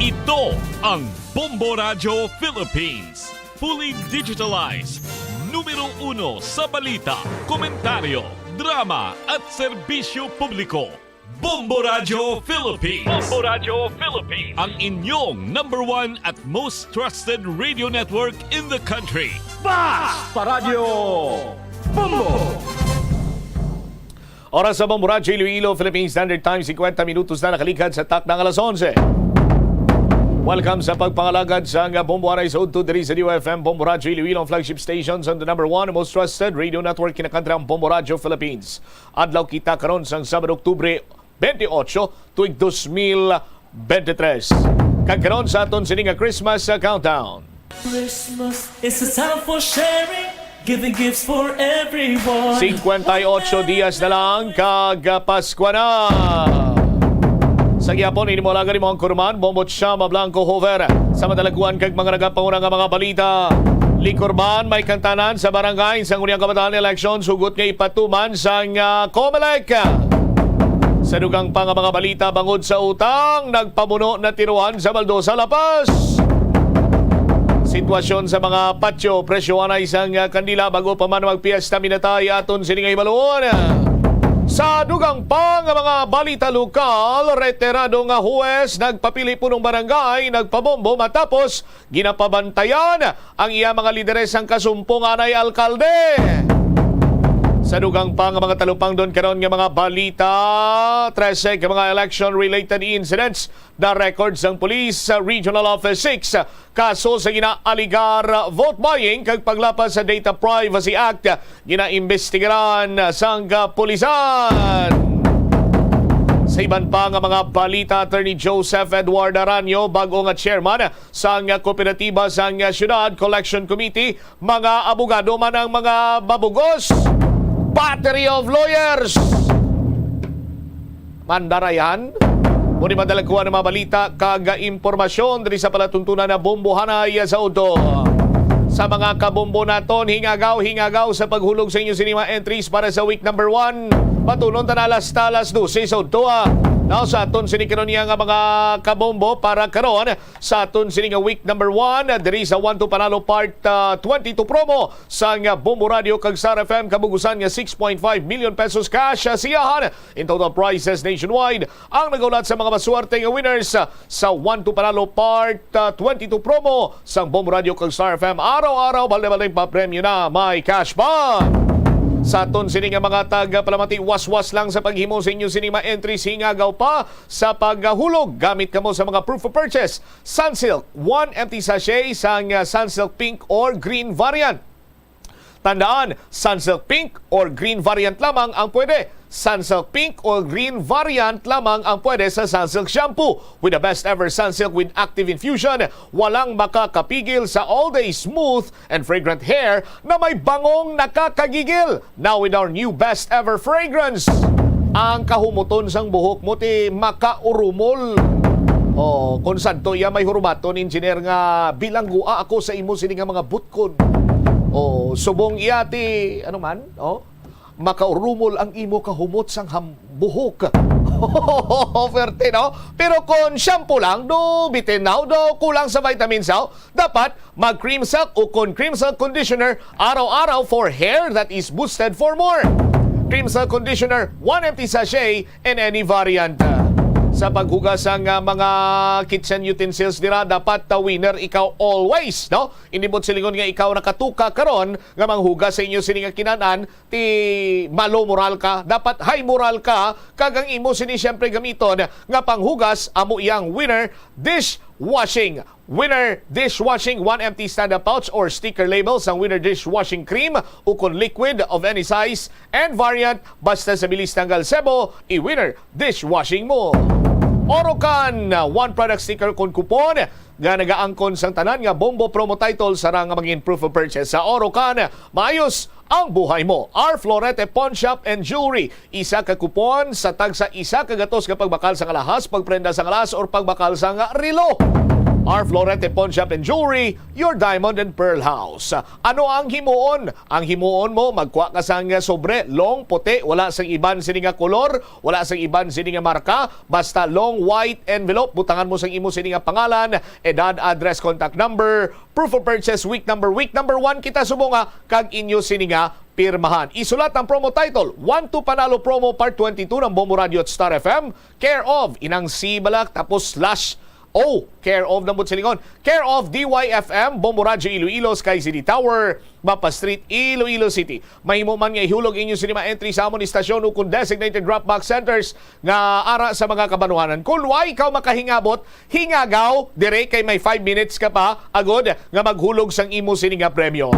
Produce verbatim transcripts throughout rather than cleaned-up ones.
Ito ang Bombo Radyo Philippines. Fully digitalized. Numero uno sa balita, komentaryo, drama at serbisyo publiko. Bombo Radyo Philippines. Bombo Radyo Philippines. Ang inyong number one at most trusted radio network in the country. Basta Radyo Bombo! Oras sa Bombo Radyo Iloilo, Philippine Standard Time, singkwenta minutos na nakaligad sa takna nga alas onse. Welcome sa pagpangalagad sang Bombo Aray sa udto diri sa D Y F M Bombo Radyo Iloilo, ang flagship station sa the number one most trusted radio network kinakantra ang Bombo Radyo Philippines. Adlaw kita karon sang Sabado, Oktubre twenty-eight, tuig dos mil bente tres. Kag karon sa aton sini nga Christmas, uh, countdown. Christmas is a time for sharing, giving gifts for everyone. Singkwenta y ocho dias na lang kag, uh, Paskwa na. Sa gihapon, ini mo alagad, imo ang kurman, Bombo Chama Blanco Hover. Sa madalaguan kag mga nagapanguna nga mga balita, Licorban, may kantanan sa barangay sa ngunang kabataan election, sugot nga ipatuman sang, ah, Comelec. Sa dugang pa nga mga balita, bangod sa utang, nagpamuno na tiruhan sa Baldosa, La Paz. Sitwasyon sa mga patio, presyohan ay sang, ah, kandila bago pa man magpiesta, minatay aton sini nga hibalon. Sa dugang pa nga mga balita lokal, retirado nga huwes nagpapili punong barangay, nagpabombo matapos ginapabantayan ang iya mga lideres sang kasumpong anay alkalde. Sa dugang pa nga mga talupangdon karon nga mga balita, trese ka mga election-related incidents na record sang police sa Regional Office six. Kaso sa ginaaligar vote buying kag paglapas sa Data Privacy Act, ginaimbestigaran sang kapulisan. Sa iban pa nga mga balita, Attorney Joseph Edward Aranyo, bag-o nga chairman sang kooperatiba sang Siyudad Collection Committee, mga abogado man ang mga mabugos. Battery of lawyers. Mandarayan. Muni madalagkuan ang mga balita kag impormasyon diri sa palatuntunan na Bombohanay sa udto. Sa mga kabombo naton, hingagaw, hingagaw sa paghulog sa inyo sini mga entries para sa week number one. Patulon ta na alas ta, alas dose sa udto, ah. Now, sa aton sini karon nga mga kabombo para karon, sa aton sini nga week number one, diri sa One to Panalo Part, ah, twenty-two promo sang Bombo Radio kag Star F M, kabugusan nga six point five million pesos cash, ah, siyahan in total prizes nationwide. Ang nagaulat sa mga maswerte nga winners, ah, sa One to Panalo Part, ah, twenty-two promo sang Bombo Radio kag Star F M, araw-araw, balde-baldeng papremyo na may cash pa. Sa aton sini nga mga tagapalamati, waswas lang sa paghimo sa inyo sini mga entries, hingagaw pa sa paghulog. Gamit kamo sa mga proof of purchase. Sunsilk, one empty sachet sang, uh, Sunsilk Pink or Green variant. Tandaan, Sunsilk Pink or Green variant lamang ang pwede. Sunsilk Pink or Green variant lamang ang pwede sa Sunsilk Shampoo with the best ever Sunsilk with active infusion. Walang makakapigil sa all-day smooth and fragrant hair na may bangong nakakagigil. Now with our new best ever fragrance, ang kahumuton sang buhok mo ti makaurumol. Oh, kung sadto iya may hurumaton, engineer, nga bilanggua ako sa imo sini nga mga butkon. Oh, subong iya ti, ano man, oh, makaurumol ang imo kahumot sang ham-, buhok. Perte, no? Pero kung shampoo lang, do bitin na, do kulang sa vitamins, oh, dapat mag Cream Silk ukon Cream Silk Conditioner araw-araw for hair that is boosted for more. Cream Silk Conditioner, one empty sachet in any variant. Sa paghugas sang, ah, mga kitchen utensils dira, dapat, ah, winner ikaw always, no? Hindi mo silingon nga ikaw nakatuka karon nga manghugas sa inyo sini nga kinan-an, ti malo moral ka, dapat high moral ka, kag ang imo sini siyempre gamiton nga panghugas amo iyang Winner dishwashing. Winner dishwashing, one empty stand-up pouch or sticker label sang Winner dishwashing cream ukon liquid of any size and variant, basta sa bilis tanggal sebo, i-Winner dishwashing mo. Orocan, one product sticker kon coupon nga nagaangkon sang tanan nga Bombo promo title sa ra nga mangin proof of purchase. Sa Orocan, maayos ang buhay mo. Our Florete Pawn Shop and Jewelry, isa ka coupon sa tagsa isa ka gatos nga pagbakal sang alahas, pagprenda sang alahas, or pagbakal sang relo. Our Florete Pawn Shop and Jewelry, your diamond and pearl house. Ano ang himuon? Ang himuon mo, magkuha ka sang sobre, long, puti, wala sang iban sini nga kolor, wala sang iban sini nga marka, basta long white envelope, butangan mo sang imo sini nga pangalan, edad, address, contact number, proof of purchase, week number, week number one kita subong nga, kag inyo sini nga pirmahan. Isulat ang promo title, One to Panalo Promo Part twenty-two ng Bombo Radio at Star F M, care of Inang C Balak, tapos slash O, care of, nambot silingon, care of D Y F M, Bombo Radyo Iloilo, Sky City Tower, Mapa Street, Iloilo City. Mahimo man nga ihulog inyo sini mga entry sa amon istasyon ukon designated drop box centers nga ara sa mga kabanwanan. Kung wa ikaw makahingabot, hingagaw dire kay may five minutes ka pa agod nga maghulog sang imo sini nga premyo.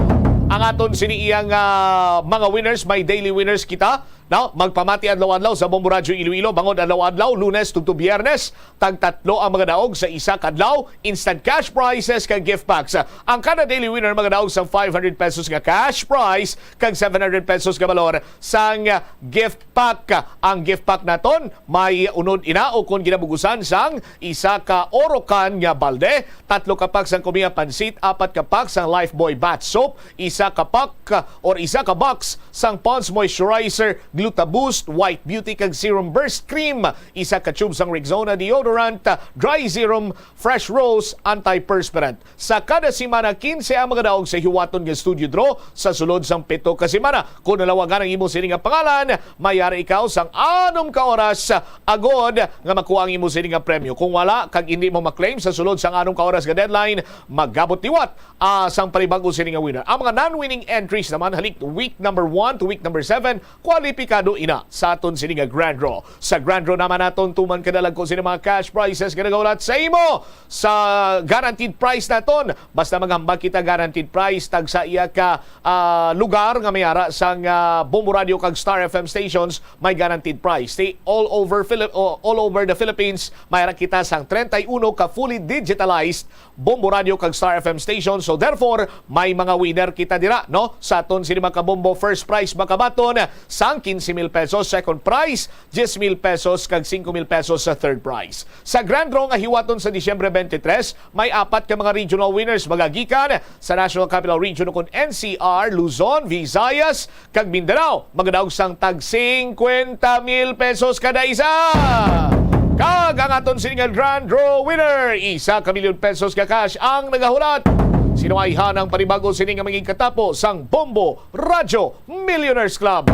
Ang aton sini iyang, ah, mga winners, may daily winners kita. Now, magpamati adlaw-adlaw sa Bombo Radyo Iloilo, bangod adlaw-adlaw, Lunes tugto Biyernes, tag tatlo ang mga daog sa isa ka adlaw, instant cash prizes kag gift packs. Ang kada daily winner magadaog sang five hundred pesos nga cash prize kag seven hundred pesos nga balor sang gift pack. Ang gift pack naton may unod ina ukon ginabugusan sang isa ka oro can nga balde, tatlo ka pack sang Kumiya Pansit, apat ka pack sang Lifebuoy Bath Soap, isa ka pack or isa ka box sang Pond's Moisturizer, Gluta Boost, White Beauty, kag Serum Burst Cream, isa ka tube sang Rexona Deodorant, Dry Serum, Fresh Rose Antiperspirant. Sa kada semana, quince ang mga daog sa hiwaton nga studio draw sa sulod sang pito ka semana. Kung nalawagan ang imo sini nga pangalan, mayari ikaw sang anom ka oras agod nga makuha ang imo sini nga premyo. Kung wala kag hindi mo maklaim sa sulod sang anom ka oras nga deadline, magabot liwat, ah, sang panibag-o sini nga winner. Ang mga non-winning entries naman, halik week number one to week number seven, kwalipikado ina sa aton sini nga grand draw. Sa grand draw naman naton, tuman kadalagko sini mga cash prizes nga nagahulat sa imo sa guaranteed prize naton. Basta maghambal kita guaranteed prize, tagsa iya ka, ah, lugar nga may ara sang, ah, Bombo Radio kag Star F M stations, may guaranteed prize. Stay all over Philip-, o, all over the Philippines, may ara kita sang treinta y uno ka fully digitalized Bombo Radio kag Star F M station. So therefore, may mga winner kita dira, no? Sa aton sini mga kabombo, first prize makabaton sang quince mil pesos, second prize diez mil pesos, kag cinco mil pesos sa third prize. Sa grand draw nga hiwaton sa Disyembre twenty-three, may apat ka mga regional winners magagikan sa National Capital Region ukon N C R, Luzon, Visayas, kag Mindanao, magadaog sang tag singkwenta mil pesos kada isa. Kag ang aton sini nga grand draw winner, isa ka milyon pesos ka cash ang nagahulat. Sino ay hanang panibago sini nga mangigkatapo sang Bombo Radyo Millionaires Club?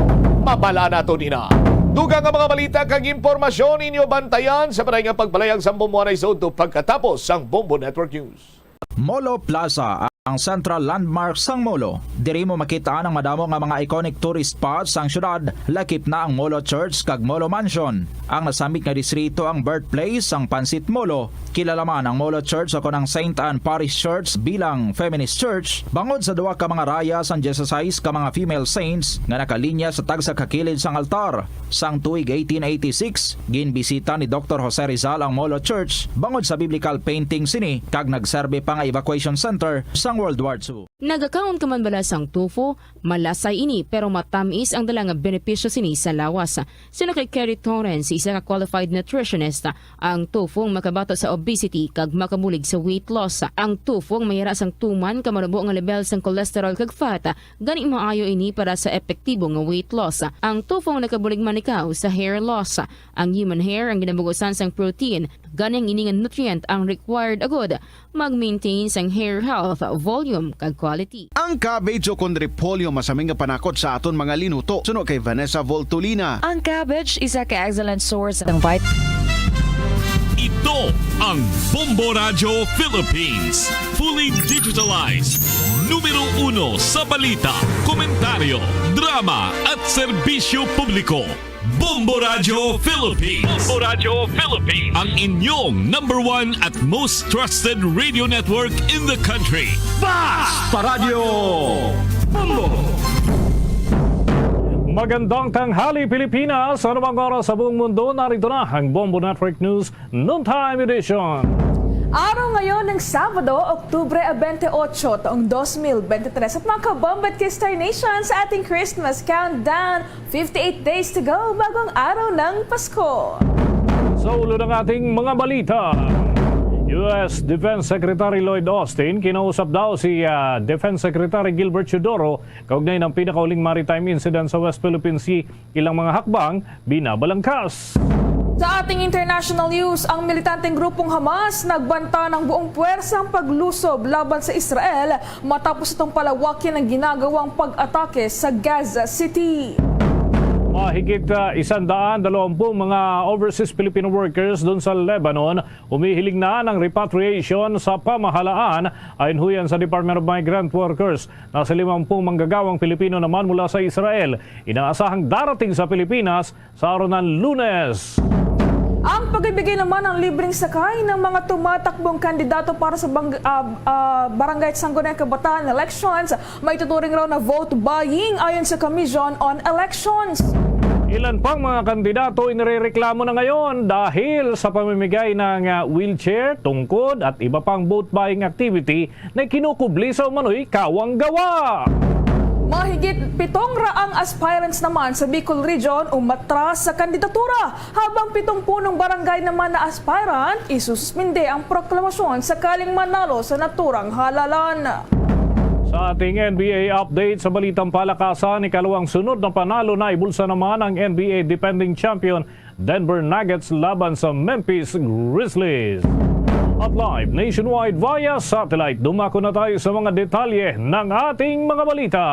Mabal-an naton ina. Dugang nga mga balita kag impormasyon inyo bantayan sa paray nga pagpalayag sang Bombo anay sa udto pagkatapos sang Bombo Network News. Molo Plaza, ang central landmark sang Molo. Diri mo makit-an ang madamo nga mga iconic tourist spots sang syudad, lakip na ang Molo Church kag Molo Mansion. Ang nasambit nga distrito ang birthplace sang Pansit Molo. Kilala man ang Molo Church o kon ang Saint Anne Parish Church bilang feminist church, bangod sa duha ka mga raya sang dieciséis ka mga female saints nga nakalinya sa tagsa ka kilid sang altar. Sang tuig eighteen eighty-six, ginbisita ni Doktor Jose Rizal ang Molo Church bangod sa biblical painting sini kag nagserbi pa nga evacuation center sang World War Two. Nagakaon ka man bala sang tofu? Malasay ini, pero matamis ang dala nga benepisyo sini sa lawas. Suno kay Kerry Torrens, isa ka qualified nutritionist, ang tofu ang makabato sa obesity kag makabulig sa weight loss. Ang tofu ang mayara sang tuman ka manubo nga level sang cholesterol kag fat, gani maayo ini para sa epektibo nga weight loss. Ang tofu ang nakabulig man ikaw sa hair loss. Ang human hair ang ginabugusan sang protein, gani ang ini nga nutrient ang required agud mag-maintain sang hair health, volume, kag quality. Ang cabbage o kon repolyo masami nga panakot sa aton mga linuto, suno kay Vanessa Voltolina. Ang cabbage isa ka excellent source ng vit- Ito ang Bombo Radyo Philippines. Fully digitalized. Numero uno sa balita, komentaryo, drama at serbisyo publiko. Bombo Radyo Philippines. Bombo Radyo Philippines. Ang inyong number one at most trusted radio network in the country. Basta Radyo Bombo! Magandang tanghali, Pilipinas! Sa anumang oras sa buong mundo, narito na ang Bombo Network News Noontime Edition. Araw ngayon ng Sabado, Oktubre twenty-eight, taong dos mil bente tres. At mga kabombo at K-Star Nation, sa ating Christmas countdown, fifty-eight days to go bago ang araw ng Pasko. Sa ulo ng ating mga balita, U S Defense Secretary Lloyd Austin, kinausap daw si, ah, Defense Secretary Gilbert Teodoro kaugnay ng pinakauling maritime incident sa West Philippine Sea. Ilang mga hakbang binabalangkas. Sa ating international news, ang militanteng grupong Hamas nagbanta ng buong puwersang paglusob laban sa Israel matapos itong palawakin ang ginagawang pag-atake sa Gaza City. Mahigit, ah, isang daan dalawampu mga overseas Filipino workers doon sa Lebanon humihiling na ng repatriation sa pamahalaan, ayon huyan sa Department of Migrant Workers. Nasa limampung manggagawang Pilipino naman mula sa Israel inaasahang darating sa Pilipinas sa araw ng Lunes. Ang pagbibigay naman ng libreng sakay ng mga tumatakbong kandidato para sa bang-, ah, ah, Barangay Sangguniang Kabataan elections may tuturing raw na vote buying ayon sa Commission on Elections. Ilan pang mga kandidato inirereklamo na ngayon dahil sa pamimigay ng, ah, wheelchair, tungkod at iba pang vote buying activity na kinukubli sa umano'y kawang gawa. Mahigit pitong raang aspirants naman sa Bicol Region umatras sa kandidatura, habang pitong punong barangay naman na aspirant isususpinde ang proklamasyon sakaling manalo sa naturang halalan. Sa ating N B A update, sa balitang palakasan, ikalawang sunod na panalo na ibulsa naman ang N B A defending champion Denver Nuggets laban sa Memphis Grizzlies. At live nationwide via satellite, dumako na tayo sa mga detalye ng ating mga balita.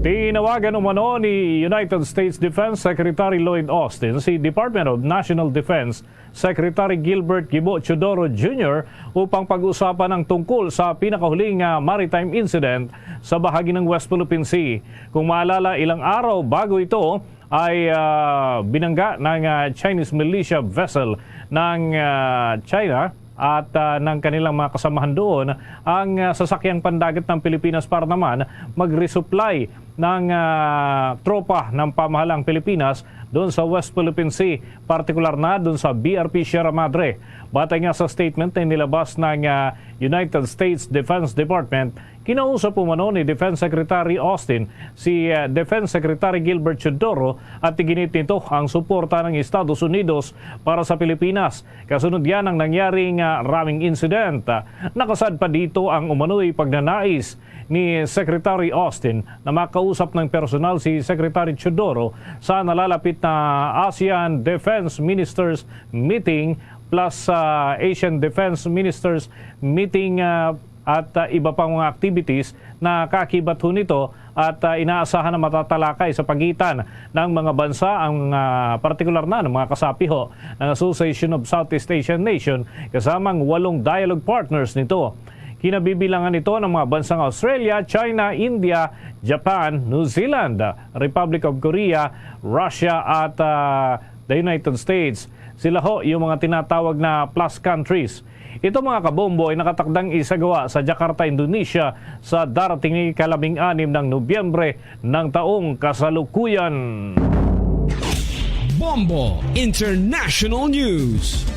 Tinawagan umano ni United States Defense Secretary Lloyd Austin si Department of National Defense Secretary Gilbert Gibo Teodoro Junior upang pag-usapan ang tungkol sa pinakahuling, ah, maritime incident sa bahagi ng West Philippine Sea. Kung maalala, ilang araw bago ito, ay, ah, binangga ng, ah, Chinese militia vessel ng, ah, China at, ah, ng kanilang mga kasamahan doon ang, ah, sasakyang pandagat ng Pilipinas para naman mag-resupply ng, ah, tropa ng pamahalang Pilipinas doon sa West Philippine Sea, partikular na doon sa B R P Sierra Madre. Batay nga sa statement na inilabas ng, ah, United States Defense Department, kinausap umano ni Defense Secretary Austin si, ah, Defense Secretary Gilbert Teodoro at iginit nito ang suporta ng Estados Unidos para sa Pilipinas. Kasunod yan ang nangyaring, ah, ramming incident. Ah, nakasad pa dito ang umano'y pagnanais ni Secretary Austin na makausap ng personal si Secretary Teodoro sa nalalapit na ASEAN Defense Ministers Meeting plus, ah, Asian Defense Ministers Meeting, ah, at, ah, iba pang mga activities na kakibat ho nito at, ah, inaasahan na matatalakay sa pagitan ng mga bansa ang, ah, partikular na ng mga kasapi ho ng Association of Southeast Asian Nation kasama ang walong dialogue partners nito. Kinabibilangan ito ng mga bansang Australia, China, India, Japan, New Zealand, Republic of Korea, Russia, at, ah, the United States. Sila ho yung mga tinatawag na plus countries. Ito, mga kabombo, ay nakatakdang isagawa sa Jakarta, Indonesia sa darating na ikalabing-anim ng Nobyembre ng taong kasalukuyan. Bombo International News.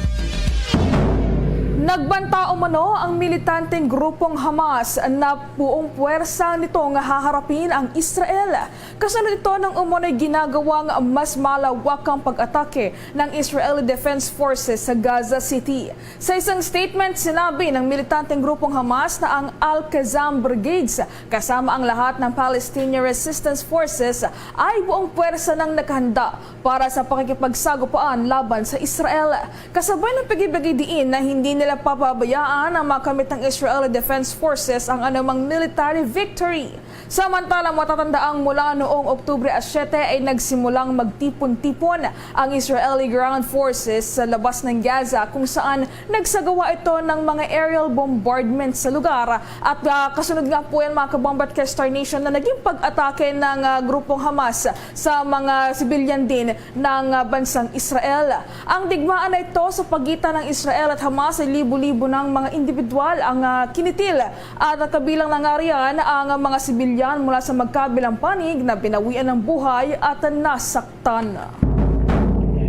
Nagbanta umano ang militanteng grupong Hamas na buong puwersa nito nga haharapin ang Israel. Kasunod ito ng umano'y ginagawang mas malawakang pag-atake ng Israeli Defense Forces sa Gaza City. Sa isang statement, sinabi ng militanteng grupong Hamas na ang Al-Qassam Brigades kasama ang lahat ng Palestinian Resistance Forces ay buong puwersa nang nakahanda para sa pakikipagsagupaan laban sa Israel. Kasabay ng pagibagay diin na hindi nila papabayaan ang makamit ng Israeli Defense Forces ang anumang military victory. Samantala, matatandaang mula noong Oktubre siyete ay nagsimulang magtipon-tipon ang Israeli ground forces sa labas ng Gaza, kung saan nagsagawa ito ng mga aerial bombardment sa lugar. At, ah, kasunod nga po yan, mga kabomba at ka-Star Nation, na naging pag-atake ng, ah, grupong Hamas sa mga sibilyan din ng, ah, bansang Israel. Ang digmaan na ito sa pagitan ng Israel at Hamas ay libo-libo ng mga individual ang, ah, kinitil. At kabilang na nga riyan ang mga sibilyan mula sa magkabilang panig na binawian ng buhay at nasaktan.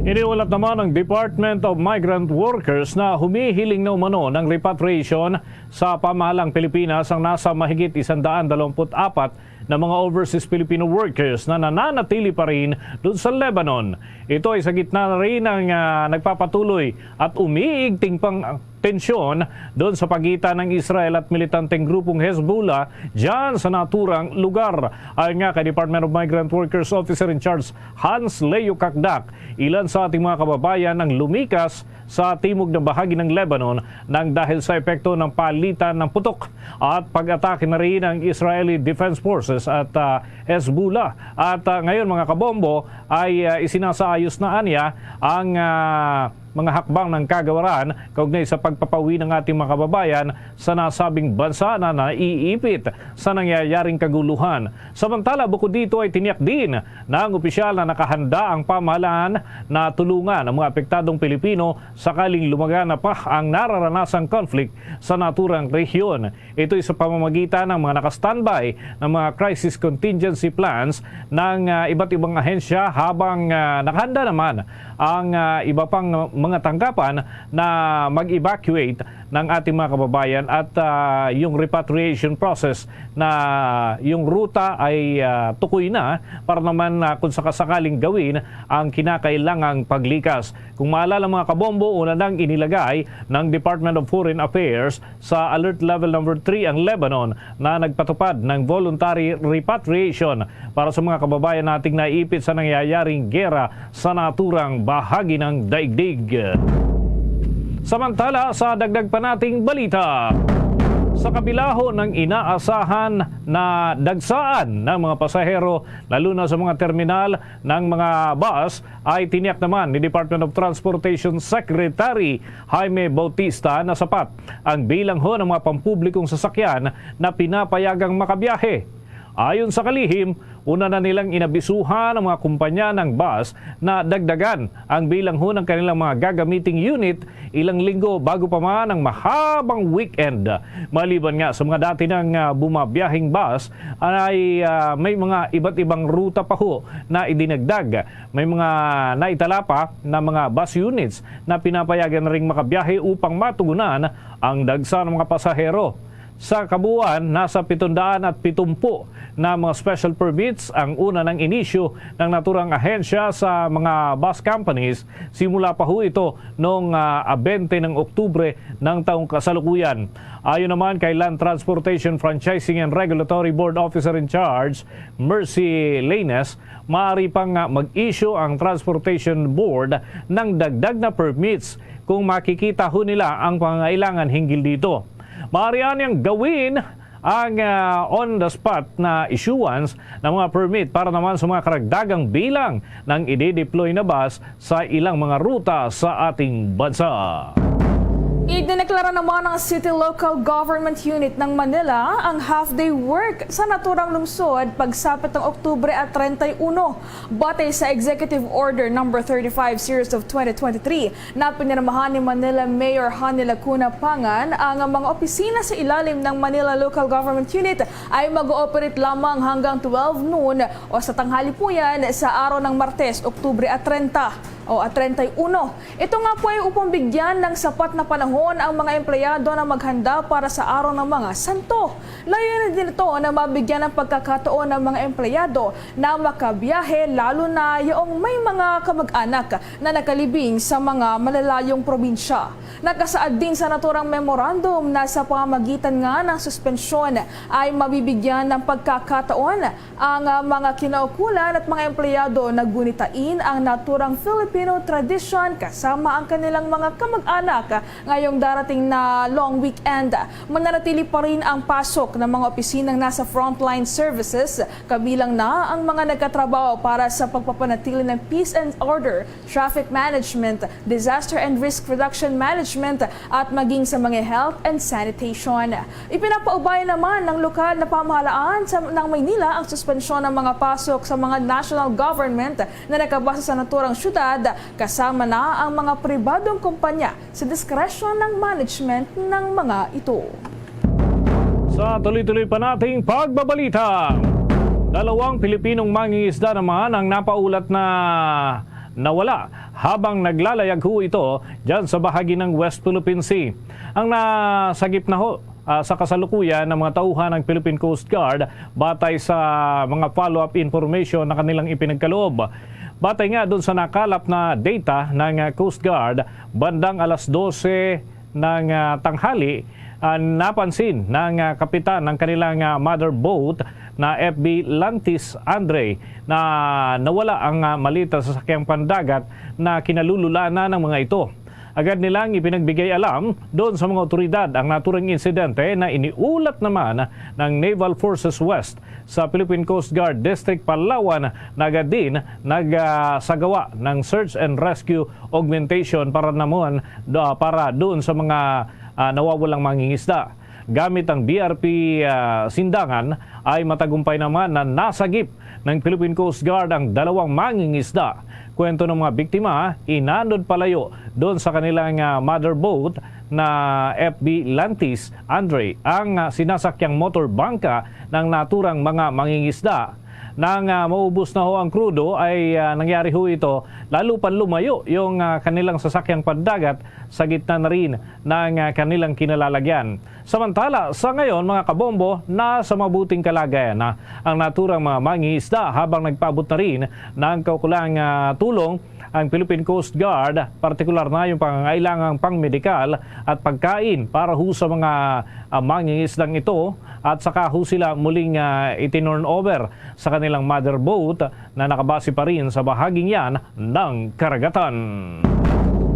Iniulat naman ng Department of Migrant Workers na humihiling na umano ng repatriation sa pamahalang Pilipinas ang nasa mahigit isang daan dalawampu't apat na mga overseas Filipino workers na nananatili pa rin doon sa Lebanon. Ito ay sa gitna na rin ng, ah, nagpapatuloy at umiigting pang tensyon doon sa pagitan ng Israel at militanteng grupong Hezbollah dyan sa naturang lugar. Ayon nga kay Department of Migrant Workers Officer in Charge Hans Leo Kakdak, ilan sa ating mga kababayan ang lumikas sa timog na bahagi ng Lebanon nang dahil sa epekto ng palitan ng putok at pag-atake na rin ng Israeli Defense Forces at ah, Hezbollah. At ah, ngayon, mga kabombo, ay ah, isinasaayos na aniya ang ah, mga hakbang ng kagawaran kaugnay sa pagpapauwi ng ating mga kababayan sa nasabing bansa na naiipit sa nangyayaring kaguluhan. Samantala, bukod dito ay tiniyak din ng opisyal na nakahanda ang pamahalaan na tulungan ang mga apektadong Pilipino sakaling lumagana pa ang nararanasang conflict sa naturang rehiyon. Ito'y sa pamamagitan ng mga naka-standby ng mga crisis contingency plans ng ah, iba't ibang ahensya, habang ah, nakahanda naman ang ah, iba pang mga tanggapan na mag-evacuate ng ating mga kababayan at ah, yung repatriation process na yung ruta ay ah, tukoy na para naman ah, kung sakasakaling gawin ang kinakailangang paglikas. Kung maalala, mga kabombo, una nang inilagay ng Department of Foreign Affairs sa Alert Level Number Three ang Lebanon na nagpatupad ng voluntary repatriation para sa mga kababayan nating naipit sa nangyayaring gera sa naturang bahagi ng daigdig. Samantala, sa dagdag pa nating balita, sa kabila ho ng inaasahan na dagsaan ng mga pasahero, lalo na sa mga terminal ng mga bus, ay tiniyak naman ni Department of Transportation Secretary Jaime Bautista na sapat ang bilang ho ng mga pampublikong sasakyan na pinapayagang makabiyahe. Ayon sa kalihim, una na nilang inabisuhan ang mga kumpanya ng bus na dagdagan ang bilang ho ng kanilang mga gagamiting unit ilang linggo bago pa man ang mahabang weekend. Maliban nga sa mga dati nang ah, bumabiyaheng bus, ay ah, may mga iba't ibang ruta pa ho na idinagdag. May mga naitala pa na mga bus units na pinapayagan na ring makabiyahe upang matugunan ang dagsa ng mga pasahero. Sa kabuuan, nasa pitundaan at pitumpu na mga special permits ang una nang inisyu ng naturang ahensya sa mga bus companies simula pa ho ito noong ah, bente ng Oktubre ng taong kasalukuyan. Ayon naman kay Land Transportation Franchising and Regulatory Board Officer in Charge Mercy Lanes, maaari pang ah, mag-issue ang Transportation Board ng dagdag na permits kung makikita ho nila ang pangangailangan hinggil dito. Maaari anyang gawin ang ah, on-the-spot na issuance ng mga permit para naman sa mga karagdagang bilang ng i-deploy na bus sa ilang mga ruta sa ating bansa. Idineklara naman ng City Local Government Unit ng Manila ang half-day work sa naturang lungsod pagsapit ng Oktubre at treinta y uno. Batay sa Executive Order Number Thirty-five Series of twenty twenty-three, na pinirmahan ni Manila Mayor Honey Lacuna Pangan, ang mga opisina sa ilalim ng Manila Local Government Unit ay mag-ooperate lamang hanggang twelve noon o sa tanghali po yan sa araw ng Martes, Oktubre at treinta o at treinta y uno. Ito nga po ay upang bigyan ng sapat na panahon ang mga empleyado na maghanda para sa Araw ng mga Santo. Layunin din ito na mabigyan ng pagkakataon ang mga empleyado na makabiyahe, lalo na yung may mga kamag-anak na nakalibing sa mga malalayong probinsya. Nakasaad din sa naturang memorandum na sa pamamagitan nga ng suspensyon ay mabibigyan ng pagkakataon ang ah, mga kinaukulan at mga empleyado na gunitain ang naturang Filipino tradisyon kasama ang kanilang mga kamag-anak ngayong darating na long weekend. Mananatili pa rin ang pasok ng mga opisinang nasa frontline services, kabilang na ang mga nagkatrabaho para sa pagpapanatili ng peace and order, traffic management, disaster and risk reduction management, at maging sa mga health and sanitation. Ipinapaubaya naman ng lokal na pamahalaan sa, ng Maynila ang suspensyon ng mga pasok sa mga national government na nakabase sa naturang syudad, kasama na ang mga pribadong kumpanya sa diskresyon ng management ng mga ito. Sa tuloy-tuloy pa nating pagbabalita, dalawang Pilipinong mangingisda naman ang napaulat na nawala habang naglalayag ho ito dyan sa bahagi ng West Philippine Sea. Ang nasagip na ho ah, sa kasalukuyan ng mga tauhan ng Philippine Coast Guard batay sa mga follow-up information na kanilang ipinagkaloob. Batay nga dun sa nakalap na data ng ah, Coast Guard, bandang alas dose Nang, ah, tanghali, ah, napansin ng, ah, kapitan ng kanilang, ah, mother boat na F B Lantis Andre na nawala ang, ah, malita sa sakyang pandagat na kinalululanan ng mga ito. Agad nilang ipinagbigay alam doon sa mga otoridad ang naturang insidente na iniulat naman ng Naval Forces West sa Philippine Coast Guard District Palawan na agad din nagsagawa ng search and rescue augmentation para naman, ah, para doon sa mga, ah, nawawalang mangingisda. Gamit ang B R P, ah, Sindangan ay matagumpay naman na nasagip ng Philippine Coast Guard ang dalawang mangingisda. Kwento ng mga biktima, inanod palayo doon sa kanilang, ah, mother boat na F B Lantis Andre ang, ah, sinasakyang motor bangka ng naturang mga mangingisda. Nang, ah, maubos na ho ang krudo ay, ah, nangyari ho ito, lalo pa lumayo yung, ah, kanilang sasakyang pandagat sa gitna na rin ng, ah, kanilang kinalalagyan. Samantala, sa ngayon, mga kabombo, nasa mabuting kalagayan na ang naturang mga mangingisda habang nagpaabot na rin ng kaukulang, ah, tulong ang Philippine Coast Guard, partikular na yung pangangailangang pangmedikal at pagkain para ho sa mga, ah, mangingisdang ito at saka ho sila muling, ah, itinurn over sa kanilang mother boat na nakabase pa rin sa bahaging yan ng karagatan.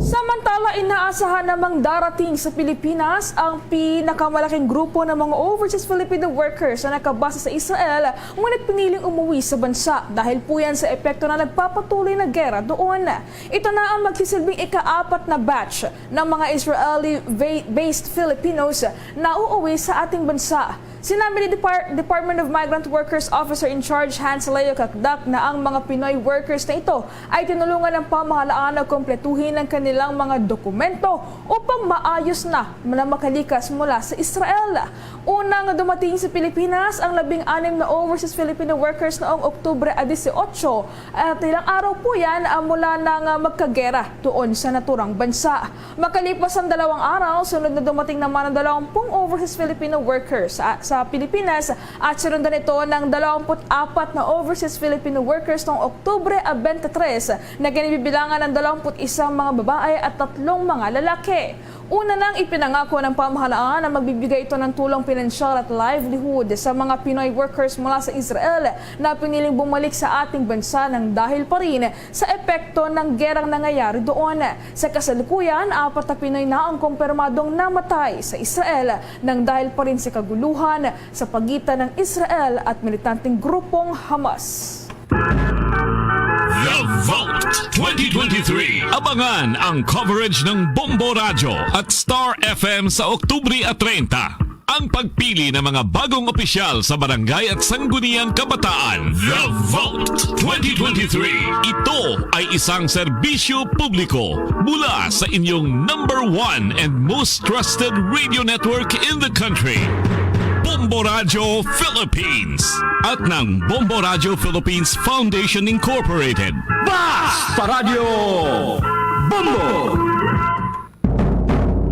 Samantala, inaasahan namang darating sa Pilipinas ang pinakamalaking grupo ng mga overseas Filipino workers na nakabase sa Israel, ngunit piniling umuwi sa bansa dahil po yan sa epekto ng nagpapatuloy na gera doon. Ito na ang magsisilbing ika-apat na batch ng mga Israeli-based Filipinos na uuwi sa ating bansa. Sinabi ni Depar- Department of Migrant Workers Officer in Charge Hans Leo Cacdac na ang mga Pinoy workers na ito ay tinulungan ng pamahalaan na kumpletuhin ang kanilang mga dokumento upang maayos na na makalikas mula sa Israel. Unang dumating sa Pilipinas ang labing anim na overseas Filipino workers noong Oktubre a dieciocho, at ilang araw po yan, ah, mula nang, ah, magkagera doon sa naturang bansa. Makalipas ang dalawang araw, sunod na dumating naman ang dalawampung overseas Filipino workers, ah, sa Pilipinas, at sinundan ito ng dalawampu't apat na overseas Filipino workers noong Oktubre a twenty-three, na kinibibilangan ng dalawampu't isang mga babae at tatlong mga lalaki. Una nang ipinangako ng pamahalaan na magbibigay ito ng tulong pinansyal at livelihood sa mga Pinoy workers mula sa Israel na piniling bumalik sa ating bansa nang dahil pa rin sa epekto ng gerang nangyayari doon. Sa kasalukuyan, apat na Pinoy na ang kumpirmadong namatay sa Israel nang dahil pa rin sa kaguluhan sa pagitan ng Israel at militanteng grupong Hamas. The Vote twenty twenty-three. Abangan ang coverage ng Bombo Radyo at Star F M sa Oktubre a treinta. Ang pagpili ng mga bagong opisyal sa barangay at sangguniang kabataan. The Vote twenty twenty-three. Ito ay isang serbisyo publiko mula sa inyong number one and most trusted radio network in the country. Bombo Radyo Philippines at ng Bombo Radyo Philippines Foundation Incorporated. Basta Radyo Bombo!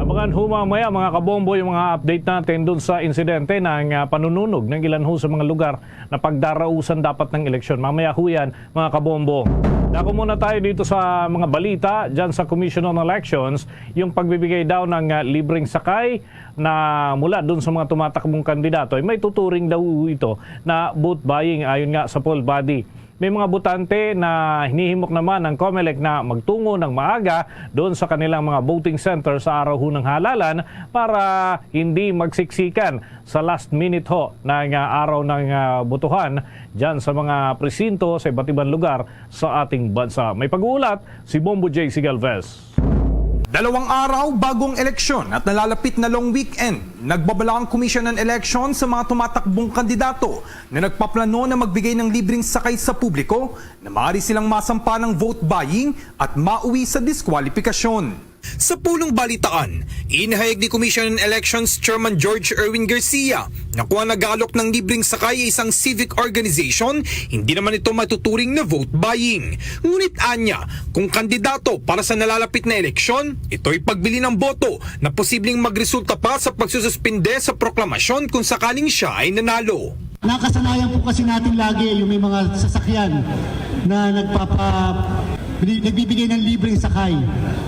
Abangan ho mamaya, mga kabombo, yung mga update natin dun sa insidente ng, ah, panununog ng ilan ho sa mga lugar na pagdarausan dapat ng eleksyon. Mamaya ho yan, mga kabombo. Dako muna tayo dito sa mga balita dyan sa Commission on Elections, yung pagbibigay daw ng, ah, libreng sakay na mula dun sa mga tumatakbong kandidato ay may tuturing daw ito na vote buying, ayon nga sa poll body. May mga botante na hinihimok naman ng Comelec na magtungo ng maaga doon sa kanilang mga voting center sa araw ho ng halalan para hindi magsiksikan sa last minute ho ng, ah, araw ng, ah, botohan dyan sa mga presinto sa iba't ibang lugar sa ating bansa. May pag-uulat si Bombo J C Galvez. Dalawang araw bago ang eleksyon at nalalapit na long weekend, nagbabala ang Commission on Election sa mga tumatakbong kandidato na nagpaplano na magbigay ng libreng sakay sa publiko na maaari silang masampa ng vote buying at mauwi sa diskwalipikasyon. Sa pulong balitaan, inihayag ni Commission on Elections Chairman George Erwin Garcia na kung ang nag-aalok ng libreng sakay ay isang civic organization, hindi naman ito matuturing na vote buying. Ngunit anya, kung kandidato para sa nalalapit na eleksyon, ito'y pagbili ng boto na posibleng magresulta pa sa pagsususpinde sa proklamasyon kung sakaling siya ay nanalo. Nakasanayan po kasi natin lagi yung may mga sasakyan na nagpapa, bini- nagbibigay ng libreng sakay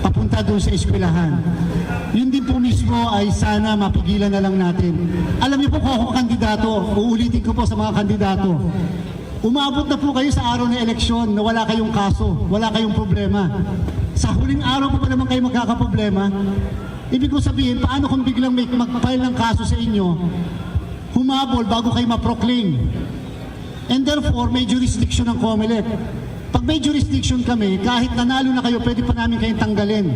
papunta doon sa eskwelahan. Yun din po mismo ay sana mapigilan na lang natin. Alam niyo po, kung ako kandidato, uulitin ko po sa mga kandidato, umabot na po kayo sa araw ng eleksyon na wala kayong kaso, wala kayong problema. Sa huling araw po pa naman kayo magkakaproblema. Ibig ko sabihin, paano kung biglang may mag-file ng kaso sa inyo, humabol bago kayo ma-proclaim? And therefore, may jurisdiction ang COMELEC. Pag may jurisdiction kami, kahit nanalo na kayo, pwede pa namin kayong tanggalin.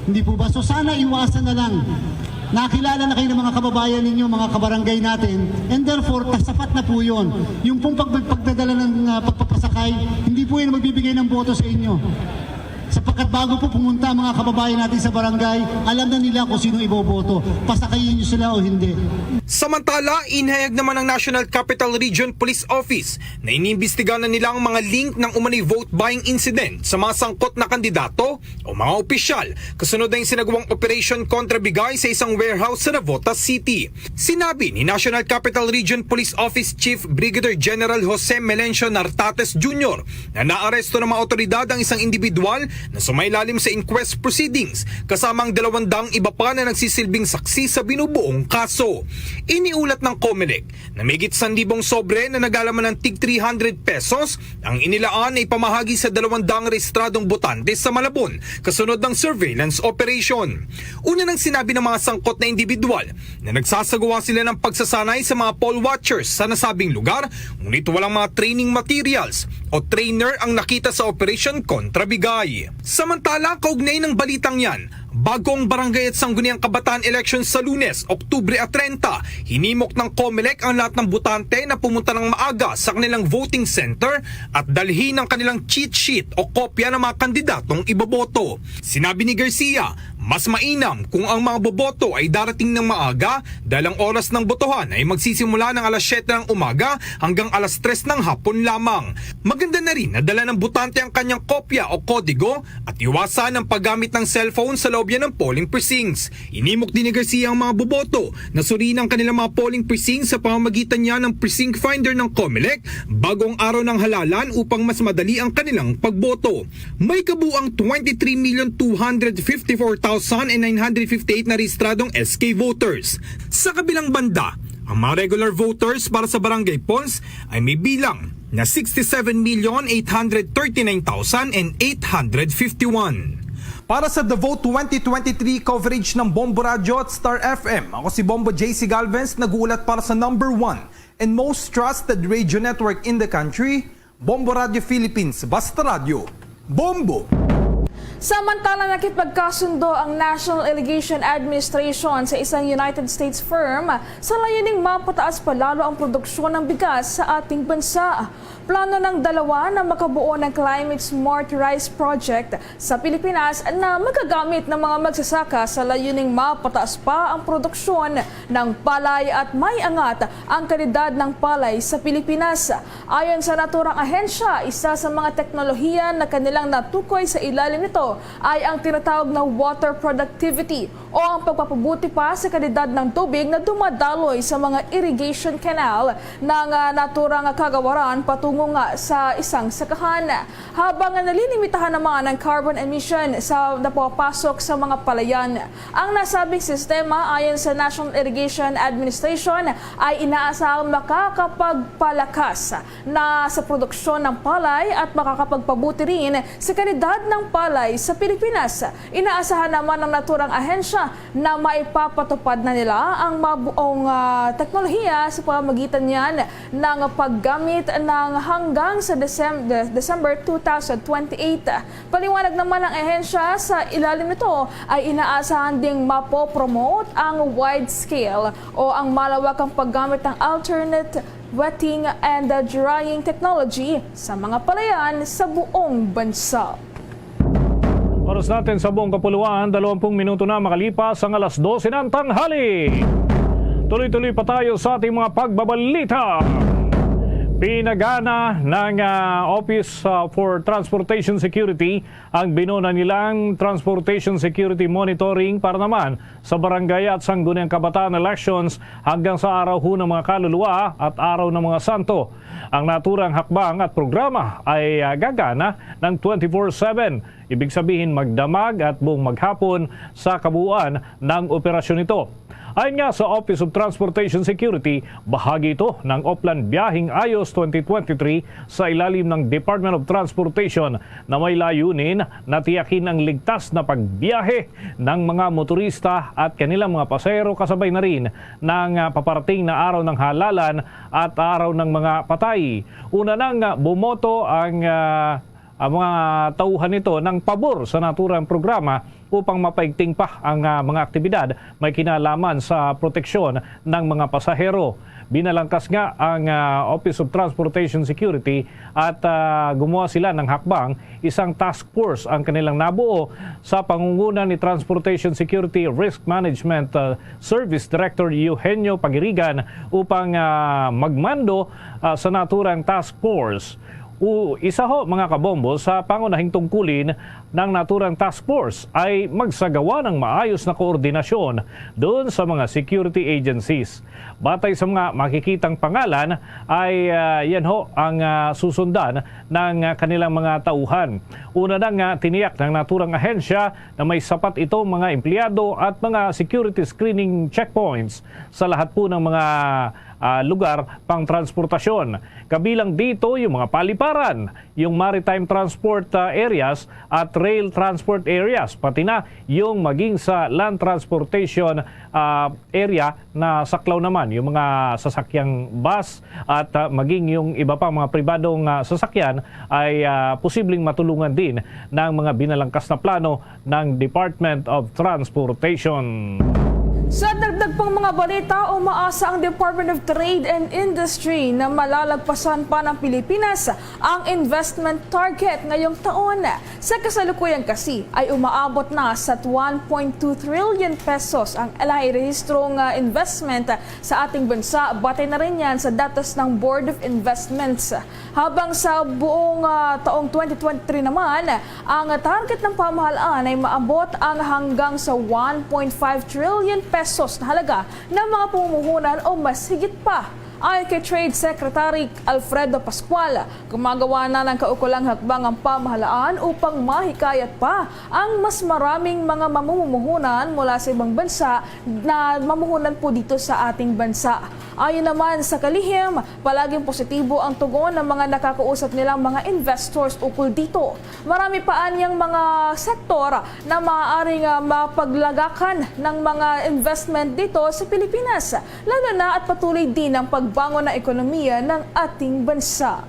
Hindi po ba? So sana iwasan na lang. Nakilala na kayo ng mga kababayan ninyo, mga kabarangay natin, and therefore, ta-, sapat na po yun. Yung pong pag-, pagdadala ng, ah, pagpapasakay, hindi po yun ang magbibigay ng boto sa inyo. Sapagkat bago po pumunta ang mga kababayan natin sa barangay, alam na nila kung sino iboboto. Pasakayin niyo sila o hindi. Samantala, inhayag naman ng National Capital Region Police Office na inimbestigahan na nila ang mga link ng umano'y vote buying incident sa mga sangkot na kandidato o mga opisyal kasunod ng isinagawang operasyon kontra bigay sa isang warehouse sa Navotas City. Sinabi ni National Capital Region Police Office Chief Brigadier General Jose Melencio Nartates Junior na naaresto ng mga awtoridad ang isang individual na sumailalim sa inquest proceedings, kasama ang dalawang daang iba pa na nagsisilbing saksi sa binubuong kaso. Iniulat ng COMELEC na mahigit san libong sobre na nagalaman ng tig three hundred pesos ang inilaan na ipamahagi sa dalawang daang rehistradong botante sa Malabon kasunod ng surveillance operation. Una nang sinabi ng mga sangkot na individual na nagsasagawa sila ng pagsasanay sa mga poll watchers sa nasabing lugar, ngunit walang mga training materials o trainer ang nakita sa operasyon kontra bigay. Samantala, kaugnay ng balitang yan, bago ang barangay at sangguniang kabataan election sa Lunes, Oktubre at treinta, hinimok ng COMELEC ang lahat ng botante na pumunta ng maaga sa kanilang voting center at dalhin ang kanilang cheat sheet o kopya ng mga kandidatong iboboto. Sinabi ni Garcia, mas mainam kung ang mga boboto ay darating ng maaga dahil ang oras ng botohan ay magsisimula ng alas siyete ng umaga hanggang alas tres ng hapon lamang. Maganda na rin na dala ng botante ang kanyang kopya o kodigo at iwasan ang paggamit ng cellphone sa loob yan ng polling precincts. Hinimok din ni Garcia ang mga boboto na suriin ang kanilang mga polling precincts sa pamamagitan niya ng precinct finder ng COMELEC bago ang araw ng halalan upang mas madali ang kanilang pagboto. May kabuang twenty-three million two hundred fifty-four thousand nine hundred fifty-eight na rehistradong S K voters. Sa kabilang banda, ang mga regular voters para sa barangay polls ay may bilang na sixty-seven million eight hundred thirty-nine thousand and eight hundred fifty-one. Para sa The Vote twenty twenty-three coverage ng Bombo Radyo at Star F M, ako si Bombo J C Galvez, nag-uulat para sa number one and most trusted radio network in the country, Bombo Radyo Philippines, Basta Radyo, Bombo! Samantala, nakipagkasundo ang National Irrigation Administration sa isang United States firm sa layuning mapataas pa lalo ang produksyon ng bigas sa ating bansa. Plano ng dalawa na makabuo ng Climate Smart Rice Project sa Pilipinas na magagamit ng mga magsasaka sa layuning mapataas pa ang produksyon ng palay at maiangat ang kalidad ng palay sa Pilipinas. Ayon sa naturang ahensya, isa sa mga teknolohiya na kanilang natukoy sa ilalim nito ay ang tinatawag na water productivity o ang pagpapabuti pa sa kalidad ng tubig na dumadaloy sa mga irrigation canal ng, ah, naturang kagawaran patungo nga sa isang sakahan. Habang nalilimitahan naman ang carbon emission sa napapasok sa mga palayan. Ang nasabing sistema, ayon sa National Irrigation Administration, ay inaasahang makakapagpalakas na sa produksyon ng palay at makakapagpabuti rin sa kalidad ng palay sa Pilipinas. Inaasahan naman ng naturang ahensya na maipapatupad na nila ang mabuong, ah, teknolohiya sa pamamagitan niyan ng paggamit ng hanggang sa Decem-, De-, December two thousand twenty-eight. Paliwanag naman ng ahensya, sa ilalim nito ay inaasahan ding mapopromote ang wide-scale o ang malawakang paggamit ng alternate wetting and drying technology sa mga palayan sa buong bansa. Oras natin sa buong kapuluan, dalawampung minuto na makalipas ang alas dose ng tanghali. Tuloy-tuloy pa tayo sa ating mga pagbabalita. Pinagana ng, ah, Office, ah, for Transportation Security ang binuna nilang Transportation Security Monitoring para naman sa barangay at sangguniang kabataan elections hanggang sa Araw ho ng mga Kaluluwa at Araw ng mga Santo. Ang naturang hakbang at programa ay, ah, gagana ng twenty-four seven, ibig sabihin magdamag at buong maghapon sa kabuuan ng operasyon ito. Ayon nga sa Office of Transportation Security, bahagi ito ng Oplan Biyaheng Ayos twenty twenty-three sa ilalim ng Department of Transportation na may layunin na tiyakin ang ligtas na pagbiyahe ng mga motorista at kanilang mga pasahero, kasabay na rin ng, ah, paparating na Araw ng Halalan at Araw ng mga Patay. Una nang, ah, bumoto ang, ah, ang mga tauhan nito ng pabor sa naturang programa upang mapaigting pa ang, ah, mga aktibidad may kinalaman sa proteksyon ng mga pasahero. Binalangkas nga ang, ah, Office of Transportation Security at, ah, gumawa sila ng hakbang. Isang task force ang kanilang nabuo sa pangunguna ni Transportation Security Risk Management, ah, Service Director Eugenio Pagirigan upang, ah, magmando, ah, sa naturang task force. U-, isa ho, mga kabombo, sa pangunahing tungkulin ng naturang task force ay magsagawa ng maayos na koordinasyon doon sa mga security agencies. Batay sa mga makikitang pangalan ay, ah, yan ho ang, ah, susundan ng, ah, kanilang mga tauhan. Una na nga, tiniyak ng naturang ahensya na may sapat itong mga empleyado at mga security screening checkpoints sa lahat po ng mga, ah, lugar pang transportasyon. Kabilang dito yung mga paliparan, yung maritime transport, ah, areas at rail transport areas, pati na yung maging sa land transportation, ah, area na saklaw naman yung mga sasakyang bus at, ah, maging yung iba pang mga pribadong, ah, sasakyan ay, ah, posibleng matulungan din ng mga binalangkas na plano ng Department of Transportation. Sa dagdag pang mga balita, umaasa ang Department of Trade and Industry na malalagpasan pa ng Pilipinas ang investment target ngayong taon. Sa kasalukuyan kasi ay umaabot na sa one point two trillion pesos ang nairehistrong, ah, investment sa ating bansa. Batay na rin yan sa datos ng Board of Investments. Habang sa buong, ah, taong twenty twenty-three naman, ang target ng pamahalaan ay maabot ang hanggang sa one point five trillion pesos na halaga ng mga pamumuhunan o mas higit pa. Ayon kay Trade Secretary Alfredo Pascual, gumagawa na ng kaukulang hakbang ang pamahalaan upang mahikayat pa ang mas maraming mga mamumuhunan mula sa ibang bansa na mamuhunan po dito sa ating bansa. Ayon naman sa kalihim, palaging positibo ang tugon ng mga nakakausap nilang mga investors ukol dito. Marami pa anyang mga sektor na maaaring, ah, mapaglagakan ng mga investment dito sa Pilipinas, lalo na at patuloy din ang pagbangon ng ekonomiya ng ating bansa.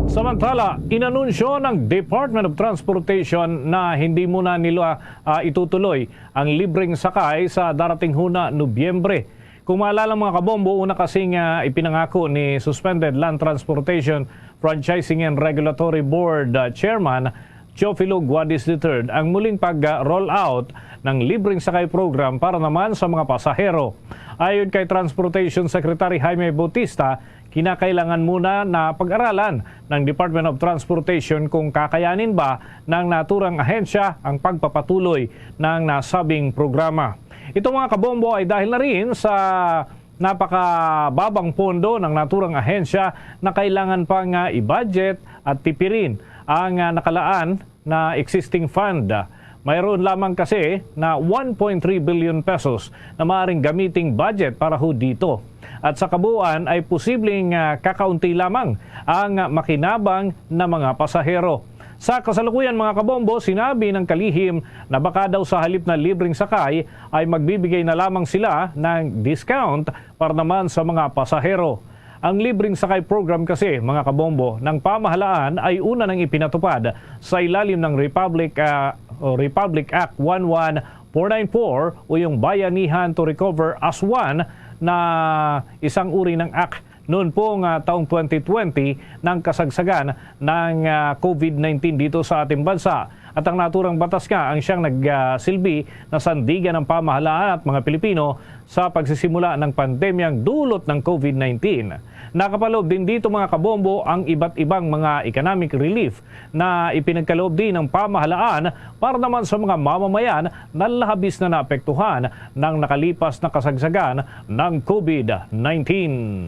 Samantala, inanunsyo ng Department of Transportation na hindi muna nila, ah, itutuloy ang libreng sakay sa darating huna Nobyembre. Kung maalala, mga kabombo, una kasing, ah, ipinangako ni Suspended Land Transportation Franchising and Regulatory Board, ah, Chairman Teofilo Guadis the third ang muling pag-roll out ng libreng sakay program para naman sa mga pasahero. Ayon kay Transportation Secretary Jaime Bautista, kinakailangan muna na pag-aralan ng Department of Transportation kung kakayanin ba ng naturang ahensya ang pagpapatuloy ng nasabing programa. Ito, mga kabombo, ay dahil na rin sa napakababang pondo ng naturang ahensya na kailangan pang, ah, i-budget at tipirin ang, ah, nakalaan na existing fund. Mayroon lamang kasi na one point three billion pesos na maaaring gamiting budget para ho dito. At sa kabuuan ay posibleng, ah, kakaunti lamang ang makinabang na mga pasahero. Sa kasalukuyan, mga kabombo, sinabi ng kalihim na baka daw sa halip na libreng sakay ay magbibigay na lamang sila ng discount para naman sa mga pasahero. Ang libreng sakay program kasi, mga kabombo, ng pamahalaan ay una nang ipinatupad sa ilalim ng Republic, ah, o Republic Act one one four nine four o yung Bayanihan to Recover as One na isang uri ng act noon pong, ah, taong twenty twenty ng kasagsagan ng, ah, COVID nineteen dito sa ating bansa. At ang naturang batas nga ang siyang nagsilbi na sandigan ng pamahalaan at mga Pilipino sa pagsisimula ng pandemyang dulot ng COVID nineteen. Nakapaloob din dito, mga kabombo, ang iba't ibang mga economic relief na ipinagkaloob din ng pamahalaan para naman sa mga mamamayan na labis na naapektuhan ng nakalipas na kasagsagan ng COVID nineteen.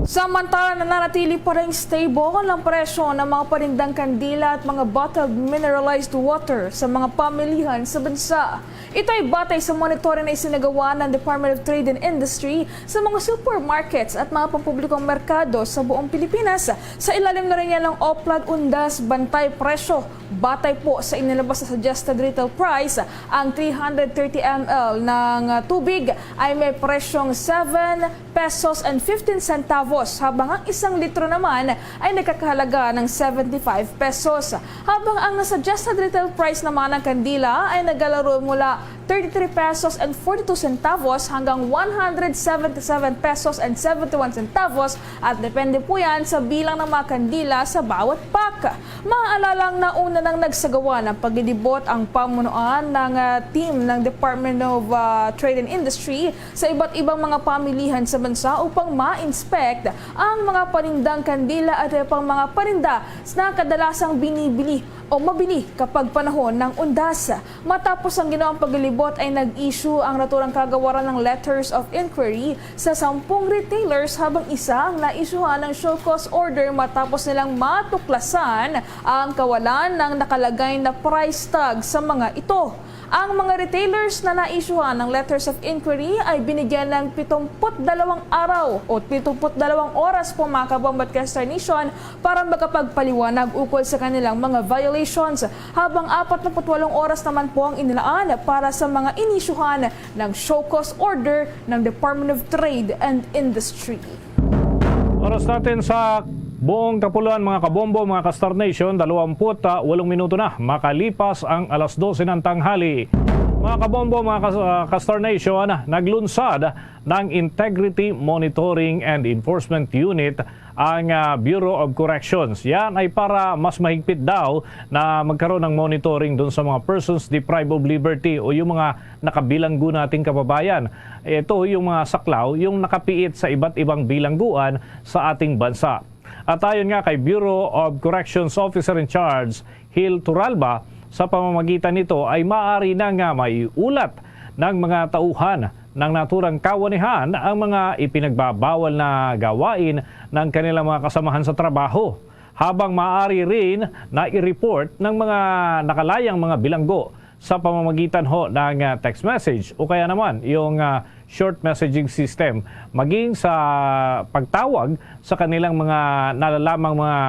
Samantala, nananatili pa rin stable ang presyo ng mga panindang kandila at mga bottled mineralized water sa mga pamilihan sa bansa. Ito ay batay sa monitoring na isinagawa ng Department of Trade and Industry sa mga supermarkets at mga pampublikong merkado sa buong Pilipinas. Sa ilalim na rin yan ng Oplan Undas Bantay Presyo. Batay po sa inilabas na suggested retail price, ang three hundred thirty M L ng tubig ay may presyong seven pesos and fifteen centavos, habang ang isang litro naman ay nagkakahalaga ng seventy-five pesos. Habang ang suggested retail price naman ng kandila ay naglalaro mula thirty-three pesos and forty-two centavos hanggang one hundred seventy-seven pesos and seventy-one centavos, at depende po yan sa bilang ng mga kandila sa bawat pack. Maalalang nauna nang nagsagawa ng paglilibot ang pamunuan ng, ah, team ng Department of, ah, Trade and Industry sa iba't ibang mga pamilihan sa bansa upang ma-inspect ang mga panindang kandila at iba pang mga paninda na kadalasang binibili o mabili kapag panahon ng undas. Matapos ang ginawang paglilibot ay nag-issue ang naturang kagawaran ng letters of inquiry sa sampung retailers, habang isa ang naisyuhan ng show cause order matapos nilang matuklasan ang kawalan ng nakalagay na price tag sa mga ito. Ang mga retailers na naisyuhan ng letters of inquiry ay binigyan ng pitungput dalawang araw o pitungput dalawang oras po, mga kabombo at Ka-Star Nation, para makapagpaliwanag ukol sa kanilang mga violations, habang apat na put walong oras naman po ang inilaan para sa mga inisyuhan ng show cause order ng Department of Trade and Industry. Oras natin sa buong kapuluan, mga kabombo, mga ka-Star Nation, dalawampu't walong minuto na makalipas ang alas dose ng tanghali. Mga kabombo, mga kas-, ah, ka-Star Nation, naglunsad ng Integrity Monitoring and Enforcement Unit ang, ah, Bureau of Corrections. Yan ay para mas mahigpit daw na magkaroon ng monitoring dun sa mga persons deprived of liberty o yung mga nakabilanggo nating kababayan. Ito yung mga saklaw, yung nakapiit sa iba't ibang bilangguan sa ating bansa. At ayon nga kay Bureau of Corrections Officer in Charge Hil Turalba, sa pamamagitan nito ay maaari na nga maiulat ng mga tauhan ng naturang kawanihan ang mga ipinagbabawal na gawain ng kanilang mga kasamahan sa trabaho, habang maaari rin na i-report ng mga nakalayang mga bilanggo sa pamamagitan ho ng, ah, text message o kaya naman yung, ah, short messaging system, maging sa pagtawag sa kanilang mga nalalamang mga,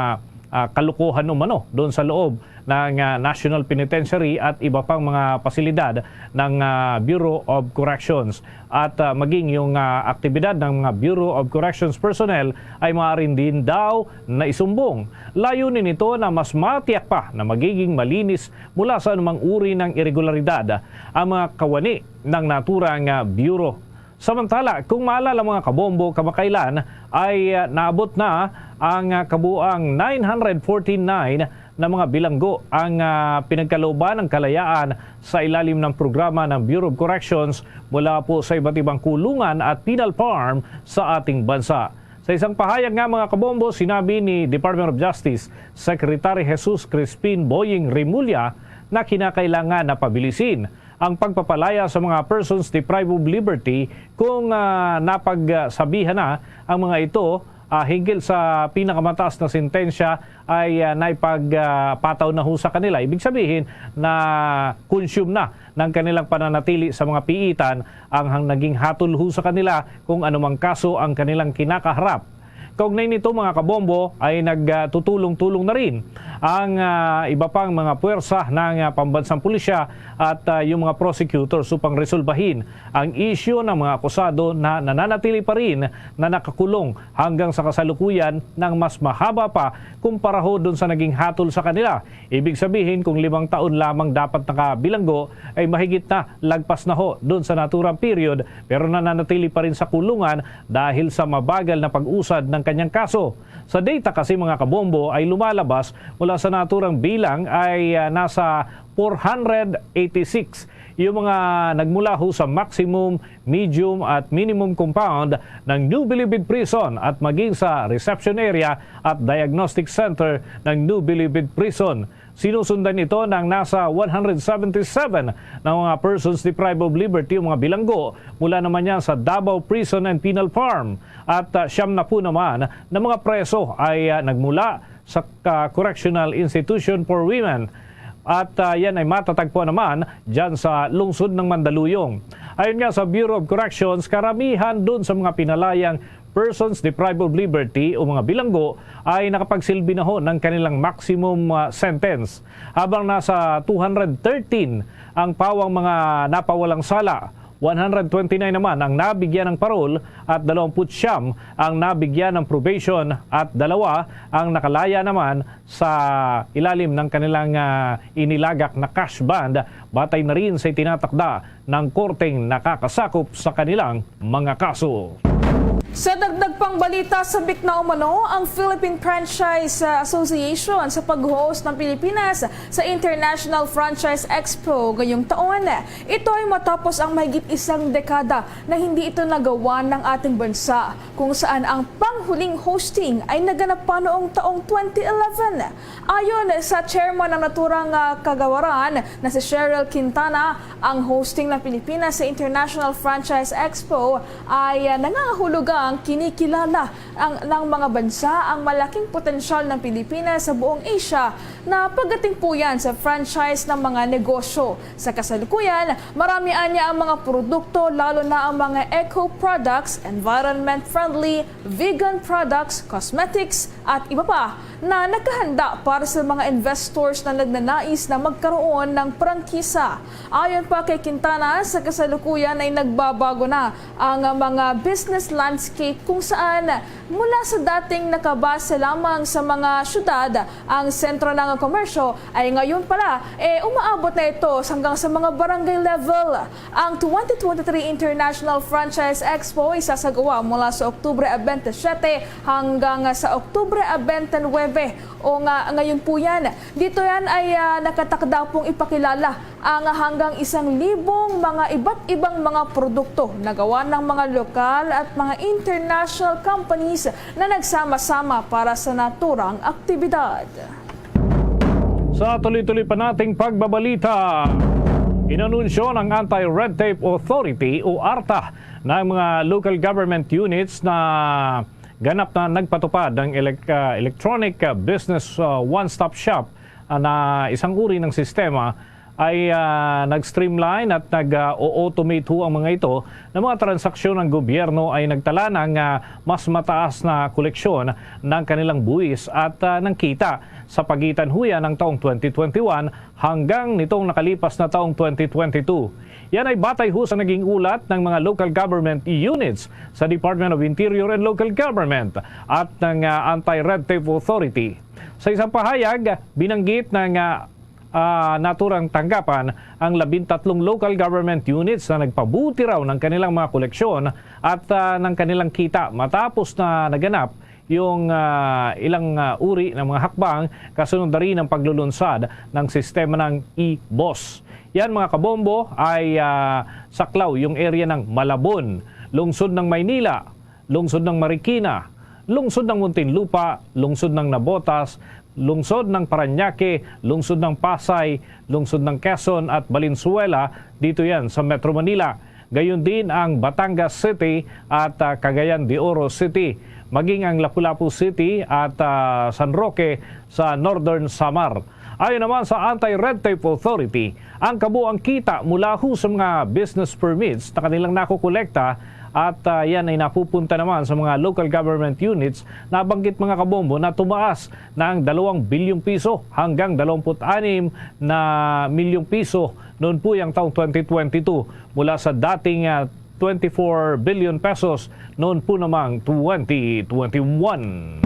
ah, kalokohan umano doon sa loob ng, ah, National Penitentiary at iba pang mga pasilidad ng, ah, Bureau of Corrections. At, ah, maging yung, ah, aktibidad ng mga Bureau of Corrections personnel ay maaaring din daw na isumbong. Layunin nito na mas matiyak pa na magiging malinis mula sa anumang uri ng iregularidad ang mga kawani ng naturang, ah, bureau. Samantala, kung maalala, mga kabombo, kamakailan ay, ah, naabot na ang, ah, kabuang nine hundred forty-nine na mga bilanggo ang, ah, pinagkalooban ng kalayaan sa ilalim ng programa ng Bureau of Corrections mula po sa iba't ibang kulungan at penal farm sa ating bansa. Sa isang pahayag nga, mga kabombo, sinabi ni Department of Justice Secretary Jesus Crispin Boying Remulla na kinakailangan na pabilisin ang pagpapalaya sa mga persons deprived of liberty kung, ah, napagsabihan na ang mga ito, ah, hinggil sa pinakamataas na sentensya ay, ah, naipag, ah, pataw na ho sa kanila. Ibig sabihin na consume na ng kanilang pananatili sa mga piitan ang hang-, naging hatol ho sa kanila kung anumang kaso ang kanilang kinakaharap. Kaugnay nito, mga kabombo, ay nagtutulong-tulong na rin ang, ah, iba pang mga puwersa ng, ah, pambansang pulisya at, ah, yung mga prosecutors upang resolbahin ang isyu ng mga akusado na nananatili pa rin na nakakulong hanggang sa kasalukuyan ng mas mahaba pa kumpara ho dun sa naging hatol sa kanila. Ibig sabihin, kung limang taon lamang dapat nakabilanggo, ay mahigit na, lagpas na ho dun sa naturang period, pero nananatili pa rin sa kulungan dahil sa mabagal na pag-usad ng kanyang kaso. Sa data kasi, mga kabombo, ay lumalabas mula sa naturang bilang ay, ah, nasa four hundred eighty-six yung mga nagmula ho sa maximum, medium at minimum compound ng New Bilibid Prison at maging sa reception area at diagnostic center ng New Bilibid Prison. Sinusundan ito ng nasa one hundred seventy-seven na mga persons deprived of liberty o mga bilanggo mula naman yan sa Davao Prison and Penal Farm at, ah, siyam na po naman na mga preso ay, ah, nagmula sa, ah, Correctional Institution for Women. At, ah, yan ay matatagpuan naman dyan sa lungsod ng Mandaluyong. Ayon nga sa Bureau of Corrections, karamihan dun sa mga pinalayang persons deprived of liberty o mga bilanggo ay nakapagsilbi na ho ng kanilang maximum, ah, sentence. Habang nasa two hundred thirteen ang pawang mga napawalang sala, one hundred twenty-nine naman ang nabigyan ng parol at dalawampu't siyam ang nabigyan ng probation at dalawa ang nakalaya naman sa ilalim ng kanilang, ah, inilagak na cash bond, batay na rin sa itinatakda ng korteng nakakasakop sa kanilang mga kaso. Sa dagdag pang balita, sabik na umano ang Philippine Franchise Association sa pag-host ng Pilipinas sa International Franchise Expo ngayong taon. Ito ay matapos ang mahigit isang dekada na hindi ito nagawa ng ating bansa, kung saan ang panghuling hosting ay naganap pa noong taong twenty eleven. Ayon sa chairman ng naturang, ah, kagawaran na si Cheryl Quintana, ang hosting ng Pilipinas sa International Franchise Expo ay, ah, nangangahulugang kinikilala ang, ng mga bansa ang malaking potensyal ng Pilipinas sa buong Asia na pagdating po yan sa franchise ng mga negosyo. Sa kasalukuyan, marami anya ang mga produkto, lalo na ang mga eco products, environment-friendly, vegan products, cosmetics, at iba pa na nakahanda para sa mga investors na nagnanais na magkaroon ng prangkisa. Ayon pa kay Quintana, sa kasalukuyan ay nagbabago na ang mga business landscape, kung saan mula sa dating nakabase lamang sa mga syudad, ang sentro ng komersyo ay ngayon pala, eh, umaabot na ito hanggang sa mga barangay level. Ang twenty twenty-three International Franchise Expo ay sasagawa mula sa Oktubre twenty-seven hanggang sa Oktubre twenty-nine. O nga, ngayon po yan. Dito yan ay, ah, nakatakda pong ipakilala ang hanggang isang libong mga iba't ibang mga produkto na gawa ng mga lokal at mga international companies na nagsama-sama para sa naturang aktibidad. Sa tuloy-tuloy pa nating pagbabalita, inanunsyo ng Anti-Red Tape Authority o ARTA na ang mga local government units na ganap na nagpatupad ng elec-, ah, electronic, ah, business, ah, one-stop shop, ah, na isang uri ng sistema ay, ah, nag-streamline at nag-o-automate ho ang mga ito na mga transaksyon ng gobyerno ay nagtala ng, ah, mas mataas na koleksyon ng kanilang buwis at, ah, ng kita sa pagitan huya ng taong twenty twenty-one hanggang nitong nakalipas na taong twenty twenty-two. Yan ay batay ho sa naging ulat ng mga local government units sa Department of Interior and Local Government at ng, ah, Anti-Red Tape Authority. Sa isang pahayag, binanggit ng, ah, ah, naturang tanggapan ang labintatlong local government units na nagpabuti raw ng kanilang mga koleksyon at, ah, ng kanilang kita matapos na naganap yung, ah, ilang, ah, uri ng mga hakbang kasunod na rin ang paglulunsad ng sistema ng e-boss. Yan, mga kabombo, ay, ah, saklaw yung area ng Malabon, lungsod ng Maynila, lungsod ng Marikina, lungsod ng Muntinlupa, lungsod ng Navotas, lungsod ng Parañaque, lungsod ng Pasay, lungsod ng Quezon at Valenzuela, dito yan sa Metro Manila. Gayon din ang Batangas City at, ah, Cagayan de Oro City, maging ang Lapu-Lapu City at, ah, San Roque sa Northern Samar. Ayon naman sa Anti-Red Tape Authority, ang kabuang kita mula ho sa mga business permits na kanilang nakukolekta at, ah, yan ay napupunta naman sa mga local government units nabanggit, mga kabombo, na tumaas na ang dalawang bilyong piso hanggang dalawampu't anim na milyong piso noon po yang taong twenty twenty-two, mula sa dating, ah, twenty-four billion pesos noon po namang twenty twenty-one.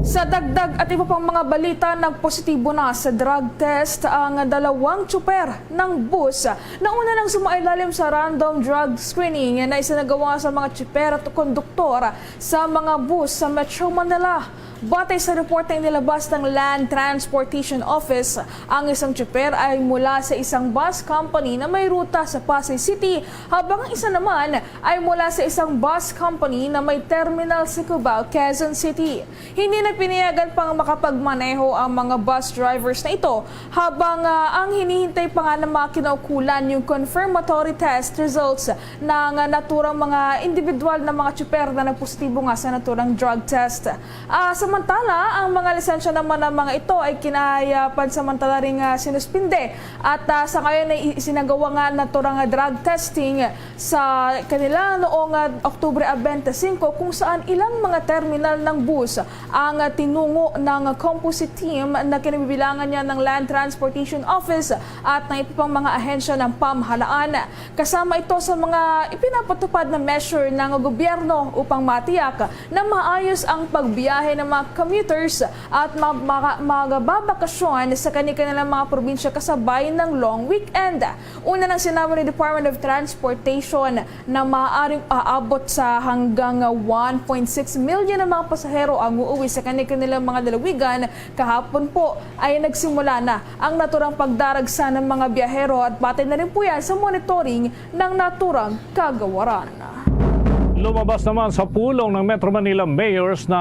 Sa dagdag at iba pang mga balita, nagpositibo na sa drug test ang dalawang tsuper ng bus na una nang sumailalim sa random drug screening na isinagawa sa mga tsuper at konduktor sa mga bus sa Metro Manila. Batay sa report na inilabas ng Land Transportation Office, ang isang tsuper ay mula sa isang bus company na may ruta sa Pasay City, habang ang isa naman ay mula sa isang bus company na may terminal sa Cubao, Quezon City. Hindi na pinayagan pang makapagmaneho ang mga bus drivers na ito, habang, ah, ang hinihintay pa nga ng mga kinaukulan yung confirmatory test results ng, ah, naturang mga individual na mga tsuper na nagpositibo nga sa naturang drug test. Ah, samantala, ang mga lisensya naman ng mga ito ay kinaya pansamantala ring, ah, sinuspinde at, ah, sa ngayon ay isinagawa nga naturang drug testing sa kanila noong, ah, Oktubre, ah, twenty-five, kung saan ilang mga terminal ng bus ang, ah, tinungo ng composite team na kinabibilangan niya ng Land Transportation Office at ng iba pang mga ahensya ng pamahalaan. Kasama ito sa mga ipinapatupad na measure ng gobyerno upang matiyak na maayos ang pagbiyahe ng mga commuters at mag-, mga, magbabakasyon sa kani-kanilang mga probinsya kasabay ng long weekend. Una nang sinabi ni Department of Transportation na maaaring aabot sa hanggang one point six million ang mga pasahero ang uuwi sa kani-kanilang mga lalawigan. Kahapon po ay nagsimula na ang naturang pagdaragsa ng mga biyahero at batay na rin po yan sa monitoring ng naturang kagawaran. Lumabas naman sa pulong ng Metro Manila Mayors na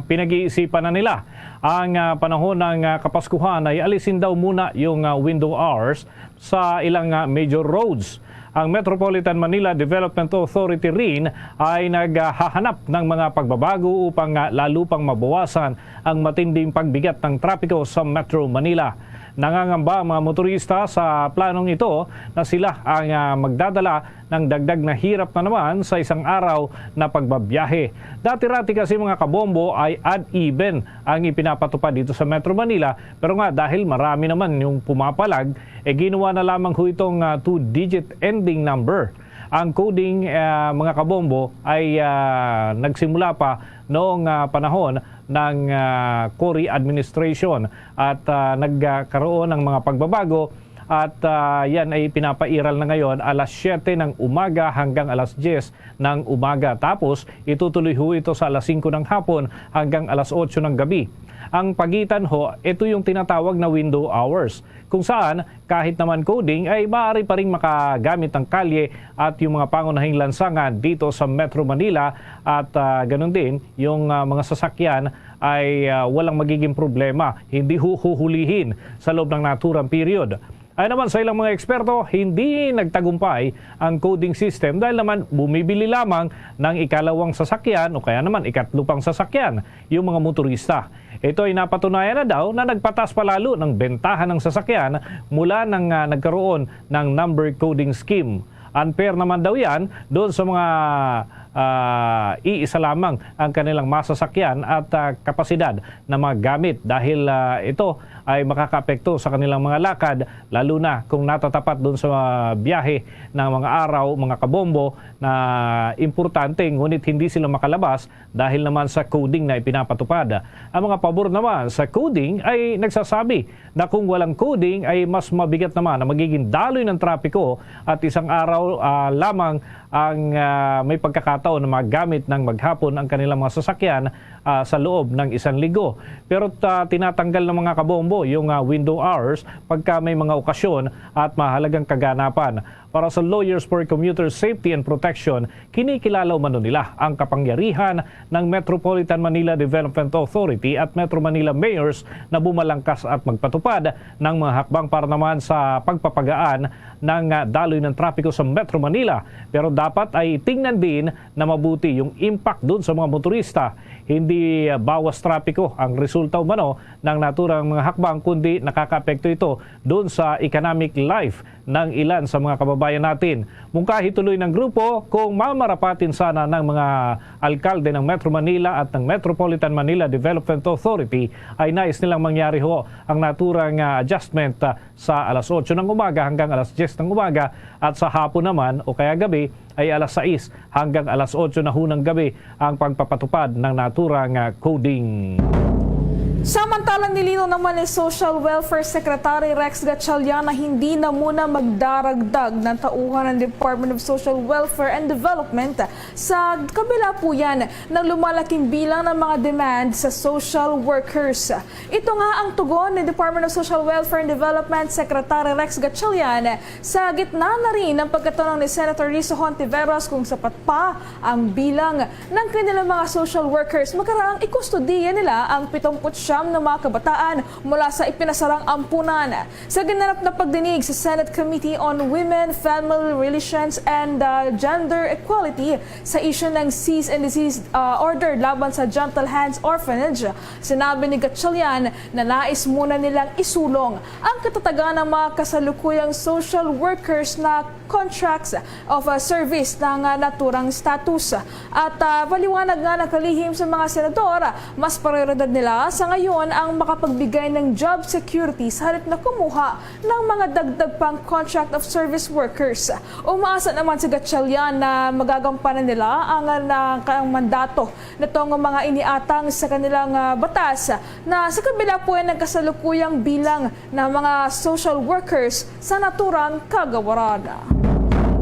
pinag-iisipan na nila ang, ah, panahon ng, ah, Kapaskuhan ay alisin daw muna yung, ah, window hours sa ilang, ah, major roads. Ang Metropolitan Manila Development Authority rin ay naghahanap ng mga pagbabago upang, ah, lalo pang mabawasan ang matinding pagbigat ng trapiko sa Metro Manila. Nangangamba ang mga motorista sa planong ito na sila ang, ah, magdadala ng dagdag na hirap na naman sa isang araw na pagbabiyahe. Dati-rati kasi, mga kabombo, ay odd even ang ipinapatupad dito sa Metro Manila, pero nga dahil marami naman yung pumapalag, eh ginawa na lamang ho itong, ah, two-digit ending number. Ang coding, ah, mga kabombo, ay, ah, nagsimula pa noong, ah, panahon ng, ah, Cory administration at, ah, nagkaroon ng mga pagbabago at, ah, yan ay pinapairal na ngayon alas siyete ng umaga hanggang alas diyes ng umaga. Tapos, itutuloy ho ito sa alas singko ng hapon hanggang alas otso ng gabi. Ang pagitan ho, ito yung tinatawag na window hours, kung saan kahit naman coding ay maaari pa ring makagamit ng kalye at yung mga pangunahing lansangan dito sa Metro Manila at, ah, ganun din yung, ah, mga sasakyan ay, ah, walang magiging problema, hindi huhuhulihin sa loob ng naturang period. Ayon naman sa ilang mga eksperto, hindi nagtagumpay ang coding system dahil naman bumibili lamang ng ikalawang sasakyan o kaya naman ikatlo pang sasakyan yung mga motorista. Ito ay napatunayan na daw na nagpataas pa lalo ng bentahan ng sasakyan mula nang, ah, nagkaroon ng number coding scheme. Unfair naman daw yan doon sa mga, ah, iisa lamang ang kanilang masasakyan at, ah, kapasidad na mga gamit dahil, ah, ito ay makakaapekto sa kanilang mga lakad, lalo na kung natatapat doon sa mga biyahe ng mga araw, mga kabombo, na importante ngunit hindi sila makalabas dahil naman sa coding na ipinapatupad. Ang mga pabor naman sa coding ay nagsasabi na kung walang coding ay mas mabigat naman ang magiging daloy ng trapiko at isang araw, ah, lamang ang, ah, may pagkakataon na magamit ng maghapon ang kanilang mga sasakyan, ah, sa loob ng isang linggo. Pero, ah, tinatanggal ng mga kabombo yung, ah, window hours pagka may mga okasyon at mahalagang kaganapan. Para sa Lawyers for Commuter Safety and Protection, kinikilala umano nila ang kapangyarihan ng Metropolitan Manila Development Authority at Metro Manila Mayors na bumalangkas at magpatupad ng mga hakbang para naman sa pagpapagaan ng, ah, daloy ng trapiko sa Metro Manila. Pero dapat ay tingnan din na mabuti yung impact dun sa mga motorista. Hindi, ah, bawas trapiko ang resulta umano ng naturang mga hakbang, kundi nakakaapekto ito dun sa economic life ng ilan sa mga kababayan natin. Mungkahi tuloy ng grupo kung mamarapatin sana ng mga alkalde ng Metro Manila at ng Metropolitan Manila Development Authority, ay nais nilang mangyari ho ang naturang, ah, adjustment, ah, sa alas otso ng umaga hanggang alas diyes ng umaga at sa hapon naman o kaya gabi ay alas sais hanggang alas otso na ho ng gabi ang pagpapatupad ng naturang, ah, coding. Samantala, nilinaw naman ni Social Welfare Secretary Rex Gatchalian na hindi na muna magdaragdag ng tauhan ng Department of Social Welfare and Development sa kabila po yan ng lumalaking bilang ng mga demand sa social workers. Ito nga ang tugon ni Department of Social Welfare and Development Secretary Rex Gatchalian sa gitna na rin ng pagkatanong ni Senator Risa Hontiveros kung sapat pa ang bilang ng kanilang mga social workers makaraang ikustodiya nila ang pitungput siyam na mga kabataan mula sa ipinasarang ampunan. Sa ginanap na pagdinig sa Senate Committee on Women, Family Relations, and, uh, Gender Equality sa issue ng cease and desist, uh, order laban sa Gentle Hands Orphanage, sinabi ni Gatchalian na nais muna nilang isulong ang katatagan ng mga kasalukuyang social workers na contracts of, uh, service ng, uh, naturang status. At, uh, paliwanag nga ng kalihim sa mga senador, mas prioridad nila sa ngayon ang makapagbigay ng job security sa halip na kumuha ng mga dagdag pang contract of service workers. Umaasa naman si Gatchalian na magagampanan nila ang, uh, na, ang mandato nitong mga iniatang sa kanilang, ah, batas na sa kabila po ay nagkasalukuyang bilang ng mga social workers sa naturang kagawaran.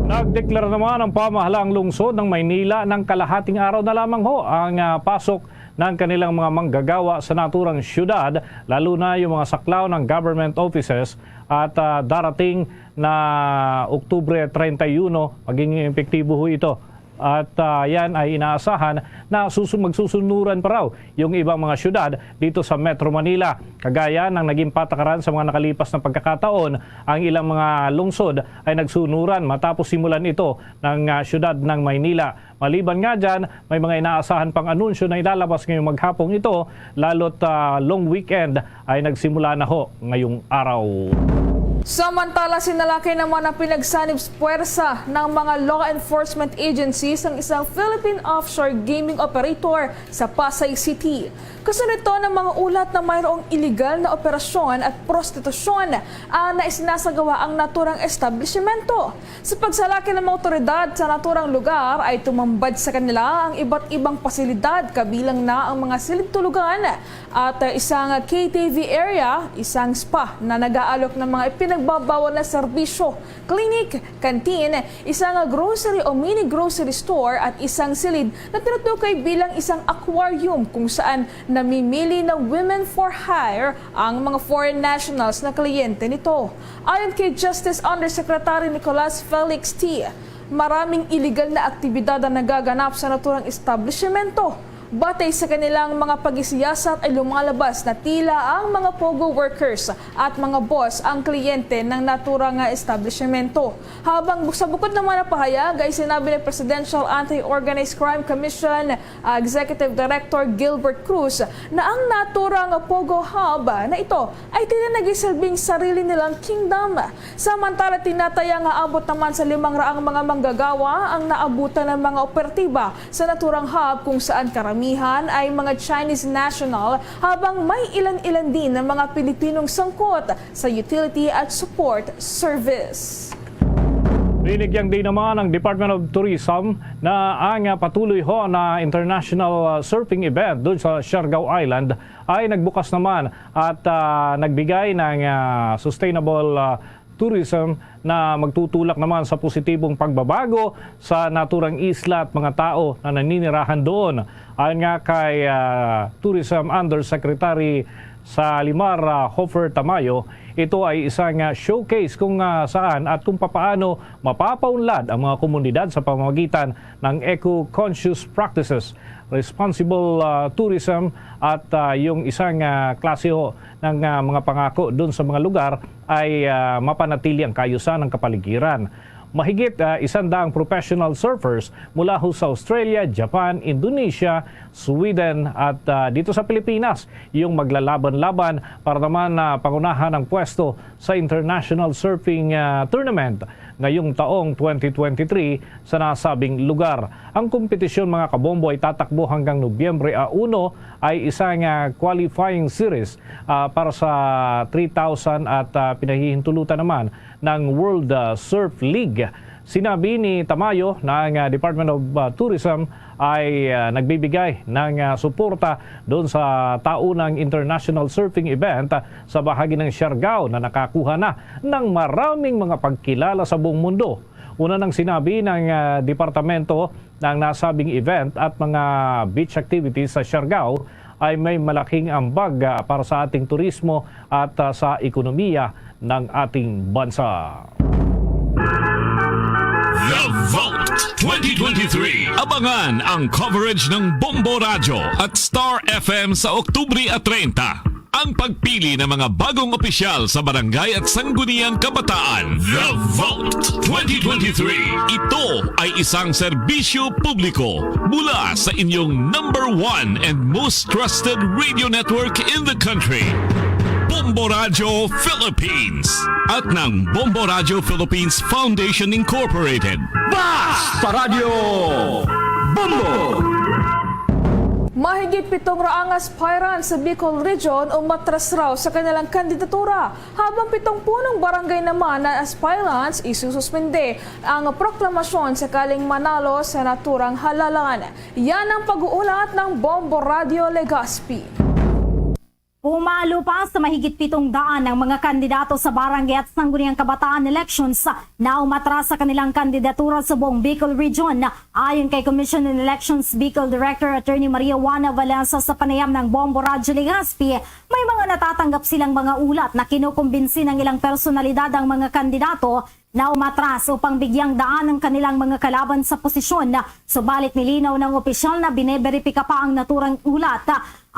Nagdeklara naman ang pamahalaang lungsod ng Maynila ng kalahating araw na lamang ho ang, ah, pasok ng kanilang mga manggagawa sa naturang siyudad, lalo na yung mga saklaw ng government offices, at, ah, darating na Oktubre treinta y uno, magiging epektibo ho ito. At, ah, yan ay inaasahan na susu-, magsusunuran pa raw yung ibang mga syudad dito sa Metro Manila. Kagaya ng naging patakaran sa mga nakalipas na pagkakataon, ang ilang mga lungsod ay nagsunuran matapos simulan ito ng, ah, syudad ng Maynila. Maliban nga dyan, may mga inaasahan pang anunsyo na ilalabas ngayong maghapong ito, lalo't, ah, long weekend ay nagsimula na ho ngayong araw. Samantala, sinalakay naman ang pinagsanib puwersa ng mga law enforcement agencies ang isang Philippine offshore gaming operator sa Pasay City. Kasunod ito ng mga ulat na mayroong iligal na operasyon at prostitusyon ang naisinasagawa ang naturang establisimento. Sa pagsalakay ng mga otoridad sa naturang lugar ay tumambad sa kanila ang iba't ibang pasilidad, kabilang na ang mga silid tulugan at, uh, isang K T V area, isang spa na nag-aalok ng mga ipinagbabawal na serbisyo, clinic, canteen, isang grocery o mini grocery store at isang silid na tinutukoy bilang isang aquarium kung saan namimili ng women for hire ang mga foreign nationals na kliyente nito. Ayon kay Justice Undersecretary Nicolas Felix T., maraming iligal na aktibidad ang nagaganap sa naturang establisimento. Batay sa kanilang mga pag-isiyasat ay lumalabas na tila ang mga POGO workers at mga boss ang kliyente ng naturang nga establisimento. Habang bu-, sa bukod naman na pahayag ay sinabi ni Presidential Anti-Organized Crime Commission, ah, Executive Director Gilbert Cruz na ang naturang POGO Hub na ito ay tila nagisilbing sarili nilang kingdom. Samantala, tinataya nga abot naman sa limang raang mga manggagawa ang naabutan ng mga operatiba sa naturang hub, kung saan karamihan ay mga Chinese national, habang may ilan-ilan din ng mga Pilipinong sangkot sa utility at support service. Binigyang din naman ang Department of Tourism na ang, ah, patuloy ho na international, ah, surfing event doon sa Siargao Island ay nagbukas naman at, ah, nagbigay ng, ah, sustainable, ah, tourism na magtutulak naman sa positibong pagbabago sa naturang isla at mga tao na naninirahan doon. Ayon nga kay, ah, Tourism Undersecretary Salimar, ah, Hofer Tamayo, ito ay isang, ah, showcase kung, ah, saan at kung papaano mapapaunlad ang mga komunidad sa pamamagitan ng eco-conscious practices, responsible, ah, tourism at, ah, yung isang, ah, klase ho ng, ah, mga pangako dun sa mga lugar ay, ah, mapanatili ang kaayusan ng kapaligiran. Mahigit, ah, isang daang professional surfers mula ho sa Australia, Japan, Indonesia, Sweden at, ah, dito sa Pilipinas yung maglalaban-laban para naman na pangunahan ang pwesto sa International Surfing, ah, Tournament ngayong taong twenty twenty-three sa nasabing lugar. Ang kompetisyon, mga kabombo, ay tatakbo hanggang Nobyembre a uno, ay isang, ah, qualifying series, ah, para sa three thousand at, ah, pinahihintulutan naman ng World, ah, Surf League. Sinabi ni Tamayo na ang, ah, Department of, ah, Tourism ay, ah, nagbibigay ng, ah, suporta doon sa taunang international surfing event, ah, sa bahagi ng Siargao na nakakuha na ng maraming mga pagkilala sa buong mundo. Una nang sinabi ng, ah, departamento na ang nasabing event at mga beach activities sa Siargao ay may malaking ambag, ah, para sa ating turismo at, ah, sa ekonomiya ng ating bansa. The Vote twenty twenty-three. Abangan ang coverage ng Bombo Radyo at Star F M sa Oktubre treinta. Ang pagpili ng mga bagong opisyal sa barangay at sangguniang kabataan. The Vote twenty twenty-three. Ito ay isang serbisyo publiko mula sa inyong number one and most trusted radio network in the country, Bombo Radyo Philippines, at ng Bombo Radyo Philippines Foundation Incorporated. Basta Radyo Bombo! Mahigit pitong raang aspirants sa Bicol Region umatras raw sa kanilang kandidatura, habang pitong punong barangay naman na aspirants isususpende ang proklamasyon sakaling manalo sa naturang halalan. Yan ang pag-uulat ng Bombo Radio Legazpi. Pumalo pa sa mahigit pitong daan ang mga kandidato sa barangay at sangguniang kabataan elections na umatras sa kanilang kandidatura sa buong Bicol Region. Ayon kay Commission on Elections Bicol Director Attorney Maria Juana Valencia sa panayam ng Bombo Radyo Legazpi, may mga natatanggap silang mga ulat na kinukumbinsi ng ilang personalidad ang mga kandidato na umatras upang bigyang daan ang kanilang mga kalaban sa posisyon. Subalit nilinaw ng opisyal na bineberipika pa ang naturang ulat.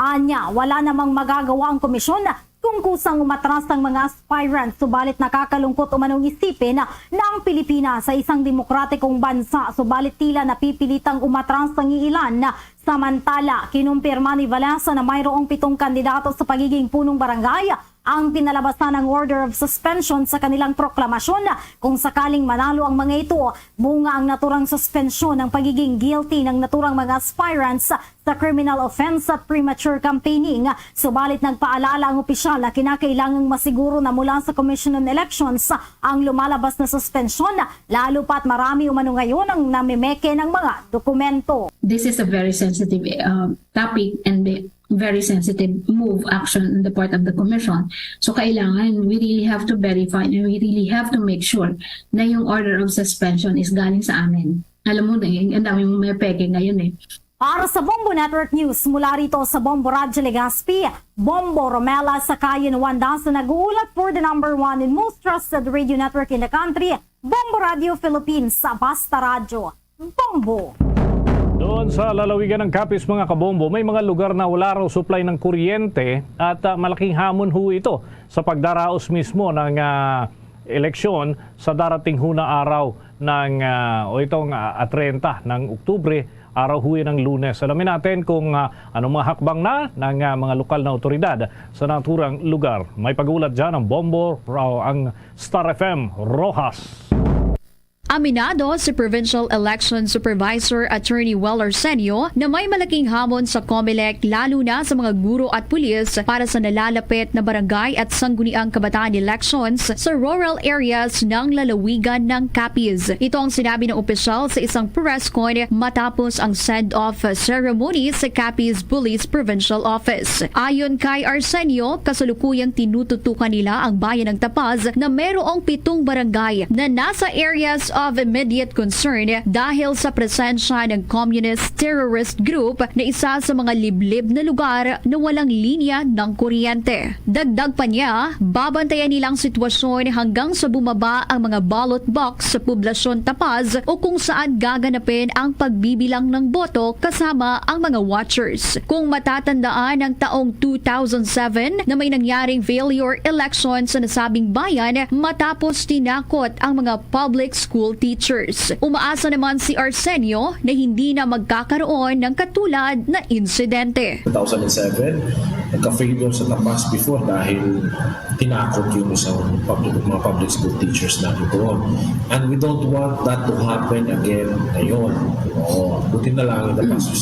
Anya, wala namang magagawa ang komisyon kung kusang umatras ang mga aspirants. Subalit nakakalungkot umanong isipin na ang Pilipinas ay isang demokratikong bansa, subalit tila napipilitang umatras ang iilan. Samantala, kinumpirma ni Valencia na mayroong pitong kandidato sa pagiging punong barangay ang pinalabasan ng order of suspension sa kanilang proklamasyon. Kung sakaling manalo ang mga ito, bunga ang naturang suspensyon ng pagiging guilty ng naturang mga aspirants sa criminal offense at premature campaigning. Subalit nagpaalala ang opisyal na kinakailangang masiguro na mula sa Commission on Elections ang lumalabas na suspensyon, lalo pa't marami umano ngayon ang namimeke ng mga dokumento. This is a very sensitive, um, topic and the very sensitive move, action on the part of the commission. So, kailangan we really have to verify and we really have to make sure na yung order of suspension is galing sa amin. Alam mo na, ang dami mong may peke ngayon eh. Para sa Bombo Network News, mula rito sa Bombo Radyo Legazpi, Bombo Romela Sakayan Wanda sa nag-uulat for the number one and most trusted radio network in the country, Bombo Radio Philippines, sa Basta Radyo. Bombo. Doon sa lalawigan ng Capiz, mga kabombo, may mga lugar na wala raw supply ng kuryente at, ah, malaking hamon ho ito sa pagdaraos mismo ng, ah, eleksyon sa darating ho na araw ng, ah, o itong, ah, treinta ng Oktubre, araw ho yan ng Lunes. Alamin natin kung, ah, anong mga hakbang na ng, ah, mga lokal na otoridad sa naturang lugar. May pag-ulat dyan ang Bombo, ang Star F M Roxas. Aminado si Provincial Election Supervisor Attorney Wel Arsenio na may malaking hamon sa Comelec, lalo na sa mga guro at pulis, para sa nalalapit na barangay at sangguniang kabataan elections sa rural areas ng lalawigan ng Capiz. Ito ang sinabi ng opisyal sa isang press con matapos ang send-off ceremony sa Capiz Police Provincial Office. Ayon kay Arsenio, kasalukuyang tinututukan nila ang bayan ng Tapaz na merong pitong barangay na nasa areas of immediate concern dahil sa presensya ng communist terrorist group na isa sa mga liblib na lugar na walang linya ng kuryente. Dagdag pa niya, babantayan nilang sitwasyon hanggang sa bumaba ang mga ballot box sa poblasyon Tapaz o kung saan gaganapin ang pagbibilang ng boto kasama ang mga watchers. Kung matatandaan ang taong two thousand seven na may nangyaring failure election sa nasabing bayan matapos tinakot ang mga public school teachers. Umaasa naman si Arsenio na hindi na magkakaroon ng katulad na insidente. Two thousand seven, Nagka-failure sa Tapas before dahil tinakot yung isang public, mga public school teachers natin doon. And we don't want that to happen again ngayon. Oo, buti na lang in the past,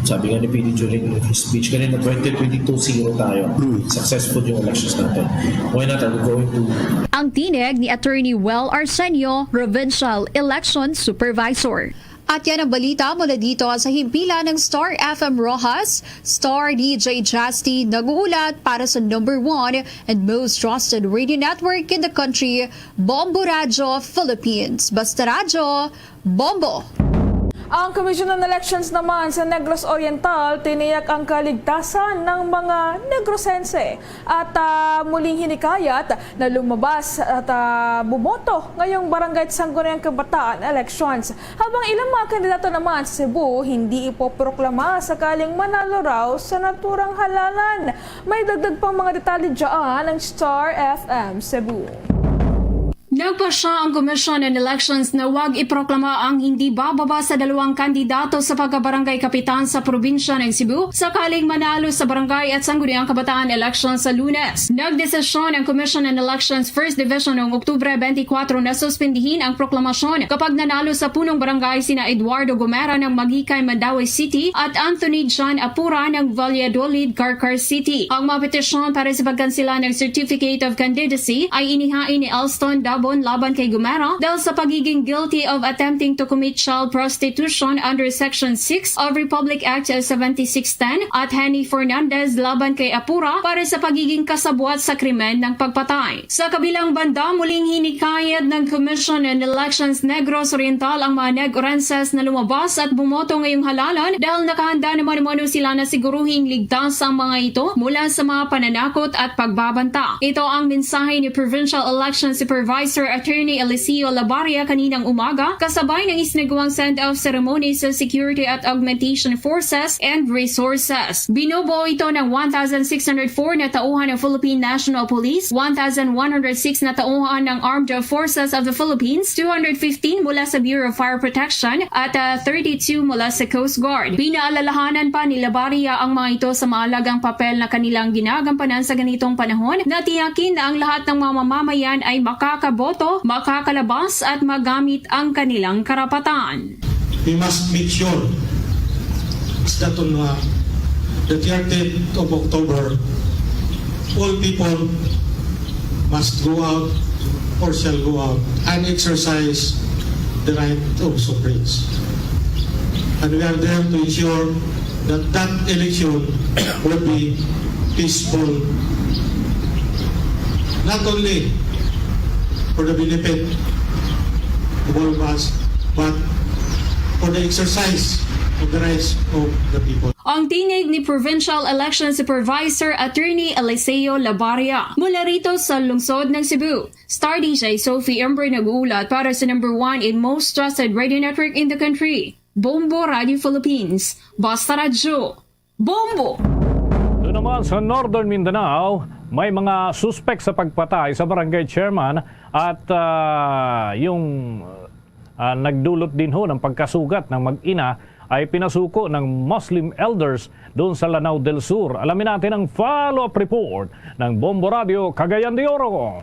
sabi nga ni P D Julie in his speech kanina, twenty twenty-two, zero tayo. Successful yung elections natin. Why not? Are we going to Ang tinig ni Attorney Well Arsenio, Provincial Election Supervisor. At yan ang balita mula dito sa himpilan ng Star F M Roxas, Star D J Justy nag-uulat para sa number one and most trusted radio network in the country, Bombo Radyo Philippines. Basta Radyo, Bombo! Ang Commission on Elections naman sa Negros Oriental tiniyak ang kaligtasan ng mga Negrosense at ah, muling hinikayat na lumabas at ah, bumoto ngayong Barangay Sangguniang Kabataan Elections. Habang ilang mga kandidato naman sa Cebu hindi ipoproklama sakaling manalo raw sa naturang halalan. May dagdag pang mga detalye dyan ang Star F M Cebu. Nagpasya ang Commission on Elections na wag iproklama ang hindi bababa sa dalawang kandidato sa pagkabarangay kapitan sa probinsya ng Cebu sakaling manalo sa barangay at sangguniang kabataan election sa Lunes. Nagdesisyon ang Commission on Elections First Division noong Oktubre twenty-four na suspendihin ang proklamasyon kapag nanalo sa punong barangay sina Eduardo Gomera ng Magikay, Mandaue City at Anthony John Apura ng Valladolid, Carcar City. Ang mga petisyon para sa pagkansela ng Certificate of Candidacy ay inihain ni Alston Dabon laban kay Gomera dahil sa pagiging guilty of attempting to commit child prostitution under Section six of Republic Act seventy-six ten at Henny Fernandez laban kay Apura para sa pagiging kasabwat sa krimen ng pagpatay. Sa kabilang banda, muling hinikayat ng Commission on Elections Negros Oriental ang mga Neg-Orenses na lumabas at bumoto ngayong halalan dahil nakahanda naman umano sila na siguruhing ligtas ang mga ito mula sa mga pananakot at pagbabanta. Ito ang mensahe ni Provincial Election Supervisor Attorney Eliseo Labaria kaninang umaga, kasabay ng isinagawang send-off ceremony sa Security at Augmentation Forces and Resources. Binubuo ito ng one thousand six hundred four na tauhan ng Philippine National Police, one thousand one hundred six na tauhan ng Armed Forces of the Philippines, two hundred fifteen mula sa Bureau of Fire Protection, at ah, thirty-two mula sa Coast Guard. Pinaalalahanan pa ni Labaria ang mga ito sa mahalagang papel na kanilang ginagampanan sa ganitong panahon na tiyakin na ang lahat ng mga mamamayan ay makakaboto, makakalabas at magamit ang kanilang karapatan. We must make sure that on uh, the thirtieth of October, all people must go out or shall go out and exercise the right of suffrage. And we are there to ensure that that election will be peaceful, not only for the benefit of all of us, but for the exercise of the rights of the people. Ang tinig ni Provincial Election Supervisor Attorney Eliseo Labaria mula rito sa lungsod ng Cebu. Star D J Sophie Ember nag-uulat para sa number one and most trusted radio network in the country, Bombo Radio Philippines. Basta Radyo, Bombo! Doon naman sa Northern Mindanao, may mga suspek sa pagpatay sa barangay chairman at ah, yung ah, nagdulot din ho ng pagkasugat ng mag-ina ay pinasuko ng Muslim elders doon sa Lanao del Sur. Alamin natin ang follow-up report ng Bombo Radio Cagayan de Oro.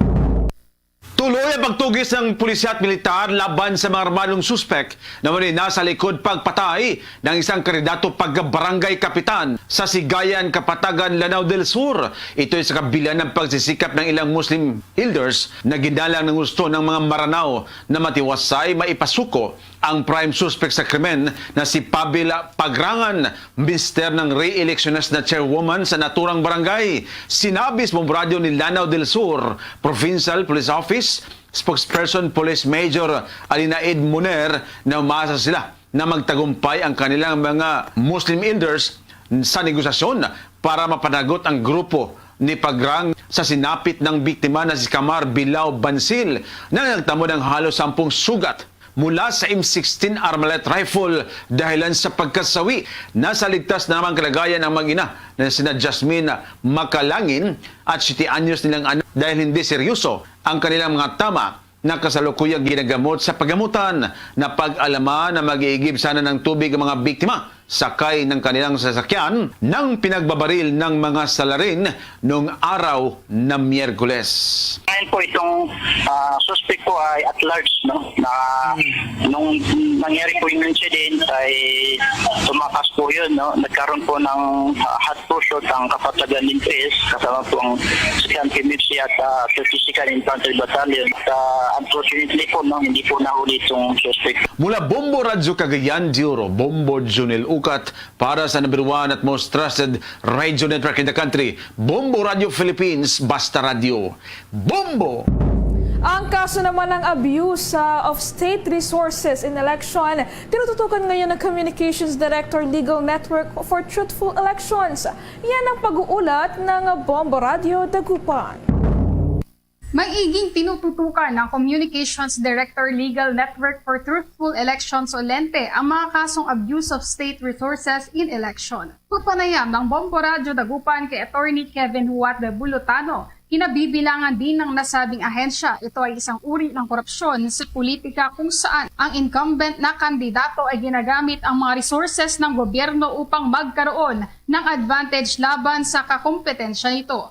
Tuloy ang pagtugis ng pulisya at militar laban sa mga armadong suspek na umano'y nasa likod pagpatay ng isang kandidato pagka-barangay kapitan sa Sigayan, Kapatagan, Lanao del Sur. Ito'y sa kabila ng pagsisikap ng ilang Muslim elders na ginalang ng gusto ng mga Maranao na matiwasay maipasuko ang prime suspect sa krimen na si Pabil Pagrangan, mister ng re-electionist na chairwoman sa naturang barangay. Sinabi sa Bombo Radyo ni Lanao del Sur Provincial Police Office Spokesperson Police Major Alinaid Muner na umaasa sila na magtagumpay ang kanilang mga Muslim elders sa negosasyon para mapanagot ang grupo ni Pagrang sa sinapit ng biktima na si Kamar Bilao Bansil na nagtamo ng halos sampung sugat mula sa M sixteen Armalite rifle dahilan sa pagkasawi. Nasa ligtas na naman kalagayan ang mag-ina na sina Jasmine Makalangin at siyete anyos nilang anak dahil hindi seryoso ang kanilang mga tama na kasalukuyang ginagamot sa pagamutan. Napag-alaman na mag-iigib sana ng tubig ang mga biktima sakay ng kanilang sasakyan ng pinagbabaril ng mga salarin nung araw na Miyerkules. Ngayon po itong ah, suspect po ay at large, no, na nung nangyari po yung incident ay tumakas po yun, no, nagkaroon po ng ah, hot pursuit ang kapatagan ng P S kasama po ang second P M F C at ah, thirty-second Infantry Battalion. At ah, unfortunately po, no, hindi po nahuli itong suspect. Mula Bombo Radyo Cagayan de Oro, Bombo Junel Ukat para sa number one at most trusted radio network in the country, Bombo Radio Philippines, Basta Radio. Bombo! Ang kaso naman ng abuse uh, of state resources in election, tinututukan ngayon ng Communications Director Legal Network for Truthful Elections. Yan ang pag-uulat ng Bombo Radio Dagupan. Maiging tinututukan ng Communications Director Legal Network for Truthful Elections o lente ang mga kasong abuse of state resources in election. Sa panayam ng Bombo Radyo Dagupan kay Attorney Kevin Huat de Bulutano, kinabibilangan din ng nasabing ahensya. Ito ay isang uri ng korupsyon sa politika kung saan ang incumbent na kandidato ay ginagamit ang mga resources ng gobyerno upang magkaroon ng advantage laban sa kakompetensya nito.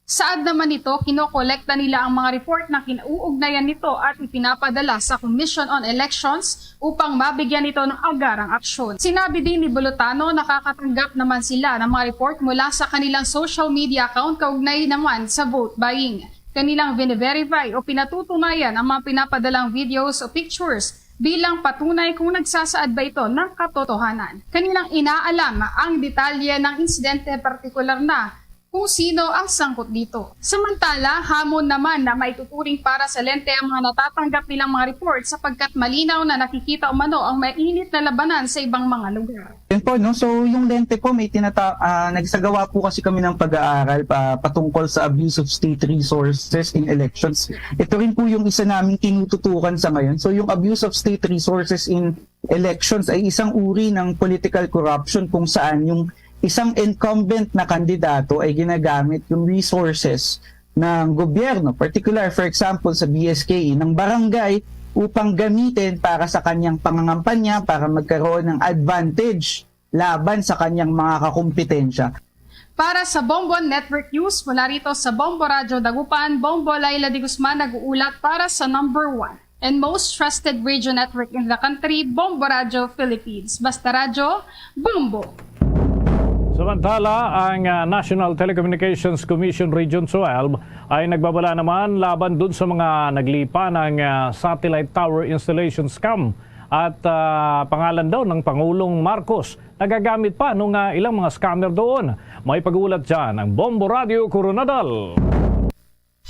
Saad naman nito, kinokolekta nila ang mga report na kinauugnayan nito at ipinapadala sa Commission on Elections upang mabigyan nito ng agarang aksyon. Sinabi din ni Bulutano, nakakatanggap naman sila ng mga report mula sa kanilang social media account kaugnay naman sa vote buying. Kanilang vine-verify o pinatutunayan ang mga pinapadalang videos o pictures bilang patunay kung nagsasaad ba ito ng katotohanan. Kanilang inaalam ang detalye ng insidente, partikular na kung sino ang sangkot dito. Samantala, hamon naman na maituturing para sa lente ang mga natatanggap nilang mga report sapagkat malinaw na nakikita umano ang mainit na labanan sa ibang mga lugar. Yun po, no? So, yung lente po, may tinata ah, nagsagawa po kasi kami ng pag-aaral pa, patungkol sa abuse of state resources in elections. Ito rin po yung isa naming tinututukan sa ngayon. So, yung abuse of state resources in elections ay isang uri ng political corruption kung saan yung isang incumbent na kandidato ay ginagamit yung resources ng gobyerno, particular, for example, sa B S K E, ng barangay upang gamitin para sa kanyang pangangampanya, para magkaroon ng advantage laban sa kanyang mga kakumpetensya. Para sa Bombo Network News, mula rito sa Bombo Radyo Dagupan, Bombo Laila de Guzman nag-uulat para sa number one and most trusted radio network in the country, Bombo Radyo Philippines. Basta Radyo, Bombo! Samantala, ang ah, National Telecommunications Commission Region twelve ay nagbabala naman laban dun sa mga naglipa ng ah, satellite tower installation scam at ah, pangalan daw ng Pangulong Marcos. Nagagamit pa nung ah, ilang mga scammer doon. May pag-uulat dyan ang Bombo Radio Coronadal.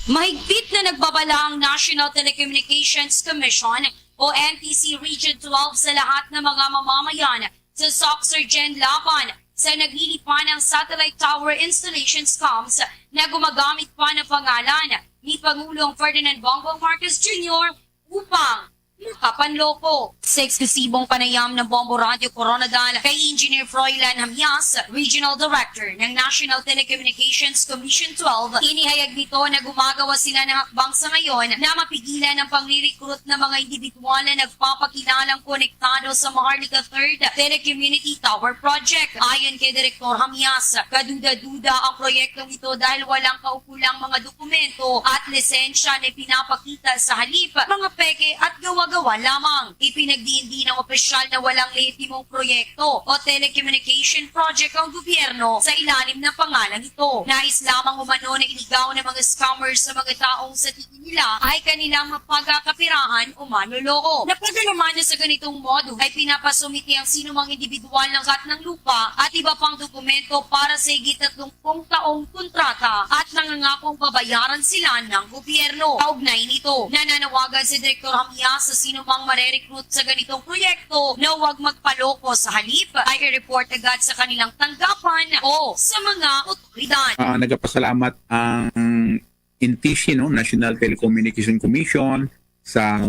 Mahigpit na nagbabala ang National Telecommunications Commission o N T C Region twelve sa lahat ng mga mamamayan sa SOCSERGEN laban sa naglilipa ng satellite tower installation scams na gumagamit pa ng pangalan ni Pangulong Ferdinand Bongbong Marcos Junior upang makapanloko. Sa eksklusibong panayam ng Bombo Radio Coronadal kay Engineer Froilan Hamias, Regional Director ng National Telecommunications Commission twelve, inihayag nito na gumagawa sila ng hakbang sa ngayon na mapigilan ang pangre-recruit ng mga individual na nagpapakilalang konektado sa Maharlika Third Telecommunity Tower Project. Ayon kay Direktor Hamias, kaduda-duda ang proyektong ito dahil walang kaukulang mga dokumento at lisensya na ipinapakita, sa halip mga peke at gawa-gawa lamang. Ipinagdiin din ng opisyal na walang lehitimong proyekto o telecommunication project ang gobyerno sa ilalim ng pangalan nito. Nais lamang umano na iligaw ng mga scammers sa mga taong sa tingin nila ay kanilang mapagkakapirahan o manloloko. Napadalaman na sa ganitong modus ay pinapasumite ang sinumang individual ng kat ng lupa at iba pang dokumento para sa higit tatlong pung taong kontrata at nangangakong babayaran sila ng gobyerno. Kaugnay nito, nananawagan si Direktor Hamias sa sinumang marerecruit sa ganitong proyekto na huwag magpaloko, sa halip ay i-report agad sa kanilang tanggapan o sa mga otoridad. Ah, nagapasalamat ang N T C, no, National Telecommunication Commission, sa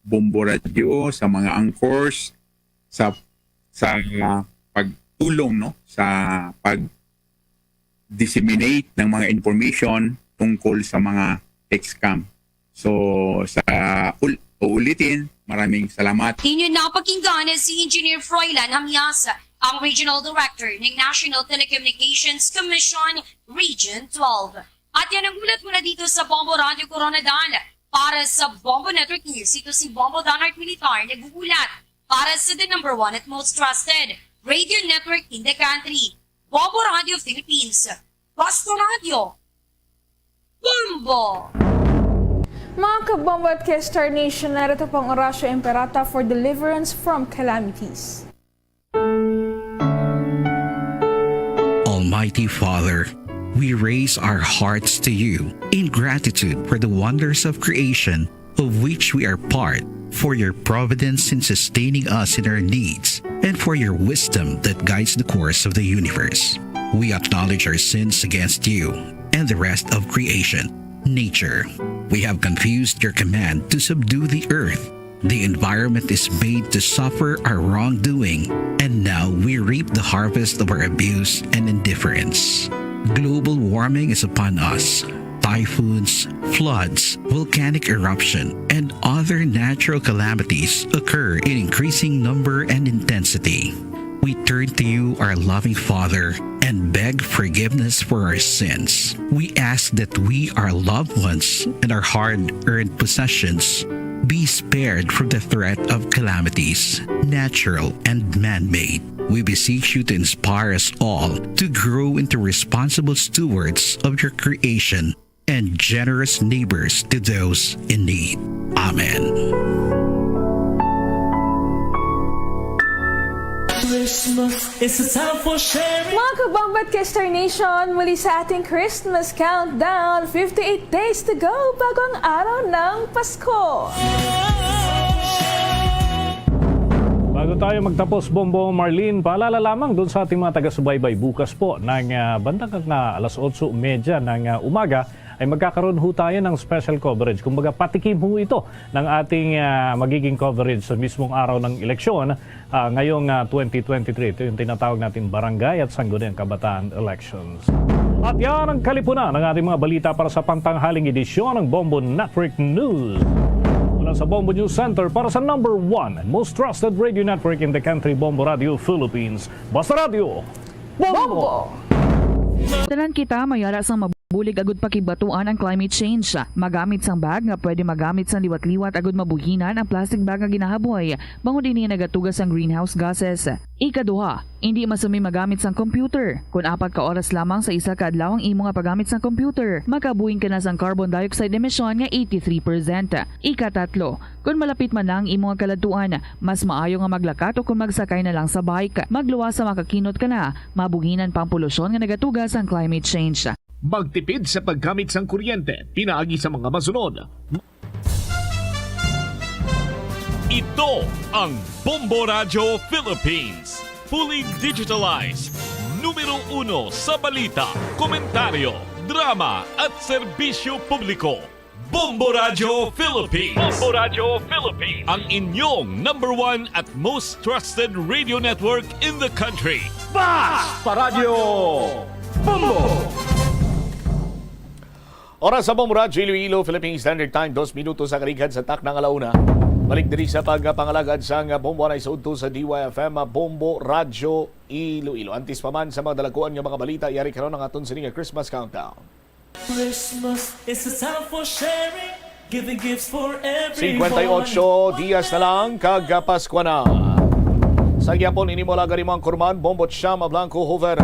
Bombo Radio, sa mga anchors, sa sa pagtulong, no, sa pag disseminate ng mga information tungkol sa mga tech scam. So, sa ul- uulitin, maraming salamat. Inyo napakinggan si Engineer Froilan Hamias, ang Regional Director ng National Telecommunications Commission Region twelve. At yan ang ulat mula dito sa Bombo Radio Koronadal. Para sa Bombo Network News, ito si Bombo Donald Militar nag-uulat para sa the number one at most trusted radio network in the country, Bombo Radio Philippines. Basta Radio, Bombo! Mga kabombo at K-Star Nation, narito po ang Oratio Imperata for deliverance from calamities. Almighty Father, we raise our hearts to you in gratitude for the wonders of creation of which we are part, for your providence in sustaining us in our needs, and for your wisdom that guides the course of the universe. We acknowledge our sins against you and the rest of creation, nature. We have confused your command to subdue the earth. The environment is made to suffer our wrongdoing, and now we reap the harvest of our abuse and indifference. Global warming is upon us. Typhoons, floods, volcanic eruption, and other natural calamities occur in increasing number and intensity. We turn to you, our loving Father, and beg forgiveness for our sins. We ask that we, our loved ones, and our hard-earned possessions be spared from the threat of calamities, natural and man-made. We beseech you to inspire us all to grow into responsible stewards of your creation and generous neighbors to those in need. Amen. Christmas is a time for sharing. Mga kabombo at K-Star Nation, muli sa ating Christmas countdown, fifty-eight days to go bago ang araw ng Pasko. Bago tayo magtapos, Bombo Marlene, paalala lamang doon sa ating mga taga-subaybay, bukas po ng, ah, bandang, ah, alas otso medya ng, ah, umaga ay magkakaroon ho tayo ng special coverage. Kumbaga, patikim ho ito ng ating, ah, magiging coverage sa mismong araw ng eleksyon, ah, ngayong, ah, twenty twenty-three. Ito yung tinatawag natin Barangay at Sangguniang Kabataan Elections. At yan ang kalipunan ng ating mga balita para sa pangtanghaling edisyon ng Bombo Network News. Mula sa Bombo News Center para sa number one most trusted radio network in the country, Bombo Radio Philippines. Basta Radio, Bombo! Tanan kita mayara sang mabulig agud pakigbatuan ang climate change. Magamit sang bag nga pwede magamit sang liwat-liwat agud mabuhinan ang plastic bag nga ginahaboy, bangod ini nagatuga sang greenhouse gases. Ikaduha, indi masumi magamit sang computer. Kon apat ka oras lamang sa isa ka adlaw ang imo nga paggamit sang computer, makabuhin ka na sang carbon dioxide emission nga eighty-three percent. Ikatatlo, kon malapit man na ang imo nga kaladtuan, mas maayo nga maglakat o kon magsakay na lang sa bike. Magluwas sa makakinot ka na, mabuhinan pa ang polusyon nga nagatuga sang climate change. Magtipid sa paggamit sang kuryente pinaagi sa mga masunod. Ito ang Bombo Radyo Philippines. Fully digitalized. Numero uno sa balita, komentaryo, drama at serbisyo publiko. Bombo Radyo Philippines. Bombo Radyo Philippines. Ang inyong number one at most trusted radio network in the country. Basta Radyo Bombo! Oras sa Bombo Radyo Iloilo, Philippine Standard Time, dos minuto sa kaligad sa takna nga alauna. Balik diri sa pagpangalagad sang Bombo Anay sa udto sa D Y F M, Bombo Radyo Iloilo. Antes pa man sa mga dalaguan nga mga balita, yari karon ang aton sini nga Christmas countdown. Christmas is a time for sharing, giving gifts for everyone. Singkwenta y otso dias na lang kag Paskwa na. Sa gyapon ini mo laga nimo ang kurman, Bombo Chama Blanco Hoover.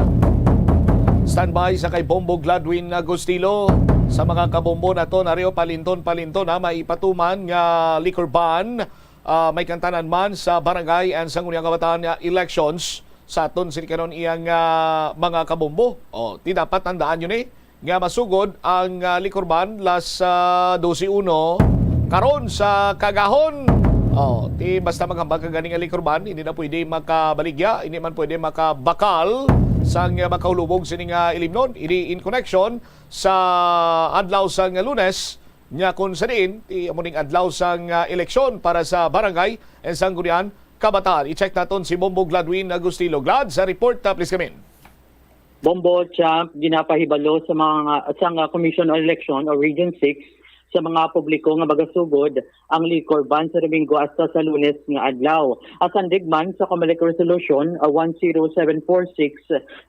Standby sa kay Bombo Gladwin Agustilo. Sa mga kabombo naton, ari o, palinton-palinton na maipatuman nga liquor ban, ah, may kantanan man sa barangay and sangguniang kabataan nga elections sa aton sini karon iyang, ah, mga kabombo. O, ti dapat tandaan yun eh, nga masugod ang, ah, liquor ban las, ah, dose uno karon sa kagahon. O, ti basta maghambal ka gani nga liquor ban, hindi na pwede makabaligya, hindi man pwede makabakal sang, ah, makahulubog sini nga ilimnon. Ini in connection sa adlaw sang Lunes, nga kung sa diin, ti amo ning adlaw sang, ah, eleksyon para sa barangay and sangguniang kabataan. I-check naton si Bombo Gladwin Agustilo. Glad, sa report, ah, please come in. Bombo, Champ, ginapahibalo sa mga, sang, ah, Commission on Election o Region six sa mga publiko nga magasugod ang liquor ban sa Domingo hasta sa Lunes nga adlaw. Asandig man sa Comelec Resolution, ah, one zero seven four six,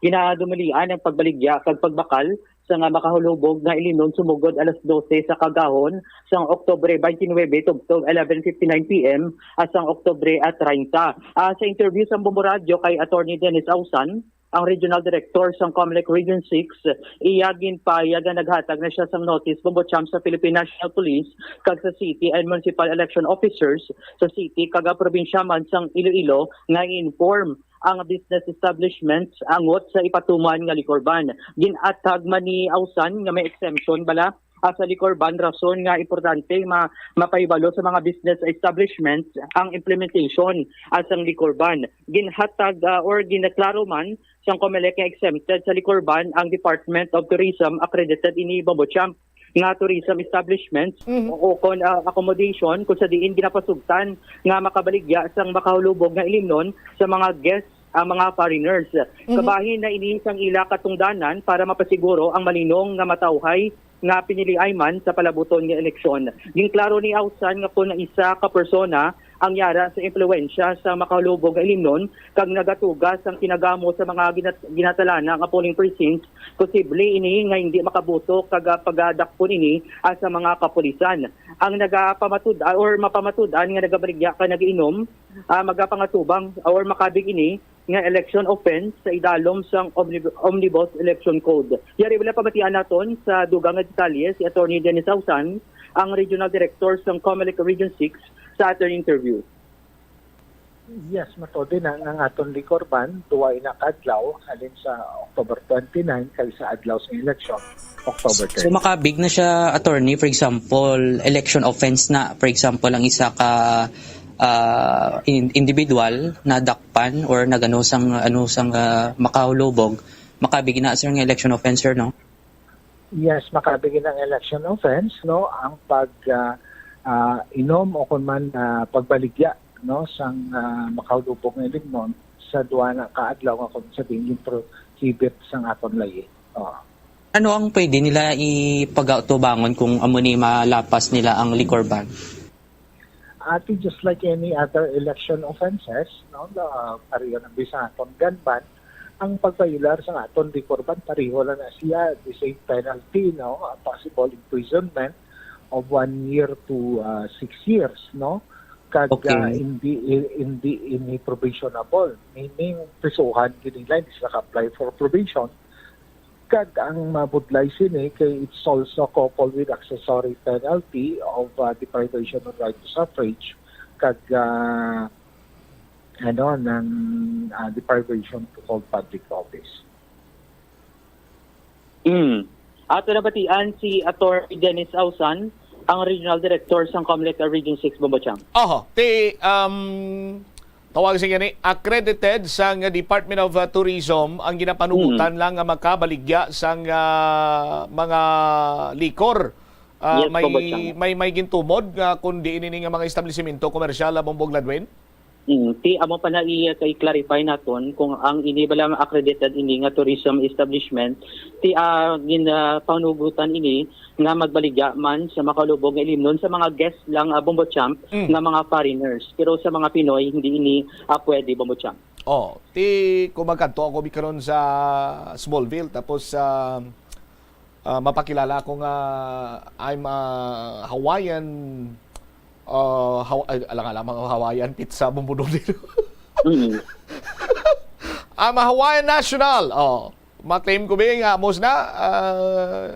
ginadumalian ang pagbaligya kag pagbakal sa nga makahulubog nga ilimnon sumugod alas dose sa kaagahon sang Oktubre twenty-nine tubtob eleven fifty-nine P M sang Oktubre, ah, treinta. Ah, sa interview sa Bombo Radyo kay Attorney Dennis Ausan, ang Regional Director sang Comelec Region six, iya ginpahayag nga naghatag na siya sang notice, Bombo Champ, sa Philippine National Police kag sa City and Municipal Election Officers sa City kag, ah, probinsya man sang Iloilo nga i-inform ang business establishments angot sa ipatuman nga liquor ban. Gin-atag man ni Ausan nga may exemption bala, ah, sa liquor ban, rason nga importante ma-, mapahibalo sa mga business establishments ang implementation, ah, sang liquor ban. Ginhatag, ah, or ginaklaro man sang Comelec nga exempted sa liquor ban ang Department of Tourism, accredited ini, Bombo Champ, nga tourism establishments Mhm. o kon, ah, accommodation kung sa diin ginapasugtan nga makabaligya sang makahulubog nga ilimnon sa mga guests ang mga foreigners. Mhm. Kabahin na ini sang ila katungdanan para mapasiguro ang malinong nga matawhay nga piniliay man sa palabuton nga eleksyon. Ginklaro ni Ausan nga kon isa ka persona ang yara sa impluwensya sa makahulubog nga ilimnon kag nagatuga sang kinagamo sa mga ginat-, ginatalana nga polling precincts, posible ini nga hindi makaboto kag, ah, pagadakpon ini, ah, sa mga kapulisan. Ang nagapamatud-, ah, or mapamatud-an nga nagabaligya kag nag-inom, ah, magapangatubang or makabig ini nga election offense sa idalom sang Omnib-, Omnibus Election Code. Yari, wala pamatian naton sa dugang nga detalye si Attorney Dennis Ausan, ang Regional Director sang Comelec Region six, sa aton interview. Yes, matod na nga ang aton liquor ban, duwa ina ka adlaw, halin sa October twenty-nine kag sa adlaw sa election, October So, thirty. Makabig na siya, attorney, for example, election offense na, for example, ang isa ka, ah, in-, individual na dakpan or nagano sang, ano, sang, ah, makahulubog, makabig na, sir, nga election offense, sir, no? Yes, makabig na ang election offense, no, ang pag, ah, ah, inom o kun man, ah, pagbaligya, no, sang, ah, makahulubog nga ilimnon sa duwa na ka adlaw nga kung sa ginprohibit sang aton layi. Oh. Ano ang pwede nila ipagatubangon kung amo ni malapas nila ang liquor ban? Ati, just like any other election offenses, no, na pareho na bisan aton gun ban, ang pagbayular sa aton liquor ban, pareho lang na siya, the same penalty, no, a possible imprisonment of one year to, ah, six years, no, kag, Okay. ah, hindi, hindi ini probationable, meaning prisuhan gid nila, hindi sila ka-apply for probation. Kag ang mabudlay sini kay it's also coupled with accessory penalty of, uh, deprivation of right to suffrage kag, uh, ano, ng, uh, deprivation to hold public office. Mm. Ato nabatian si Attorney Dennis Ausan, ang Regional Director sang Comelec Region six, Bombo Champ. Oho, ti, um, tawag sa gani, accredited sang Department of, uh, Tourism ang ginapanugutan Mm. lang nga makabaligya sang, uh, mga liquor. Uh, Yes, may, Bombo Champ. may, may gintumod nga kung diin ini nga mga establisimento komersyal, uh, Bombo Gladwin? Mm, ti amo pa na i-, i-clarify naton kung ang ini bala nga accredited ini nga tourism establishment, ti, ah, gin-, ah, panugutan ini nga magbaligya man sa makalubog nga ilimnon sa mga guest lang, ah, Bombo Champ, Mm. nga mga foreigners. Pero sa mga Pinoy, hindi ini, ah, pwede, Bombo Champ. Oh, ti kung magkadto ako bi karon sa Smallville, tapos sa, ah, mapakilala ako nga I'm a Hawaiian, ah, Haw-, ay, alang-alang mga Hawaiian pizza, Bombo Doodle. Mm. I'm a Hawaiian national. Oh, ma-claim ko bi nga amos na, ah,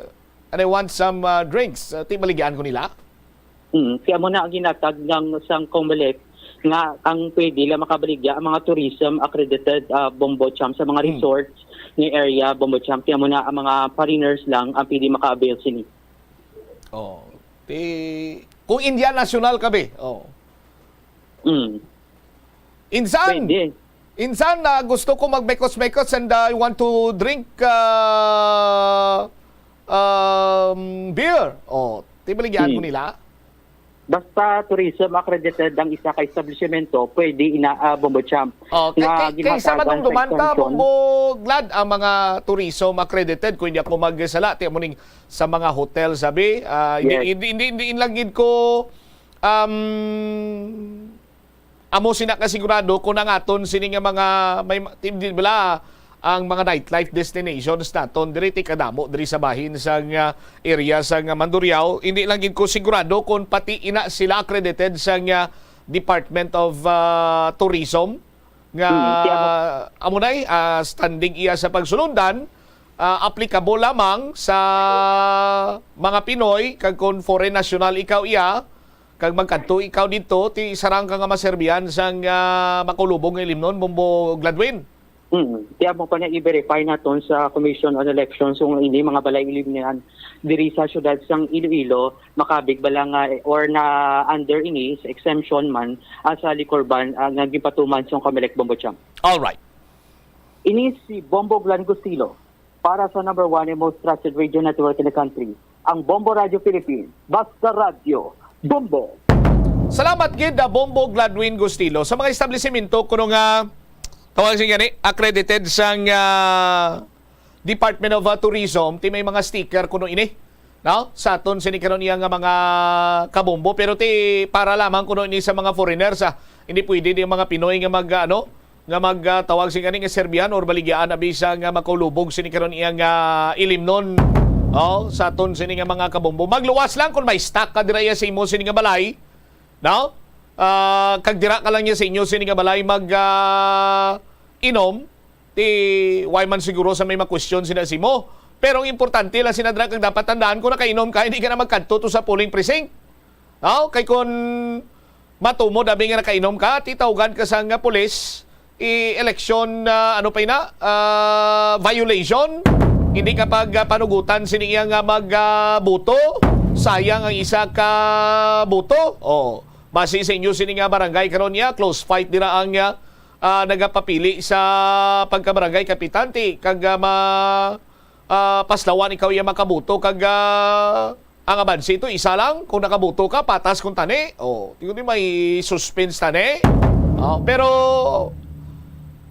and I want some, ah, drinks. Ah, ti baligyan ko nila. Mm, kaya mo na ang ginatag ng sang Comelec nga ang pwede lang makabaligya ang mga tourism accredited, ah, Bombo Champ sa mga Hmm. resorts ni area, Bombo Champ. Kaya mo na ang mga foreigners lang ang pwede maka-avail sini. Oh, ti, kung Indian national ka, be, oh. Mm. Insan, Pwede. insan, ah, gusto ko magmekos-mekos and, ah, I want to drink, ah, um, beer. Oh, ti baligyan ko Hmm. nila. Basta tourism accredited ang isa ka establishmento, pwede ina, ah, Bombo Champ, Okay, nga kay, kay sa ginhatagan sa madumduman ta, exemption. Bombo Glad, ang mga tourism accredited, kung hindi ako magsala, ti amo ning sa mga hotel, sabi, ah, hindi, Yes. hindi, hindi, hindi lang gid ko, um, amo sina kasigurado kung ang aton sini nga mga may ma-, di bala ang mga nightlife destinations naton diri ti kadamo diri sa bahin sang, ah, area sang, ah, Mandurriao. Hindi lang gid ko sigurado kung pati ina sila accredited sang, ah, Department of, ah, Tourism nga Mm, kaya mo amo nay, ah, standing iya sa pagsulundan, ah, applicable lamang sa mga Pinoy kag kung foreign national ikaw iya, kag magkadto ikaw didto, ti sarang ka nga maserbihan sang, ah, makulubong nga ilimnon, Bombo Gladwin? Mm. Kaya mo pa na i-verify naton sa Commission on Elections kung ini mga balay ilimnan diri sa siyudad sang Iloilo, makabig bala nga or na under ini sa exemption man, ah, sa liquor ban, ah, nga ginpatuman sang Comelec, Bombo Champ. All right. Ini si Bombo Glenn Gustilo para sa number one and most trusted radio network in the country, ang Bombo Radio Philippines. Basta radyo, Bombo! Salamat gid, ah, Bombo Gladwin Gustilo. Sa mga establisimento kuno nga tawag siya gani, accredited sang, ah, Department of, ah, Tourism, ti may mga sticker kuno ini, no? Sa aton sini karon iya nga mga kabombo, pero ti para lamang kuno ini sa mga foreigners, ah. Hindi pwede di mga Pinoy nga mag, ah, ano, nga mag, ah, tawag sing ani nga serbihan or baligyan abi sa nga makaulubog sini karon iya nga ilimnon. Oh, sa aton sini nga mga kabombo. Magluwas lang kung may stock ka dira iya sa imo sini nga balay, no? Ah, kag dira ka lang niya sa inyo sini nga balay mag, ah, inom. Ti why man siguro sa may ma-question sina sa imo. Pero ang importante lang sina dira kag dapat tandaan kung nakainom ka, hindi ka na magkadto to sa polling precinct. No? Kay kung matumod abi nga nakainom ka, ti tawgan ka sa nga pulis, i-election, ah, ano pa ina, ah, violation. Hindi ka pag, ah, panugutan sini iya nga mag, ah, boto. Sayang ang isa ka boto. Oh, base sa inyo sini nga barangay karon niya, close fight dira ang, ah, ah, nagapapili sa pagkabarangay kapitan, ti kag, ah, ma-, ah, paslawan ikaw iya makaboto kag, ah, ang abanse ito isa lang, kung nakaboto ka, patas kung tani. Oh, tingko di may suspense tani. Oh, pero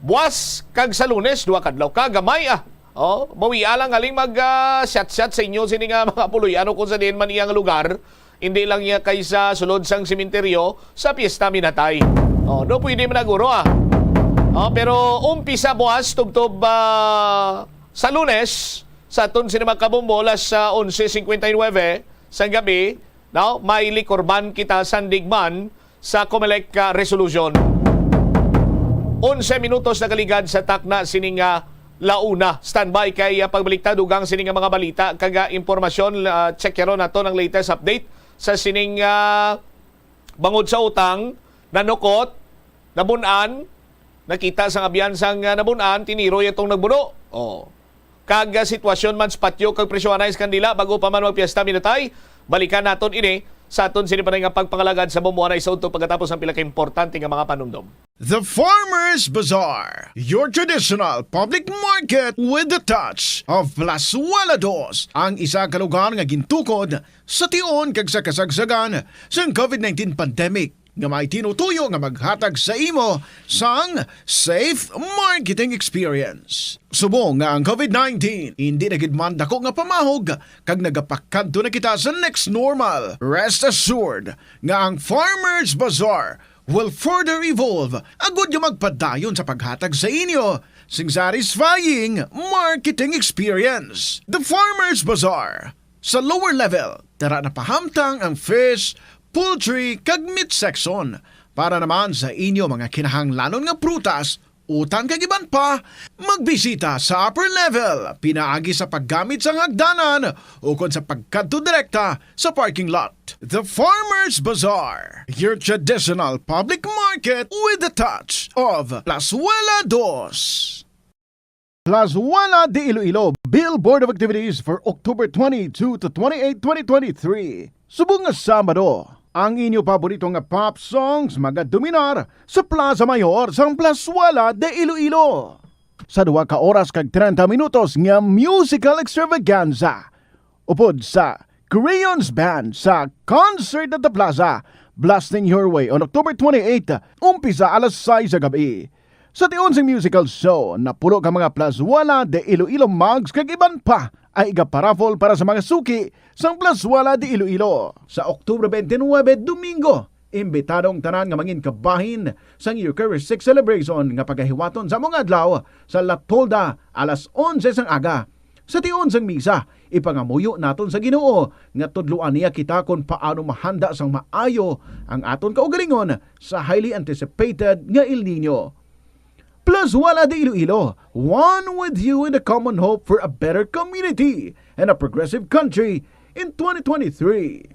buwas kag sa Lunes, duha kadlaw ka, gamay, ah. Oh, bawi lang galing mag, ah, shot-shot sa inyo sini nga mga puloy-an o kung sa diin man iyang lugar. Hindi lang niya kay sa sulod sang sementeryo sa Piyesta Minatay. Oh, no, pwede man na guro, ah. Oh, pero umpisa buwas tubtob, ah, sa Lunes, sa aton sini mga kabombo, alas, ah, onse cincuenta y nueve sang gabi, no? May liquor ban kita sandig man sa Comelec, ah, resolution. Onse minutos nakaligad sa takna sining, ah, la una. Standby kay, ah, pagbalik ta dugang sining nga mga balita kag, ah, impormasyon. Ah, check karon nato ang latest update sa sining, ah, bangod sa utang, nanukot, nabun-an, nakita sang abyan sang, ah, nabun-an, tiniroy atong nagbuno. Oh. Kag, ah, sitwasyon man sa patyo kag presyo anay sa kandila bago pa man magpiesta, Minatay. Balikan naton ini sa aton sini pa nga pagpangalagad sa Bombo Anay sa udto pagkatapos ang pila ka importante nga mga panumdom. The Farmers Bazaar, your traditional public market with the touch of Plazuela Dos, ang isa ka lugar nga gintukod sa tion kag sa kasagsagan sang covid nineteen pandemic nga may tinutuyo nga maghatag sa imo sang safe marketing experience. Subong nga ang covid nineteen hindi na gid man dako nga pamahog kag nagapakadto na kita sa next normal, rest assured nga ang Farmers Bazaar will further evolve agud nga magpadayon sa paghatag sa inyo sing satisfying marketing experience. The Farmers Bazaar. Sa lower level, dara na pahamtang ang fish, poultry, kag meat section. Para naman sa inyo mga kinahanglanon nga prutas, utan kag iban pa, magbisita sa upper level, pinaagi sa paggamit sang hagdanan ukon sa pagkadto direkta sa parking lot. The Farmers Bazaar, your traditional public market with the touch of Plazuela Dos. Plazuela de Iloilo, Bill Board of Activities for October twenty-two to twenty-eight, twenty twenty-three. Subong nga Sabado, ang inyo paborito nga pop songs magadominar sa Plaza Mayor sang Plazuela de Iloilo. Sa duha ka oras kag treinta minutos nga musical extravaganza, upod sa Creons Band sa Concert at the Plaza, blasting your way on October twenty-eight, umpisa alas sais sa gabi. Sa tion sang musical show, napulo ka mga Plazuela de Iloilo mugs kag iban pa ay igaparaffle para sa mga suki sang Plazuela de Iloilo. Sa Oktubre twenty-nine, Domingo, imbitado ang tanan nga mangin kabahin sang Eucharistic Celebration nga pagahiwaton sa mga adlaw sa La Tolda alas onse sang aga. Sa tion sang misa, ipangamuyo naton sa Ginoo nga tudloan niya kita kon paano mahanda sang maayo ang aton kaugalingon sa highly anticipated nga El Niño. Plazuela de Iloilo, one with you in the common hope for a better community and a progressive country in twenty twenty-three.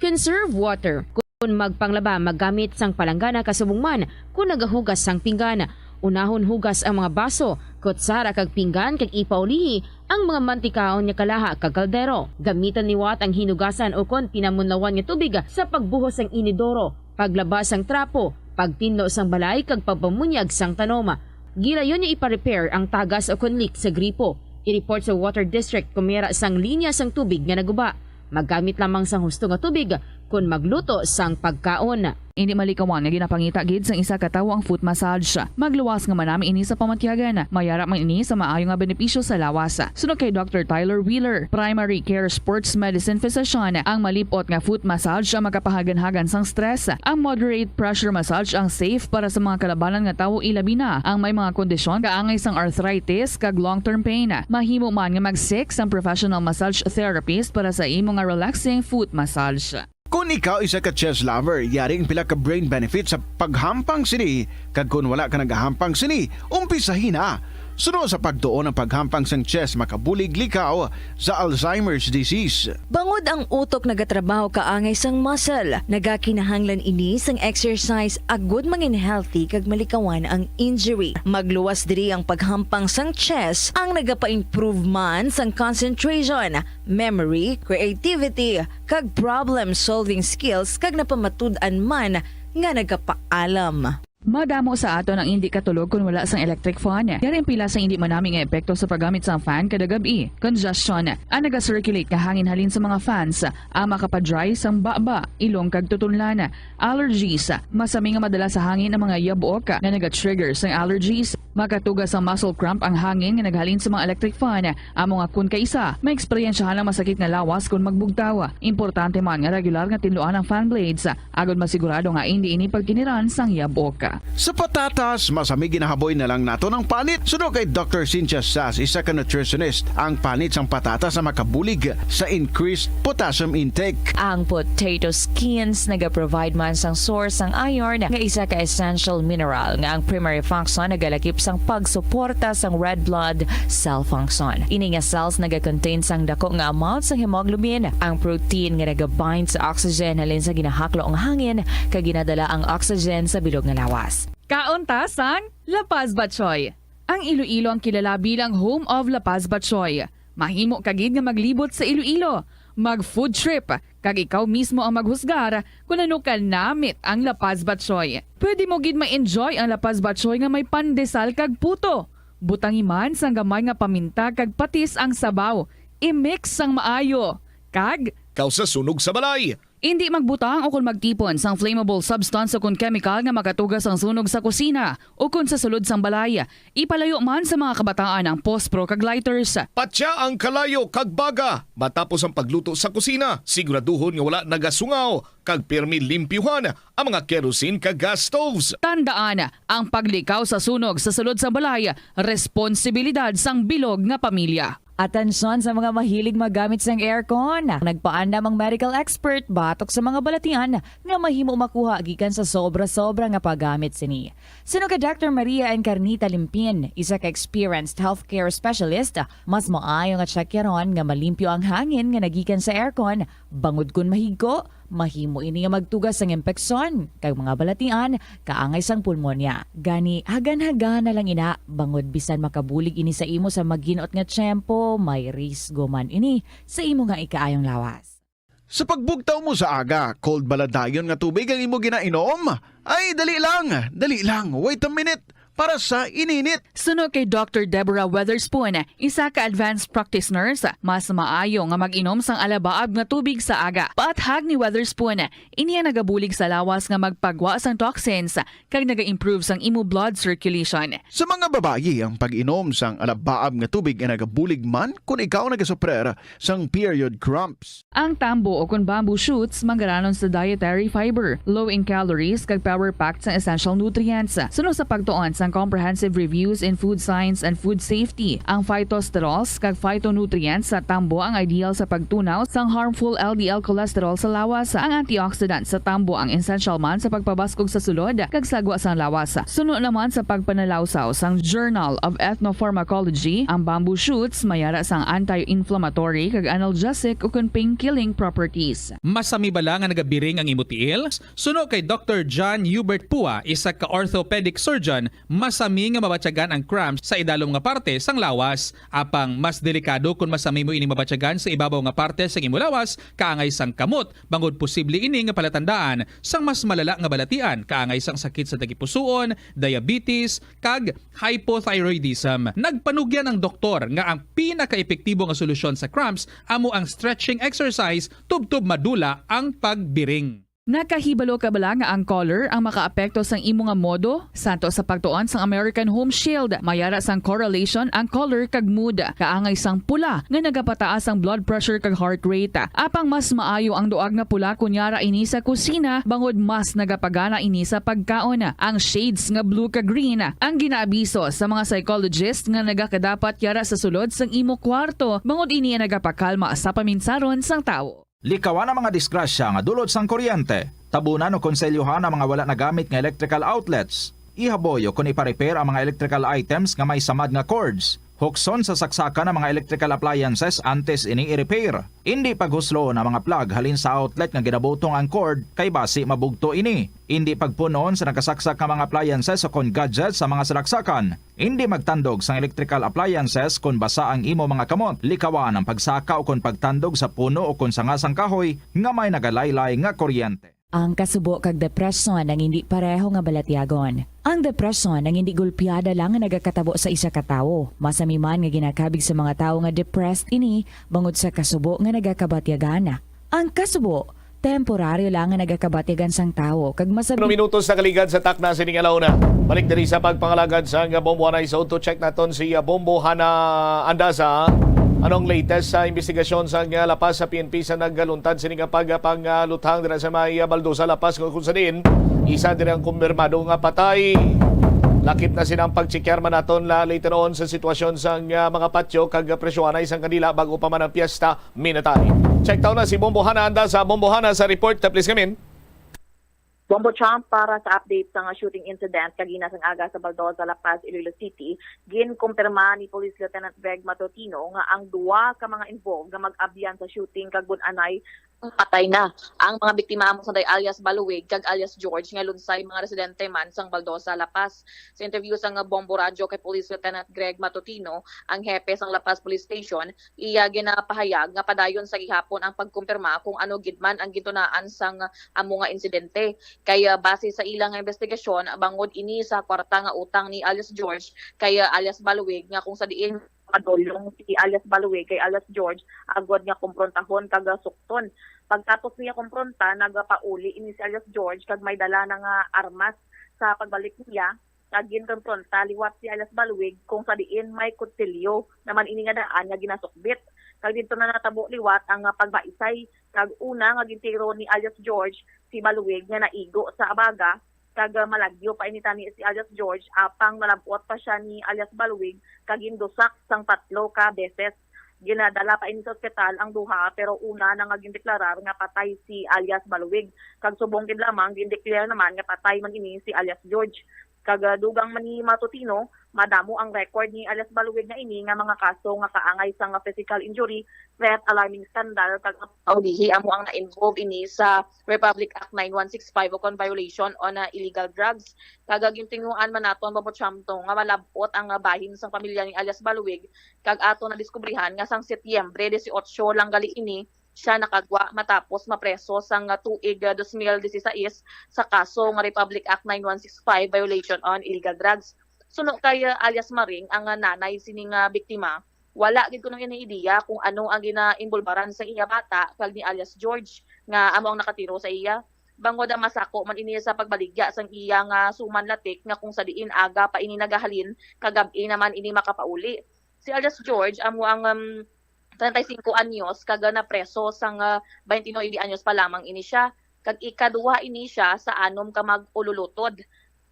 Conserve water. Kon magpanglaba, maggamit sang palanggana kasubong man kon nagahugas sang pinggan. Unahon hugas ang mga baso, kutsara kag pinggan kag ipaulihi ang mga mantikaon nga kalaha kag kaldero. Gamitan liwat ang hinugasan ukon pinamunlawan nga tubig sa pagbuhos sang inidoro, paglaba sang trapo, pagtinlo sang balay kag pagpamunyag sang tanom. Gilayon nga ipa-repair ang tagas ukon leak sa gripo. I-report sa Water District kon may ara sang linya sang tubig nga naguba. Maggamit lamang sang husto nga tubig kon magluto sang pagkaon. Indi malikawan nga ginapangita gid sang isa ka tawo ang foot massage. Magluwas nga manami ini sa pamatyagan. May ara man ini sa maayo nga benepisyo sa lawas. Suno kay Doctor Tyler Wheeler, primary care sports medicine physician, ang malip-ot nga foot massage ang makapahaganhagan sang stress. Ang moderate pressure massage ang safe para sa mga kalabanan nga tawo, ilabi na ang may mga kondisyon kaangay sang arthritis kag long-term pain. Mahimo man nga mag-seek sang professional massage therapist para sa imo nga relaxing foot massage. Kung ikaw isa ka chess lover, yari ang pila ka brain benefits sa paghampang sini, kag kung wala ka nagahampang sini, umpisahi na. Suno sa pagtuon, ang paghampang sang chess makabulig likaw sa Alzheimer's disease. Bangod ang utok nagatrabaho kaangay sang muscle, nagakinahanglan ini sang exercise agud mangin healthy kag malikawan ang injury. Magluwas diri ang paghampang sang chess, ang nagapa-improve man sang concentration, memory, creativity, kag problem-solving skills, kag napamatud-an man nga nagapaalam. Madamo sa aton ang indi katulog kon wala sang electric fan. Yari ang pila sang indi manami nga epekto sa paggamit sang fan kada gab-i. Congestion. Ang naga-circulate nga hangin halin sa mga fans ang makapa-dry sang baba, ilong kag tutunlan. Allergies. Masami nga madala sa hangin ang mga yabuok nga naga-trigger sang allergies. Makatuga sang muscle cramp ang hangin nga naghalin sa mga electric fan. Amo nga kon kaisa, maeksperiensyahan ang masakit nga lawas kon magbugtaw. Importante man nga regular nga tinluan ang fan blades, agod masigurado nga indi ini pagkiniran sang yabok. Sa patatas, masami ginahaboy na lang naton ang panit. Suno kay Doctor Cynthia Sass, isa ka nutritionist, ang panit sang patatas ang makabulig sa increased potassium intake. Ang potato skins nagaprovide man sang source sang iron, nga isa ka essential mineral nga ang primary function nagalakip sang pagsuporta sang red blood cell function. Ini nga cells nagakontain sang dako nga amount sang hemoglobin, ang protein nga nagabind sa oxygen halin sa ginahaklo nga hangin kag ginadala ang oxygen sa bilog nga lawas. Kaon ta sang La Paz Batchoy. Ang Iloilo ang kilala bilang home of La Paz Batchoy. Mahimo ka gid nga maglibot sa Iloilo, mag-food trip, kag ikaw mismo ang maghusgar kon ano ka namit ang La Paz Batchoy. Pwede mo gid ma-enjoy ang La Paz Batchoy nga may pandesal kag puto. Butangi man sang gamay nga paminta kag patis ang sabaw. I-mix sang maayo. Kag Kawsa sunog sa balay. Indi magbutang o kon magtipon sang flammable substance o kon kemikal nga makatuga sang sunog sa kusina o kon sa sulod sang balay. Ipalayo man sa mga kabataan ang pospro kag lighters. Patya ang kalayo kag baga matapos ang pagluto sa kusina. Siguraduhon nga wala nagasungaw kag pirmi limpyuhan ang mga kerosene kag gas stoves. Tandaan, ang paglikaw sa sunog sa sulod sang balay, responsibilidad sang bilog nga pamilya. Atensyon sa mga mahilig maggamit sang aircon. Nagpaandam ang medical expert batok sa mga balatian nga mahimo makuha gikan sa sobra-sobra nga paggamit sini. Suno kay Doctor Maria Encarnita Limpin, isa ka experienced healthcare specialist, mas maayo nga tsakyaron nga malimpyo ang hangin nga nagikan sa aircon, bangod kon mahigko, mahimo ini nga magtuga sang impeksyon kag mga balatian kaangay sang pulmonya. Gani, hagan-hagan na lang ina, bangod bisan makabulig ini sa imo sa maginot nga tiyempo, may risgo man ini sa imo nga ikaayong lawas. Sa pagbugtaw mo sa aga, cold bala dayon nga tubig ang imo ginainom? Ay, dali lang, dali lang, wait a minute. para sa ininit. Suno kay Doctor Deborah Weatherspoon, isa ka advanced practice nurse, mas maayo nga mag-inom sang alabaab nga tubig sa aga. Paathag ni Weatherspoon, ini ang nagabulig sa lawas nga magpagwa sang toxins kag naga-improve sang imo blood circulation. Sa mga babayi, ang pag-inom sang alabaab nga tubig ay nagabulig man kon ikaw nagasuprer sang period cramps. Ang tambo o kon bamboo shoots manggaranon sa dietary fiber, low in calories, kag power-packed sang essential nutrients. Suno sa pagtuon sang Comprehensive Reviews in Food Science and Food Safety, ang phytosterols kag phytonutrients sa tambo ang ideal sa pagtunaw sang harmful L D L cholesterol sa lawas. Ang antioxidant sa tambo ang essential man sa pagpabaskog sa sulod kag sagwa sang lawas. Suno naman sa pagpanalawsaw sang Journal of Ethnopharmacology, ang bamboo shoots mayara sang anti-inflammatory kag analgesic ukon pain-killing properties. Masami bala nga nagabiring ang imo tiil? Suno kay Doctor John Hubert Pua, isa ka orthopedic surgeon, masami nga mabatyagan ang cramps sa idalom nga parte sang lawas. Apang mas delikado kon masami mo ini mabatyagan sa ibabaw nga parte sang imo lawas, kaangay sang kamot, bangod posible ini nga palatandaan sang mas malala nga balatian, kaangay sang sakit sa tagipusoon, diabetes, kag hypothyroidism. Nagpanugyan ang doktor nga ang pinakaepektibo nga solusyon sa cramps amo ang stretching exercise tubtob madula ang pagbiring. Nakahibalo ka bala nga ang color ang makaapekto sang imo nga modo? Santo sa pagtuon sang American Home Shield, mayara sang correlation ang color kag mood. Kaangay sang pula nga nagapataas ang blood pressure kag heart rate. Apang mas maayo ang duag nga pula kon yara ini sa kusina, bangod mas nagapagana ini sa pagkaon. Ang shades nga blue kag green ang ginaabiso sa mga psychologist nga nagakadapat yara sa sulod sang imo kwarto, bangod ini ang nagapakalma sa paminsaron sang tawo. Likawan ang mga disgrasya nga dulot sang kuryente. Tabunan o konselyohan ang mga wala nagamit nga electrical outlets. Ihaboy o kon ipa-repair ang mga electrical items nga may samad nga cords. Hukson sa saksakan ang mga electrical appliances antes ini i-repair. Indi paghusloon ang mga plug halin sa outlet nga ginabutong ang cord, kay basi mabugto ini. Indi pagpun-on sa nakasaksak nga mga appliances o kon gadgets sa mga salaksakan. Indi magtandog sang electrical appliances kon basa ang imo mga kamot. Likawan ang pagsaka o kon pagtandog sa puno o kon sanga sang kahoy nga may nagalaylay nga kuryente. Ang kasubo kag depresyon ang indi pareho nga balatyagon. Ang depresyon ang indi gulpiada lang nga nagakatabo sa isa ka tawo. Masami man nga ginakabig sa mga tawo nga depressed ini bangod sa kasubo nga nagakabatyagan. Ang kasubo, temporaryo lang nga nagakabatyagan sang tawo, kag masab- Uno minutos na kaligad sa takna sining alawna. Balik diri sa pagpangalagad sang Bombo Hanay sa Auto Check naton si, ah, Bombo Hana Andaza. Anong latest sa investigasyon sa, ah, La Paz sa P N P sa nagluntad sini nga pagpangaluthang dira sa may, ah, Baldosa, La Paz, kung, kung sa diin isa diri ang kumpirmado nga patay? Lakip na sina ang pagtsikar man naton la later on sa sitwasyon sa, ah, mga patyo kag presyohanay sang kandila bag-o pa man ang piyesta minatay. Check taon na si Bombo Hana Andaza. Bombo Hana sa report, please, kamin. Bombo Cham, para sa update sa nga shooting incident kagina sang aga sa Baldosa, La Paz, Iloilo City, ginkumpirma ni Police Lieutenant Greg Matutino nga ang duha ka mga involved nga mag-abyan sa shooting kag bun-anay patay na. Ang mga biktima amo sanday alias Baluwig kag alias George nga lunsay mga residente man sang Baldosa, La Paz. Sa interview sang Bombo Radyo kay Police Lieutenant Greg Matutino, ang hepe sang La Paz Police Station, iya ginapahayag nga padayon sa gihapon ang pagkumpirma kung ano gid man ang gintunaan sang amo nga insidente. Kay, ah, base sa ila nga investigasyon, bangod ini sa kwarta nga utang ni alias George kay, ah, alias Baluwig, nga kung sa diin padulong si alias Baluwig kay alias George agod nga komprontahon kag sukton. Pagtapos niya kompronta, nagapauli ini si alias George kag may dala na nga armas. Sa pagbalik niya, kag ginkonfronta liwat si alias Baluwig kung sa diin may kutsilyo naman ini nga daan nga ginasukbit. Kag didto na natabo liwat ang, ah, pagbaisay, kag una nga gintiro ni alias George si Baluwig nga naigo sa abaga, kag, ah, malagyo pa ini tani si alias George, apang nalab-ot pa sia ni alias Baluwig kag gindusak sang tatlo ka beses. Ginadala pa ini sa ospital ang duha, pero una na nga gindeklarar nga patay si alias Baluwig, kag subong gid lamang gindeklara naman nga patay man ini si alias George. Kag, ah, dugang man ni Matutino, madamo ang record ni alias Baluwig nga ini nga mga kaso nga kaangay sang physical injury, threat, alarming scandal, kag paulihi amo ang na-involve ini sa Republic Act nine one six five o kon violation on, ah, illegal drugs. Kag, ah, gintinguhaan man naton, Bombo Cham, to nga malab-ot ang, ah, bahin sang pamilya ni alias Baluwig, kag ato nadiskubrihan nga sang Setyembre dieciocho lang gali ini siya nakagwa matapos mapreso sang, ah, tuig, ah, dos mil dieciséis sa kaso nga Republic Act nine one six five, violation on illegal drugs. Suno kay, ah, alias Maring, ang, ah, nanay sining, ah, biktima, wala gid kuno ini ideya kung ano ang ginaimbulbaran sa iya bata kag ni alias George nga amo ang nakatiro sa iya. Bangod ang masako man ini sa pagbaligya sang iya nga suman latik nga kung sa diin aga pa ini nagahalin, kagab-i naman ini makapauli. Si alias George amo ang, um, treinta y cinco anyos kag napreso sang, ah, twenty-nine anyos pa lamang ini siya, kag ikaduha ini siya sa anom ka mag-ululutod.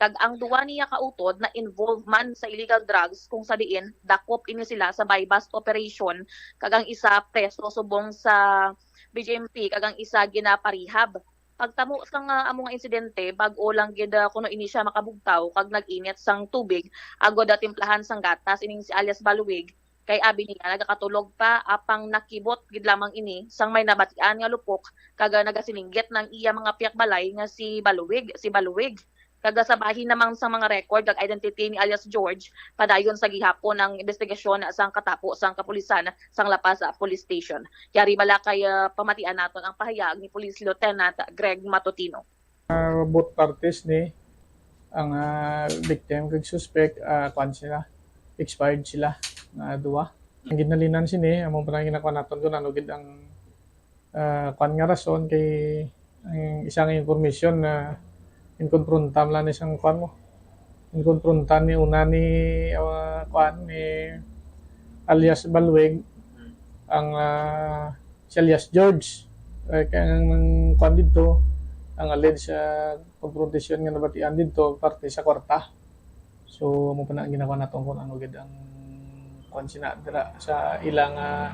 Kag ang duwa niya ka utod na-involve man sa illegal drugs, kung sa diin dakop ini sila sa buy-bust operation, kag ang isa preso subong sa B J M P, kag ang isa ginaparehab. Pagtamo sang, ah, amo nga insidente, bag-o lang gid, ah, kuno ini siya makabugtaw kag nag-init sang tubig agod, ah, timplahan sang gatas ining si alias Balwig, kay abi niya nagakatulog pa, apang nakibot gid lamang ini sang may nabatian nga lupok kag, ah, nagasinggit ng iya mga piyakbalay nga si Balwig, si Balwig. Kag, ah, sa bahin naman sang mga record kag identity ni alias George, padayon sa gihapon ang investigasyon sang katapo sang kapulisan sang La Paz, ah, Police Station. Yari bala kay, ah, pamatian naton ang pahayag ni Police Lieutenant Greg Matutino. Ah, both parties ni ang, ah, victim kag suspect, ah, kwan sila, expired sila nga duwa. Ang ginhalinan sini, amo pa lang ginakuha naton kung ano gid ang, ah, kwan nga rason kay ang isa nga information na inkonfronta man lang ni sang kwan mo. Inkonfronta ni una ni, ah, kwan ni alias Balwig ang, ah, si alias George. Eh, kaya ang, ang kwan dito, ang alleged sa confrontation nga nabatian dito, parte sa kwarta. So, amo pa na ang ginakuha naton kung ano gid ang kwan sina dira sa ilang, ah,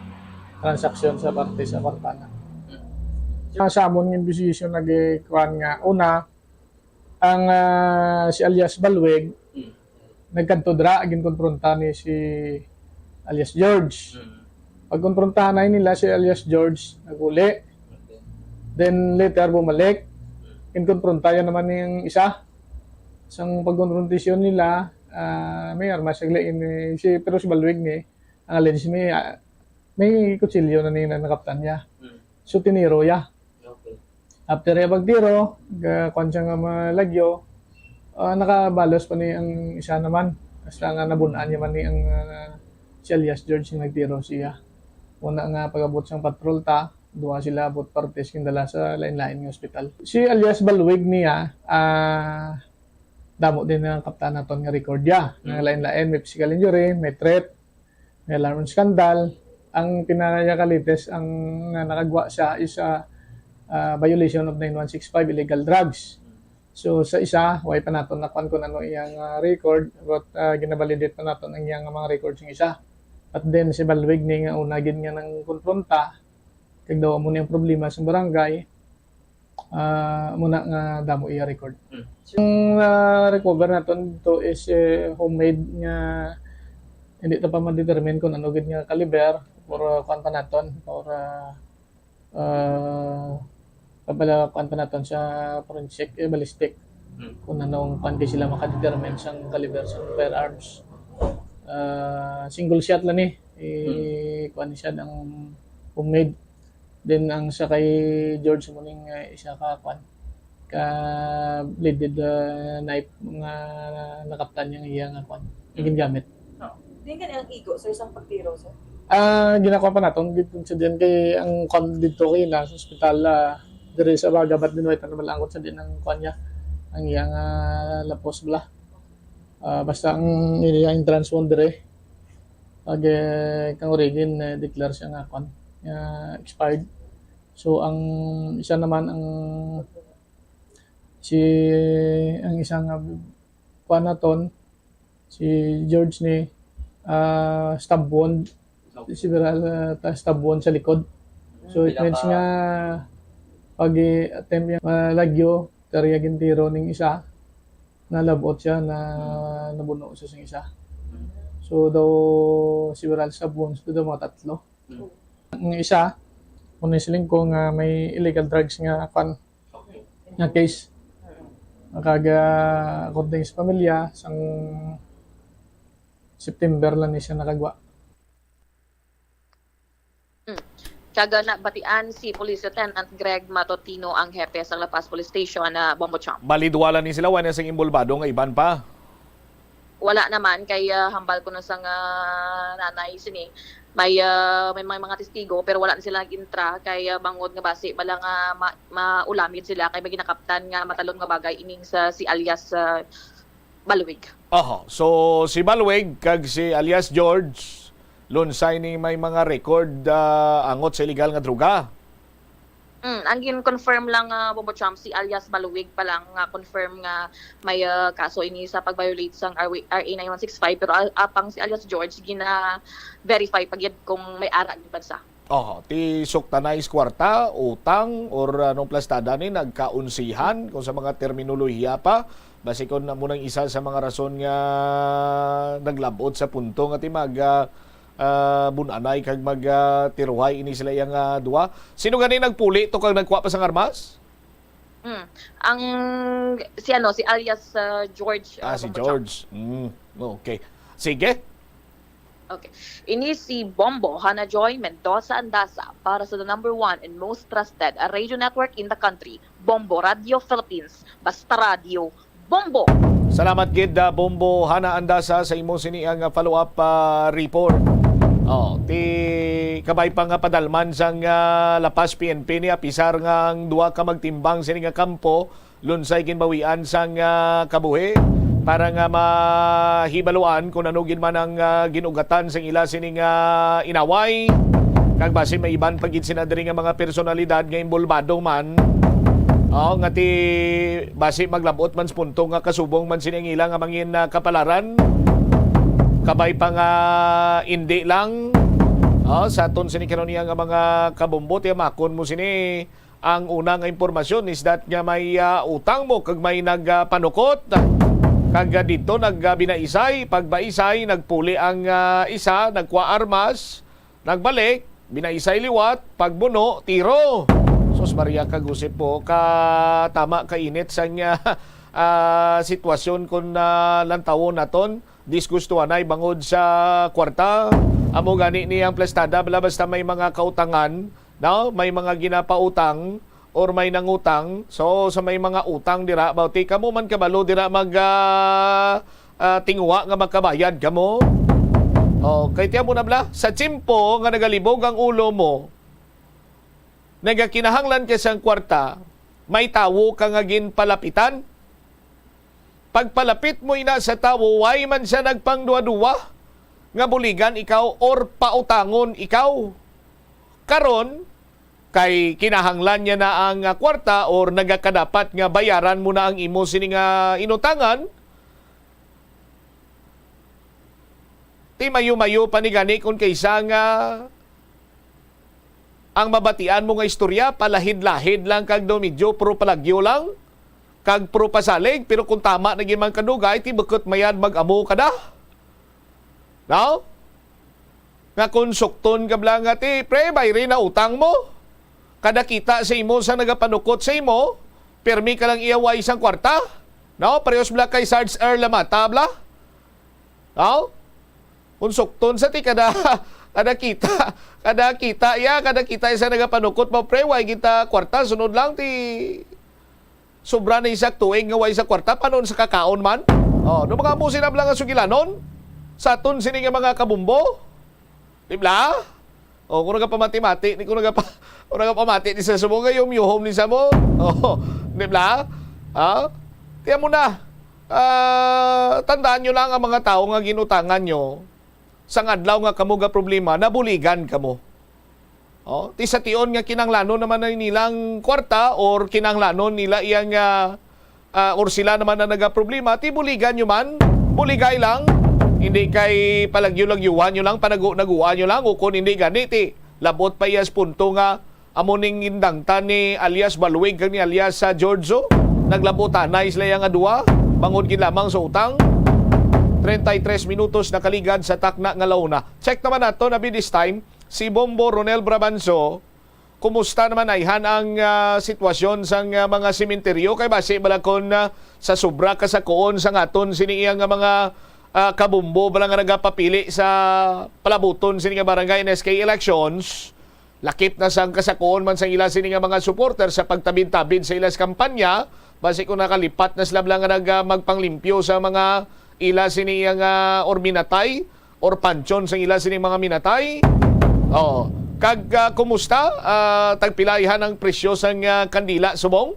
transaksyon sa parte sa kwarta na. Sa, sa amon nga investigation, nagikuan nga, una, ang, ah, si alias Balwig, Mm. nagkadto dira, ginkonfronta ni si alias George. Mm. Pagkonfrontahan na nila si alias George, naguli. Okay. Then later, bumalik. Mm. Ginkonfronta yan naman yung isa. Sang pagkonfrontasyon nila, ah, may armas, sagli ini, si, pero si Balwig ni, ang alleged may, ah, may kutsilyo na ni na nakaptan niya. Mm. So, tiniro ya. Okay. After iya pagtiro, ga-, kwan siya nga malagyo, ah, nakabalos pa ni ang isa naman. Basta nga nabun-an niya man ni ang, ah, si alias George nga nagtiro siya. Una nga pag-abot sang patrol ta, duha sila, both parties, gindala sa lain-lain nga ospital. Si alias Balwig niya, ah, damo din nga kaptan naton nga record ya. Nga Mm. lain-lain, may physical injury, may threat, may alarm scandal. Ang pinaka-latest ang nga nakagwa siya is, ah, ah, violation of nine one six five, illegal drugs. So, sa isa, way pa naton nakuan kung ano iyang, ah, record, but, ah, ginabalidate pa naton ang iyang mga records ng isa. But then, si Balwig ni nga una gid nga nang konfronta, kag daw amo ni ang problema sa barangay, ah, muna nga damo iya record. Hmm. Ang, ah, recover naton dito is, eh, homemade nga hindi ta pa ma-determine kung ano gid nga caliber or, ah, kuan pa naton or, ah, ah, papala kuan pa naton sa forensic, eh, ballistic. Hmm. Kung anong kuan kay sila makadetermine sang caliber sang firearms. Ah, single shot lang ni. Eh, Hmm. kuan siya ng homemade. Then, ang sa kay George, mo ning, eh, isa ka, kwan, ka bladed, ah, knife nga nakaptan niya nga iya nga, kwan, nga Mm. ginagamit. Oh. Din gani ang igo, sir, sang pagtiro, sir? Ah, ginakuha pa naton, gid kung sa diyan kay ang, kwan, dito kay na sa ospital, ah, diri sa Baga, but din, wait, ano, malangkot sa din ang, kwan niya, ang iya nga lapos bala. Ah, basta ang iya entrance wound diri, pag, eh, kang origin, eh, declare siya nga, kwan, nga expired. So, ang isa naman, ang si, ang isa nga, kwan naton, si George ni, ah, stab wound, several, ah, ta-, stab wound sa likod. So, it means nga, pag, eh, attempt yung, ah, lagyo, karya gintiro ning isa, nalabot siya, na Hmm. nabuno siya sa isa. Hmm. So, daw, several stab wounds to daw mga tatlo. Hmm. Ang isa, kung nisiling ko nga may illegal drugs nga, kwan, Okay. nga case. Nakaga, according sa pamilya, sang September lang ni siya nakagwa. Mm. Kag nabatian si Police Lieutenant Greg Matutino, ang hepe sa La Paz Police Station, na Bombo Chong. Bali, duwa lang ni sila, wala na sing involvado nga iban pa. Wala naman kay, ah, hambal ko na sa nga nanay sini. May, ah, may mga, mga testigo pero wala na sila nag-intra kay, ah, bangod nga basi bala nga ma-, maulamid sila kay may ginakaptan nga matalom nga bagay ining sa si alias, ah, Balwig. Oho. So, si Balwig kag si alias George, lunsay ni may mga record, ah, angot sa iligal nga droga? Mm, ang gin-confirm lang, ah, Bombo Cham, si alias Balwig pa lang nga confirm nga may, ah, kaso ini sa pag-violate sang R A nine one six five, pero a-, apang si alias George, gina-verify pa gyud kung may ara gyud bansa. Oho, ti suktanay sa kwarta, utang, or anong plastada ni, nagkaunsihan, kung sa mga terminolohiya pa, basi kon amo nang isa sa mga rason nga naglab-ot sa punto nga ti mag, ah, ah, bun-anay kag mag, ah, tiruhay ini sila yang, ah, duha. Sino gani nagpuli to kag nagkuha pa sang armas? Mm. Ang, si ano, si alias, ah, George, Ah, ah, si Bombo Cham. George. Mm, okay. Sige. Okay. Ini si Bombo Hana Joy Mendoza Andaza para sa the number one and most trusted, ah, radio network in the country, Bombo Radio Philippines. Basta radio, Bombo! Salamat gid, ah, Bombo Hana Andaza, sa imo sini ang, ah, follow-up, ah, report. Oh, ti kabay pa nga padalman sang, ah, La Paz P N P ni, apisar nga ang duha ka magtimbang sini nga kampo lunsay ginbawian sang, ah, kabuhi para nga mahibaluan kung ano gid man ang, ah, gin-ugatan sang ila sini nga inaway. Kag basi may iban pa gid sina diri nga mga personalidad nga inbolbado man. Oh, nga ti basi maglabot man sa punto nga kasubong man sini ang ila nga mangin, ah, kapalaran. Kabay pa nga indi lang. Oh, sa aton sini kanuniya nga mga kabumbo, tiyamakon mo sini. Ang una nga impormasyon is that nga may, ah, utang mo kag may nagpanukot. Kag, ah, didto nagbinaisay, pagbaisay, nagpuli ang, ah, isa, nagkuha armas, nagbalik, binaisay liwat, pagbuno, tiro. Sus Maria, kag usip po, katama kainit sang, ah, ah, sitwasyon kon, ah, lantawon naton. Disgustuhanay bangod sa kwarta. Amo gani ni ang plastada, bala, basta may mga kautangan, no? May mga ginapautang or may nangutang. So, sa may mga utang dira, bawti kamo man kabalo dira mag, ah, ah, tinguha nga makabayad kamo. Oh, kay tiyan mo na, bala, sa tiyempo nga nagalibog ang ulo mo, nagakinahanglan ka sang kwarta, may tawo ka nga ginpalapitan. Pagpalapit mo ina sa tawo, way man siya nagpangduwa-duwa nga buligan ikaw or pautangon ikaw. Karon, kay kinahanglan niya na ang, ah, kwarta or nagakadapat nga bayaran mo na ang imo sini nga inutangan, ti mayo-mayo pa ni gani kon kaysa nga ang mabatian mo nga istorya, palahid-lahid lang kag daw medyo pro palagyo lang, kag pro pasalig, pero kung tama na gid man kadugay, ti bukot mayad mag-amo ka da. No? Nga kung sukton ka bala nga, ti, pre, bayri na utang mo. Kada kita sa imo sa nagapanukot sa imo, pirmi ka lang iyaway sang kwarta. No? Parehos bala kay Sarge Earl Lamata, bala. Aw? Kung sukton sa ti kada, kada kita, kada kita, ya, kada kita isa nagapanukot mo, pre, way kita kwarta, sunod lang ti sobra na isa tuig nga way sa kwarta, panon sa kakaon man? Oh, no mga amo sila lang nga sugilanon sa aton sini nga mga kabumbo? Di bala? Oh, kung nagapamati-mati, ni kung nagapa-, kung nagapamati ni sa sumo, nga yum-yuhom ni sa mo. Oh, di bala? Ha? Tiyan mo na. Ah, tandaan nyo lang ang mga tao nga ginutangan nyo, sang adlaw nga kamo ga problema, nabuligan kamo. Oh, ti sa tion nga kinanglanon naman na nilang kwarta or kinanglanon nila iyang, ah, ah, or sila naman na nagaproblema, ti buligan nyo man, buligay lang. Hindi kay palagyo-lagyuhan nyo lang, panago-naguan nyo lang, o kung hindi gani, ti labot pa iyas punto nga amo ning gindangtan ni alias Balwig kag ni alias, ah, George, oh. Naglabutanay sila iya nga duha, bangod gid lamang sa utang. Treinta y tres minutos nakaligad sa takna nga launa. Check naman nato na this time si Bombo Ronel Brabanso. Kumusta naman ayhan ang, ah, sitwasyon sang, ah, mga sementeryo? Kay basi bala kon, ah, sa sobra kasakuon sang aton sini iya nga mga, ah, kabumbo bala nga nagapapili sa palabuton sini nga barangay and S K elections, lakip na sang kasakuon man sang ila sini nga mga supporter sa pagtabid-tabid sa ila sa kampanya, basi kung nakalipat na sila lang nga nag-, ah, magpanglimpyo sa mga ila sini nga or minatay or pansion sang ila sini mga minatay. Oh, kag ah, kumusta? Ah, tagpilaihan ang presyo sang ah, kandila subong?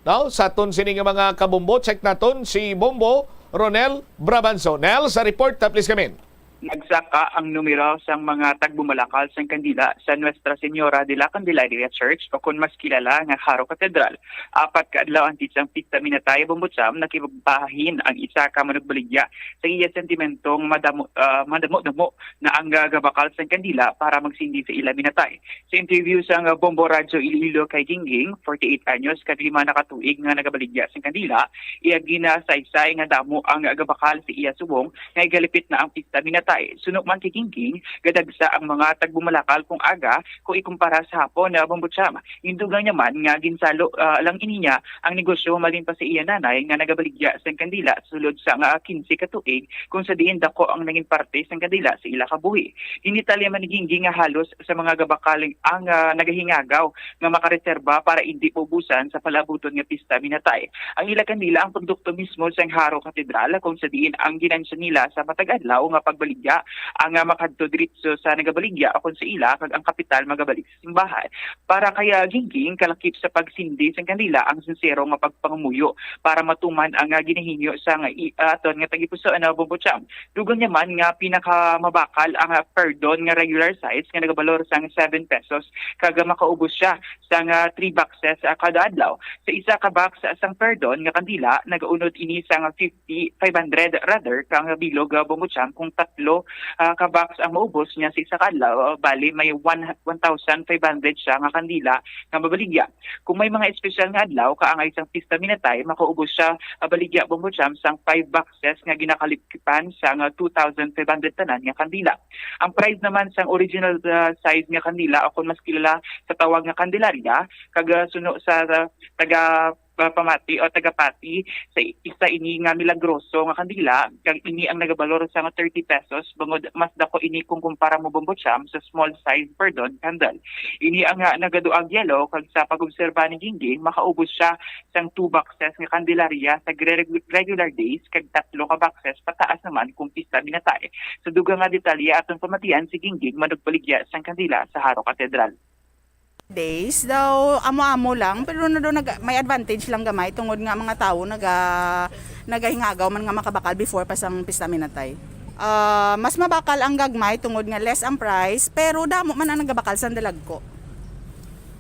No? Sa aton sini nga mga kabombo, check naton si Bombo Ronel Brabanso. Nel, sa report, ah, please come in. Nagsaka ang numero sang mga tagbumalakal sang kandila sa Nuestra Señora de la Candelaria Church, o kon mas kilala nga Jaro Cathedral. Apat ka adlaw antes ang pista minatay, Bombo Cham, nakipagbahin ang isa ka manugbaligya sa iya sentimentong madamo, ah, madamo-damo na ang, ah, gabakal sang kandila para magsindi sa ila minatay. Sa interview sang, ah, Bombo Radyo Iloilo kay Gingging, forty-eight anyos, kag lima na ka tuig nga nagabaligya sang kandila, iya ginasaysay nga damo ang gabakal sa iya subong nga igalipit na ang pista minatay. Suno man kay Gingging, gadagsa ang mga tagbumalakal kung aga kung ikumpara sa hapon na, Bombo Cham. Gindugang niya man nga ginsalo, ah, lang ini niya ang negosyo halin pa sa iya nanay nga nagabaligya sang kandila sulod sa nga quince ka tuig, kung sa diin dako ang naging parte sang kandila sa ila kabuhi. Ginitalya man ni Gingging nga halos sa mga gabakal ang, ah, nagahingagaw nga makareserba para indi maubusan sa palaabuton nga pista minatay. Ang ila kandila ang produkto mismo sang Jaro Cathedral, kung sa diin ang ginansya nila sa matag adlaw nga pagbaligya ang, ah, makadto diretso sa nagabaligya, o kon sa ila, kag ang kapital magabalik sa simbahan. Para kay, ah, Gingging, kalakip sa pagsindi sang kandila ang sinsero nga pagpangamuyo para matuman ang, ah, ginahingyo sang i-, ah, aton nga tagipusoon na Bombo Cham. Dugang niya man nga pinakamabakal ang, ah, per don nga regular size nga nagabalor sang seven pesos, kag, ah, makaubos siya sang, ah, three boxes, ah, kada adlaw. Sa isa ka box, ah, sang per don nga kandila, nagaunod ini sang fifty, five hundred rather, ka nga bilog, ah, Bombo Cham, kung tatlo, ah, ka box ang maubos niya sa isa ka adlaw, ah, bali may one, one thousand five hundred siya nga kandila nga mabaligya. Kung may mga espesyal nga adlaw, kaangay sang pista minatay, makaubos siya, ah, baligya, Bombo Cham, sang five boxes nga ginakalipkipan sang, ah, two thousand five hundred tanan nga kandila. Ang price naman sang original, ah, size nga kandila, o kon mas kilala sa tawag nga Candelaria, kag, ah, suno sa, ah, taga, ah, pamati o tagapati, sa isa ini nga milagroso nga kandila, kag ini ang nagabalor sang thirty pesos, bangod mas dako ini kung kumpara mo, Bombo Cham, sa small size per don candle. Ini ang, ah, nagaduag yellow, kag sa pag-obserba ni Gingging, makaubos siya sang two boxes nga Candelaria sa gre-, regular days, kag tatlo ka boxes pataas naman kung pista minatay. Sa dugang nga detalye, aton pamatian si Gingging manugbaligya sang kandila sa Jaro Cathedral. Days daw, amo-amo lang, pero na daw nag-, may advantage lang gamay tungod nga mga tawo naga-, nagahingagaw man nga makabakal before pa sang pista minatay. Ah, mas mabakal ang gagmay tungod nga less ang price, pero damo man ang nagabakal sang dalagko.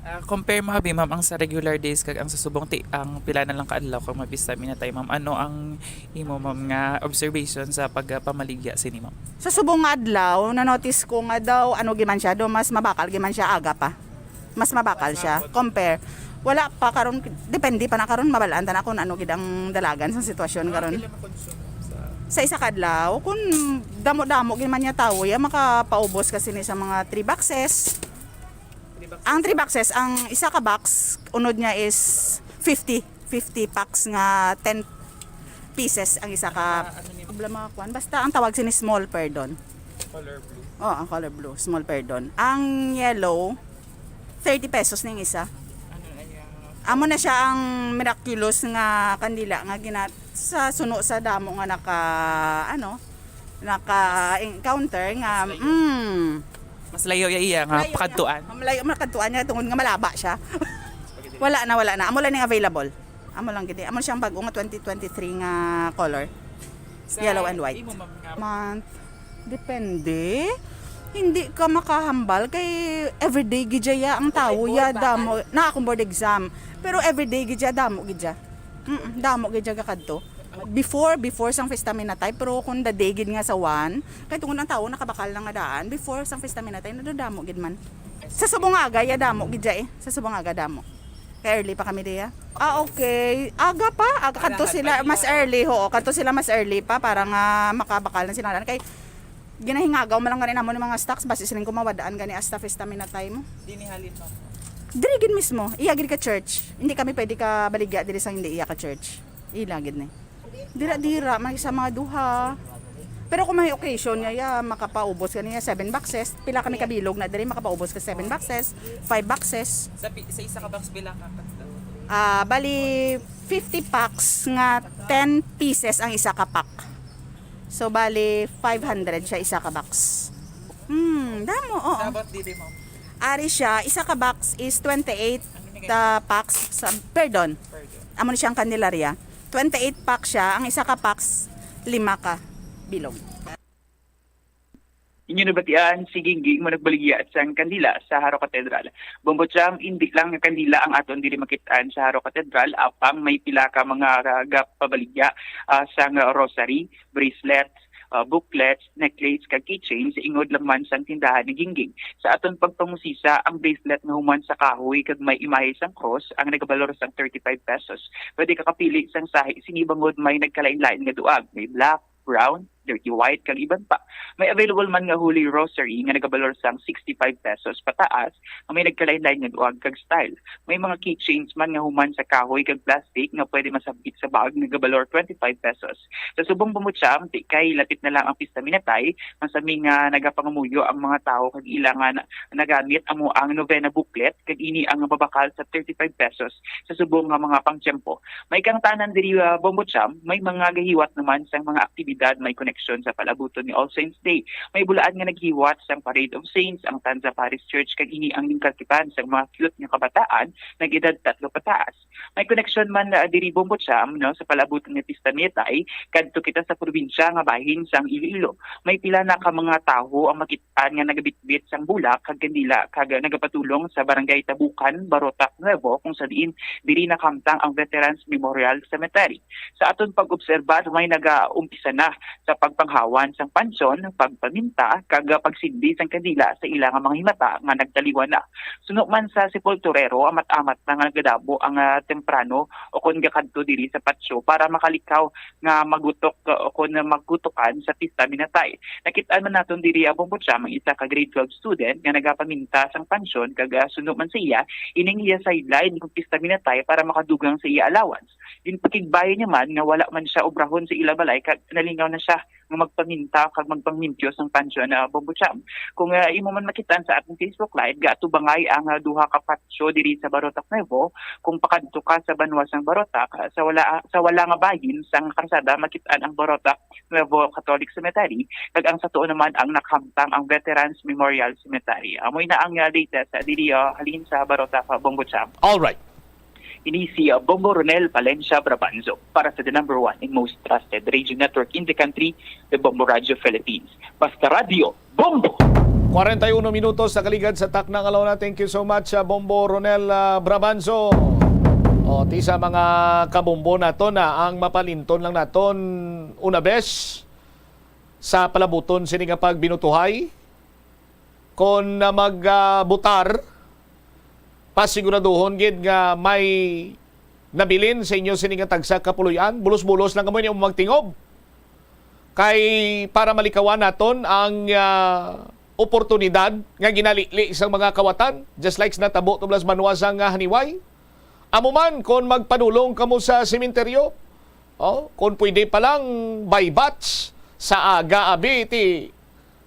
Ah, compare mo abi, ma'am, ang sa regular days kag ang sa subong ti-, ang pila na lang ka adlaw kag mapista minatay, ma'am. Ano ang imo, ma'am, nga observation sa pagpamaligya sini, ma'am? Sa subong nga adlaw, na-notice ko nga daw, ano, giman siya, do mas mabakal giman siya aga pa. Mas mabakal siya, compare. Wala pa karon, depende pa na karon, mabal-an ta na kung ano gid ang dalagan sa sitwasyon karon. Sa isa ka adlaw, kung damo-damo gid man niya tawo, ya makapaubos ka sini sa mga three boxes. Ang three boxes, ang isa ka box, unod niya is fifty, fifty packs nga ten pieces ang isa ka. Problema, kuan. Basta ang tawag sini small per don. Color blue. Oh, ang color blue, small per don. Ang yellow, thirty pesos ning isa. Amo na siya ang miraculous nga kandila nga gina-, sa suno sa damo nga naka, ano, naka-encounter nga, mm. Mas layo ya iya nga pakadtuan. Malayo, makadtuan niya tungod nga malaba siya. Wala na, wala na. Amo lang ning available. Amo lang gid. Amo siyang bag-o nga twenty twenty-three nga color. Yellow and white. Month. Depende. Hindi ka makahambal kay everyday gid ya ang tawo ya damo. Na akong board exam. Pero everyday gid ya, damo gid ya. Mm, damo gid ya gakadto. Before, before sang Fiesta Minatay, pero kung the day gid nga sa one, kay tungod ang tawo nakabakal na nga daan, before sang Fiesta Minatay, nadadamo gid man. Sa subong nga aga, ya damo gid ya eh. Sa subong nga aga, damo. Kay early pa kami diya. Ah, okay. Aga pa? Aga, kadto sila mas early, ho. Kadto sila mas early pa para nga makabakal na sila. Kay ginahingagaw man lang gani namo ni mga stocks, basi siling ko mawadaan gani hasta Fiesta Minatay mo. Dini halin, ma'am? Diri gid mismo. Iya gid ka church. Hindi kami pwede ka baligya diri sa hindi iya ka church. Ila gid ni. Dira-dira, may sa mga duha. Pero kung may occasion nga, ya, makapaubos ka niya, seven boxes. Pila kami kabilog na diri, makapaubos ka seven boxes, five boxes. Sa, pi-, sa isa ka box, pila ka katlo? Ah, bali, fifty packs nga ten pieces ang isa ka pack. So, bali, five hundred siya, isa ka box. Hmm, damo, oo. Dapat dili, ma'am. Ari siya, isa ka box is twenty-eight, uh, packs. Sa, pardon. Pardon. Amo ni siyang Candelaria. Twenty-eight pack siya. Ang isa ka packs, lima ka bilog. Inyo nabatian, si Gingging mo nagbaligya sang kandila sa Jaro Cathedral. Bombo Cham, hindi lang nga kandila ang aton diri makit-an sa Jaro Cathedral, apang may pila ka mga, ah, gapabaligya, ah, sang rosary, bracelet, ah, booklets, necklace, kag keychain sa ingod lang man sang tindahan ni Gingging. Sa aton pagpangusisa, ang bracelet nga human sa kahoy kag may imahe sang cross ang nagabalor sang thirty-five pesos. Pwede ka kapili sang sahi sini bangod may nagkalain-lain nga duag, may black, brown, dirty white, kag iban pa. May available man nga Holy Rosary nga nagabalor sang sixty-five pesos pataas, nga may nagkalain-lain nga duag kag style. May mga keychains man nga human sa kahoy kag plastic nga pwede masabit sa bag, nagabalor twenty-five pesos. Sa subong Bombo Cham, ti kay lapit na lang ang Pista Minatay, masami nga nagapangamuyo ang mga tawo kag ila nga na-, nagamit amo ang novena booklet, kag ini ang mabakal sa thirty-five pesos sa subong nga mga pangtiyempo. May kangtanan diri, ah, Bombo Cham, may mga gahiwat naman sang mga aktibidad may koneksyon sa palabuton ni All Saints Day. May bulaan nga naghiwat sang Parade of Saints ang Tanza Parish Church, kag ini ang ginkalkipan sang mga cute nga kabataan nag-edad tatlo pataas. May koneksyon man, ah, diri Bombo Cham, no, sa palabuton ni Pista Minatay, kadto kita sa probinsya nga bahin sang Iloilo. May pila na ka mga tawo ang makit-an nga nagabitbit sang bulak kag kandila kag nagapadulong sa Barangay Tabukan, Barotac Nuevo, kung sa diin diri nakahamtang ang Veterans Memorial Cemetery. Sa aton pag-obserbar, may nagaumpisa na sa pagpanghawan sang pansyon, pagpaminta, kag pagsindi sang kandila sa ila nga mga himata nga nagtaliwan na. Suno man sa sepulturero, amat-amat na nga nagadabo ang, ah, temprano o kon gakadto diri sa patio para makalikaw nga magutok, ah, o kon magutukan sa Pista Minatay. Nakit-an man naton diri, ah, Bombo Cham, ang isa ka grade twelve student nga nagapaminta sang pansyon kag, ah, suno man sa iya, ining iya sideline kung Pista Minatay para makadugang sa iya allowance. Ginpakigbayan niya man nga wala man siya obrahon sa ila balay kag nalingaw na siya nga magpaminta kag magpanglimpyo sang pansyon, ah, Bombo Cham. Kung, ah, imo man makit-an sa aton Facebook Live, gaatubangay ang, ah, duha ka patio diri sa Barotac Nuevo. Kung pakadto ka sa banwa sang Barotac, ah, sa wala, sa wala nga bahin sang karsada, makit-an ang Barotac Nuevo Catholic Cemetery, kag ang sa tuo naman ang nakahamtang ang Veterans Memorial Cemetery. Amo na ang, ah, latest, ah, diri, ah, halin sa Barotac, ah, Bombo Cham. All right. Ini si, uh, Bombo Ronel Valencia Brabanzo para sa the number one and most trusted radio network in the country, the Bombo Radio Philippines. Basta Radio, Bombo! Kwarenta y uno minutos nakaligad sa takna nga launa. Thank you so much, uh, Bombo Ronel, uh, Brabanzo. O, ti sa mga kabombo naton na ang mapalinton lang naton una bes sa palabuton sini nga pagbinutuhay. Kon, ah, mag, ah, butar, pasiguraduhon gid nga may nabilin sa inyo sini nga tagsa ka puloy-an. Bulos-bulos lang kamo inyo magtingob. Kay para malikawan naton ang, ah, oportunidad nga ginalili sang mga kawatan, just like sa natabo tublas banwa sang, ah, Haniway. Amo man, kon magpadulong kamo sa sementeryo, oh, kon pwede pa lang by batch, sa aga abi ti,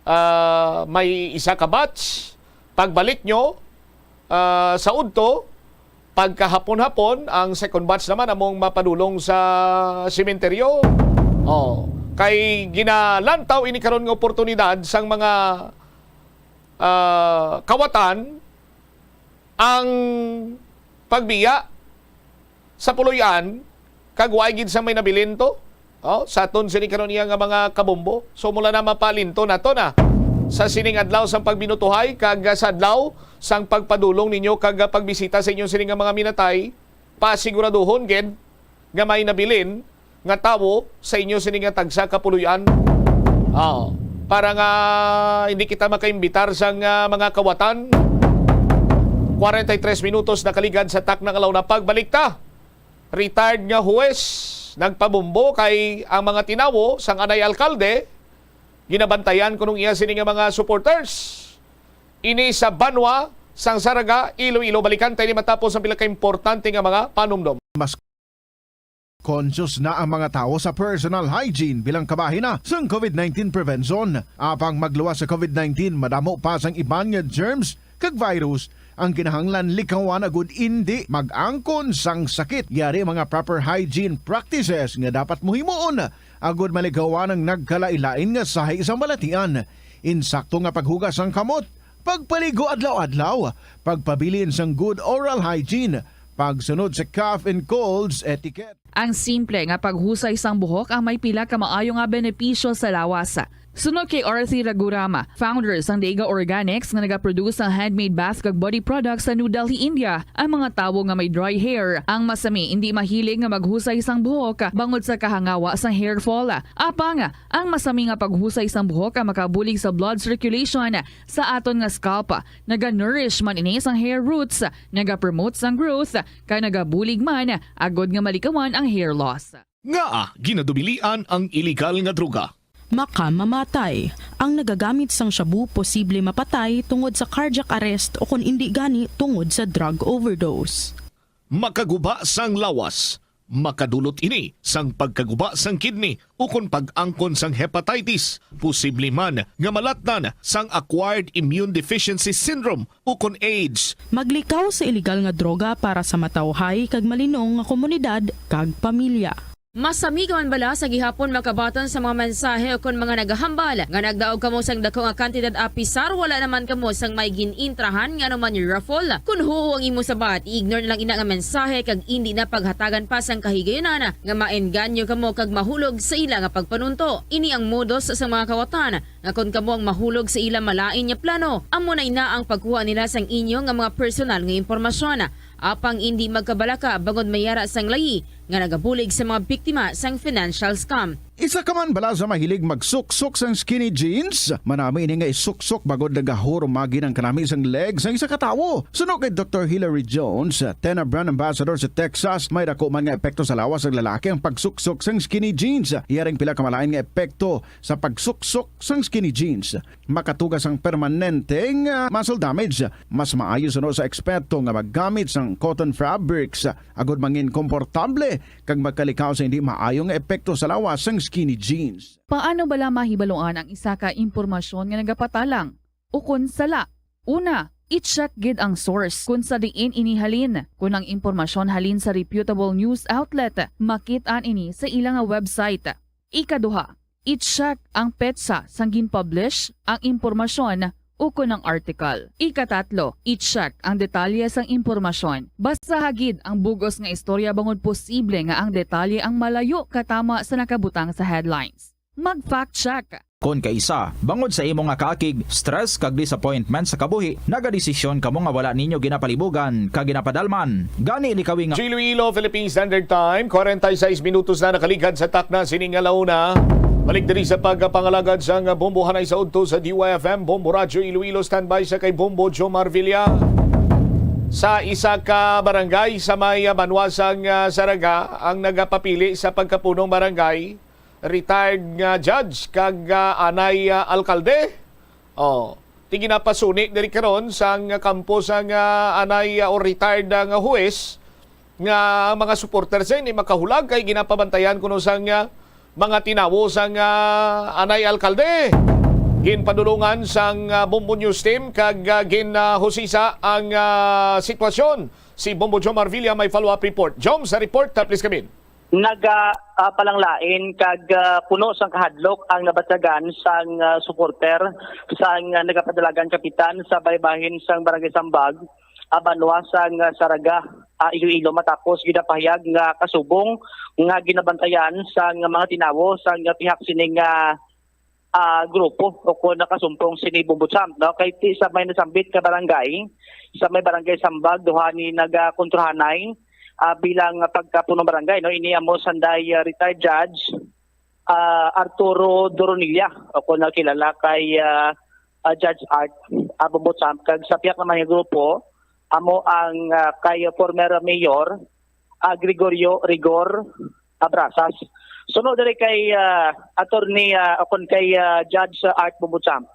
ah, may isa ka batch. Pagbalik nyo, ah, sa udto, pagkahapon-hapon, ang second batch naman among mapadulong sa sementeryo. Oh, kay ginalantaw ini karon nga oportunidad sang mga, ah, kawatan ang pagbiya sa puloy-an, kag waay gid sang may nabilin to, oh, sa aton sini karon iya nga mga kabombo. So, mula na mapalinto nato na sa sining adlaw sang pagbinutuhay kag sa adlaw sang pagpadulong ninyo kag pagbisita sa inyo sini nga mga minatay, pasiguraduhon gid nga may nabilin nga tawo sa inyo sini nga tagsa ka puloy-an. Ah, para nga hindi kita makaimbitar sang, ah, mga kawatan. Kwarenta y tres minutos nakaligad sa takna nga launa. Pagbalik ta, retired nga huwes nagpabombo kay ang mga tinawo sang anay alkalde ginabantayan kunong iya sini nga mga supporters. Ini sa banwa sang Zarraga, Iloilo. Balikan ta ini matapos ang pila ka importante nga mga panumdom. Mas conscious na ang mga tawo sa personal hygiene bilang kabahin na sang COVID nineteen prevention. Apang magluwas sa COVID nineteen, madamo pa sang iban nga germs kag virus ang kinahanglan likawan agud indi mag-angkon sang sakit. Yari ang mga proper hygiene practices nga dapat mo himuon agud maligawan ang nagkalain-lain nga sahi sang balatian, insakto nga paghugas sang kamot, pagpaligo adlaw-adlaw, pagpabilin sang good oral hygiene, pagsunod sa cough and colds etiquette. Ang simple nga paghusay sang buhok ang may pila ka maayo nga benepisyo sa lawas. Suno kay Arthur Ragurama, founder sang Daiga Organics nga nagaproduce sang handmade bath kag body products sa New Delhi, India, ang mga tawo nga may dry hair ang masami indi mahilig nga maghusay sang buhok bangod sa kahangawa sang hair fall. Apang, ang masami nga paghusay sang buhok ang makabulig sa blood circulation sa aton nga scalp. Naga-nourish man ini sang hair roots, nagapromote sang growth, kag nagabulig man agud nga malikawan ang hair loss. Ngaa ginadubilian ang iligal nga droga? Makamamatay. Ang nagagamit sang shabu posible mapatay tungod sa cardiac arrest o kon indi gani tungod sa drug overdose. Makaguba sang lawas. Makadulot ini sang pagkaguba sang kidney ukon pag-angkon sang hepatitis, posible man nga malatnan sang acquired immune deficiency syndrome ukon AIDS. Maglikaw sa iligal nga droga para sa matawhay kag malinong nga komunidad kag pamilya. Masami ka man bala sa gihapon makabaton sa mga mensahe ukon mga nagahambal nga nagdaog kamo sang dako nga kantidad apisar wala naman kamo sang may gin-intrahan nga anuman raffle? Kon huo ang imo sabat, i-ignore na lang ina nga mensahe kag indi na paghatagan pa sang kahigayunan nga maengganyo kamo kag mahulog sa ila nga pagpanunto. Ini ang modus sa mga kawatan nga kon kamo ang mahulog sa ila malain nga plano, amo na ina ang pagkuha nila sang inyo nga mga personal nga impormasyon. Apang indi magkabalaka bangod may yara sang layi nga nagabulig sa mga biktima sang financial scam. Isa ka man bala sa mahilig magsuksok sang skinny jeans? Manami ini nga isuksok bangod nagahurumagi ang kanami sang leg sang isa ka tawo. Suno kay Doktor Hilary Jones, Tena brand ambassador sa Texas, may dako man nga epekto sa lawas sang lalaki ang pagsuksok sang skinny jeans. Iya ring pila ka malain nga epekto sa pagsuksok sang skinny jeans. Makatuga sang permanente nga muscle damage. Mas maayo suno sa eksperto nga maggamit sang cotton fabrics agud mangin komportable kag magkalikaw sa hindi maayo nga epekto sa lawas sang skinny jeans. Paano bala mahibaluan ang isa ka impormasyon nga nagapatalang ukon sala? Una, i-check gid ang source kon sa diin ini halin. Kon ang impormasyon halin sa reputable news outlet, makit-an ini sa ila nga website. Ikaduha, i-check ang petsa sang gin-publish ang impormasyon ukon ang article. Ikatatlo, i-check ang detalye sang impormasyon. Basaha gid ang bug-os nga istorya bangod posible nga ang detalye ang malayo katama sa nakabutang sa headlines. Mag-fact check. Kon kaisa, bangod sa imo nga kaakig, stress kag disappointment sa kabuhi, nagadesisyon kamo nga wala ninyo ginapalibugan kag ginapadalman. Gani likawi nga Iloilo, Philippine Standard Time, forty-six minutos na nakaligad sa takna sini nga launa. Balik diri sa pagpangalagad sang Bombo Hanay sa udto sa D Y F M, Bombo Radyo Iloilo, standby sa kay Bombo Jomar Villa. Sa isa ka barangay sa may, ah, banwa sang, ah, Saraga ang nagapapili sa pagkapunong barangay, retired nga judge kag, ah, anay, ah, alkalde. Oh, ti ginapasuni diri karon sang kampo sang, ah, anay, ah, o retired, ah, nga huwes nga mga supporters ay ni makahulag kay ginapabantayan kuno sang, ah, mga tinawo sang, ah, anay alkalde. Ginpadulungan sang, ah, Bombo News Team kag, ah, gin, ah, husisa ang, ah, sitwasyon. Si Bombo Jomar Villa may follow-up report. Jom, sa report, ah, please come in. Naga, ah, palanglain kag, ah, puno sang kahadlok ang nabatyagan sang, ah, supporter sang, ah, nagapadalagan kapitan sa baybahin sang Barangay Sambag, ah, banwa sang, ah, Saraga, ah, Iloilo, matapos ginapahayag nga kasubong nga ginabantayan sang mga tinawo sang, ah, pihak sining, ah, ah, grupo o kon nakasumpong sini Bombo Champ, no? Kay ti sa may nasambit ka barangay, sa may barangay Sambag, duha ni nagakontrahanay, ah, bilang pagkapunong barangay, no? Ini amo sanday, ah, retired judge, ah, Arturo Doronilla, o kon nakilala kay, ah, ah, Judge Art, ah, Bombo Champ. Kag sa pihak naman nga grupo, amo ang, ah, kay former mayor, ah, Gregorio Rigor Abrasas. Sunod diri kay, ah, attorney, ah, o kon kay, ah, Judge Art Bombo Champ.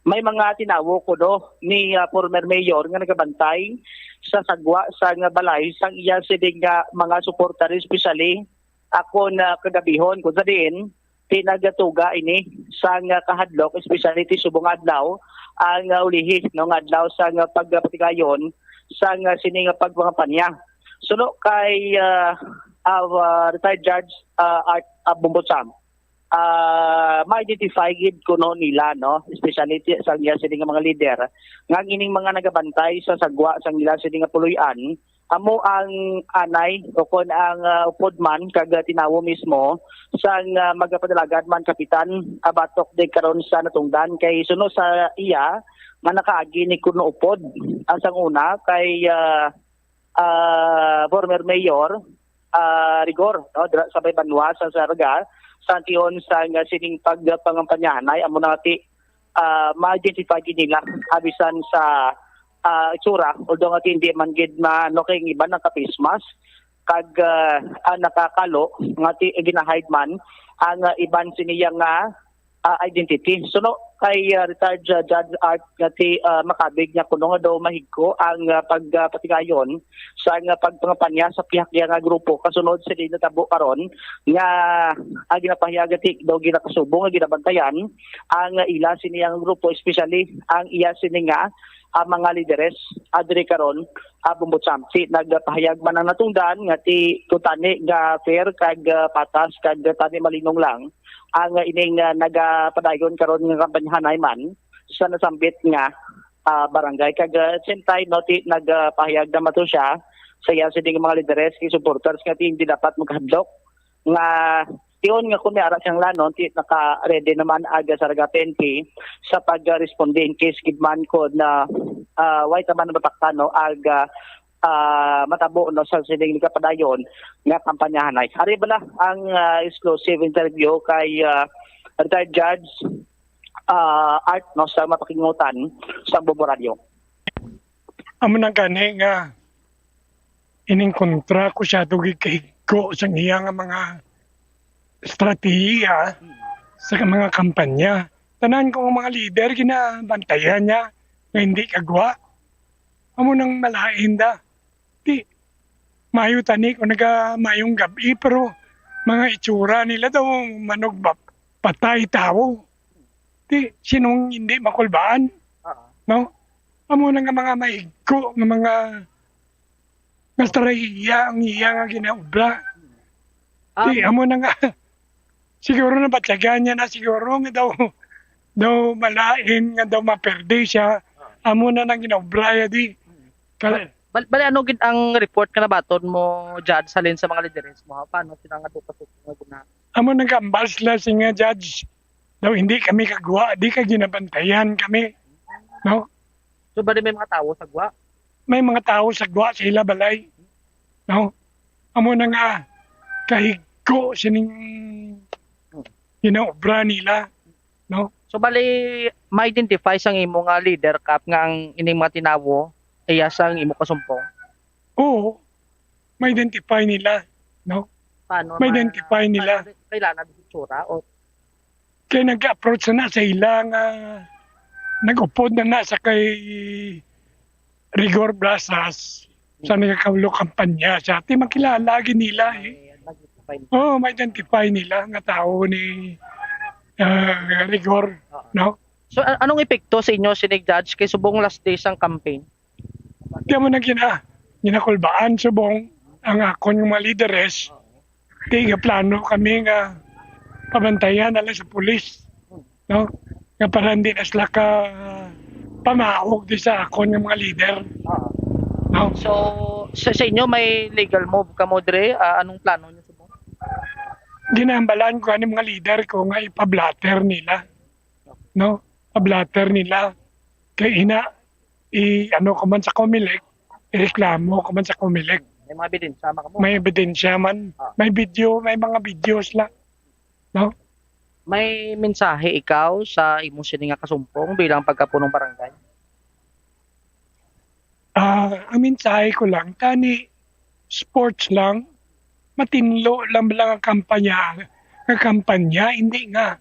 May mga tinawo kuno ni, ah, former mayor nga nagabantay sa sagwa sang balay sang iya sining, ah, mga suporters, especially akon, ah, kagabihon, kung sa diin, pinagatuga ini sang, ah, kahadlok, especially ti subong adlaw, ang, ah, ulihi, no, nga adlaw sang, ah, pagpatigayon sang, ah, sini nga pagpangampanya. Suno kay, ah, ah, retired Judge, ah, Art, ah, Bombo Champ, ah, ma-identify gid kuno nila, no? Especially ti-, sa iya sini nga mga leader, nga ang ining mga nagabantay sa sagwa sang ila sini nga puloy-an, amo ang anay o kon ang, ah, upod man kag, ah, tinawo mismo sang, ah, magapadalagan man kapitan, ah, batok di karon sa natungdan kay suno sa iya nga nakaagi ni kuno upod. Ah, sang una kay, ah, ah, former mayor, ah, Rigor, no, dira sa may banwa sa Zarga, sa tion sang sining pagpangampanyahanay, amo na nga ti, ah, ma-identify gid nila, ah, bisan sa, ah, itsura, although nga ti hindi man gid ma-, no, kay ang iban naka-face mask, kag, ah, ah, nakakalo, nga ti, gina-hide man, ang, ah, iban siniya nga, ah, identity. So, no, kay, ah, retired Ju-, Judge Art nga ti, ah, Makabig nga kuno nga daw mahigko ang, ah, pag, ah, patigayon sa nga pagpangapanya sa pihak niya nga grupo kasunod sa di natabo karon nga, ah, ginapahayag ti daw ginakasubo nga ginabantayan ang ila sini ang grupo, especially ang iya sini nga, ah, mga lideres, ah, diri karon, ah, Bumbutsamsi. Nagpahayag man ang natungdan nga ti kutani nga fair kag, ah, patas kag tani malinong lang ang ining, ah, nagapadayon karon nga kampanyahanay man sa nasambit nga, ah, barangay. Kag, ah, same time, no, ti-, nagpahayag naman to siya sa iya sining mga lideres kag supporters nga ti hindi dapat magkahadlok nga tion nga kung may ara siyang lanon, ti naka-ready naman aga sa Raga P N P sa pag-responde in case gid man ko na, ah, way ta man mataktan, no, aga, ah, matabo, no, sa sining kapadayon nga kampanyahanay. Ari bala ang, ah, exclusive interview kay, ah, retired Judge, ah, Art, no, sa mapakingutan sa Bobo Radio. Amo na gani nga ining kontra ko siya tugig kahigko sang iya nga mga estratehiya sa mga kampanya. Tanan ko nga mga lider ginabantayan niya nga hindi kagwa. Amo nang malain da. Di, mayo tani ko naga mayong gabi, pero mga itsura nila daw manugba, patay tawo. Di, sinong hindi makulbaan? Oo. No? Amo na nga mga mahigko nga mga estratehiya ang iya nga ginaobra. Di, Um, amo na nga. Siguro nabatyagan niya na siguro nga daw, daw malain nga daw maperde siya. Amo na nang ginaobra ya di. Kal- Bal-, bali, ano gid ang report nga nabaton mo, Judge, halin sa mga lideres mo, ha? Paano sila nga duka-duka nga gina- Amo nagkambal sila sing nga, Judge. Daw hindi kami kagwa, di ka ginabantayan kami. No? So, bali may mga tawo sa gwa? May mga tawo sa gwa sa ila balay. No? Amo na nga kahigko sining ginaobra nila. No? So, bali, ma-identify sang imo nga leader, Kap, nga ang ining mga tinawo iya sang imo kasumpong? Oo, ma-identify nila, no? Paano ma-, ma-identify nila? Paano kilala ang itsura o? Kay nag-approach na sa ila nga nag-upod na na sa kay Rigor Blasas sa nagakaulo kampanya siya. Ti makilala gid nila, eh. May nag-identify nila. Oo, ma-identify nila nga tawo ni, ah, Rigor, Oo. no? So, a-, anong epekto sa inyo sini, Judge, kay subong last day sang campaign? Kaya mo na gina-, ginakulbaan subong ang akon nga mga lideres. Kay plano kami nga pabantayan na lang sa pulis, no? Nga para hindi na sila ka pamaog di sa akon nga mga lider. Oo. No? So, sa, sa inyo may legal move kamo dire? Ah, anong plano niyo subong? Ginahambalan ko ani mga lider ko nga ipablatter nila. No? Pablatter nila. Kay ina, i-, ano ko man sa Comelec, ireklamo ko man sa Comelec. May mga ebidensya man kamo? May ebidensya man. Ah. May video, may mga videos la. No? May mensahe ikaw sa imo sini nga kasumpong bilang pagkapunong barangay? Ah, ang mensahe ko lang, tani sports lang, matinlo lang bala nga kampanya, nga kampanya, hindi nga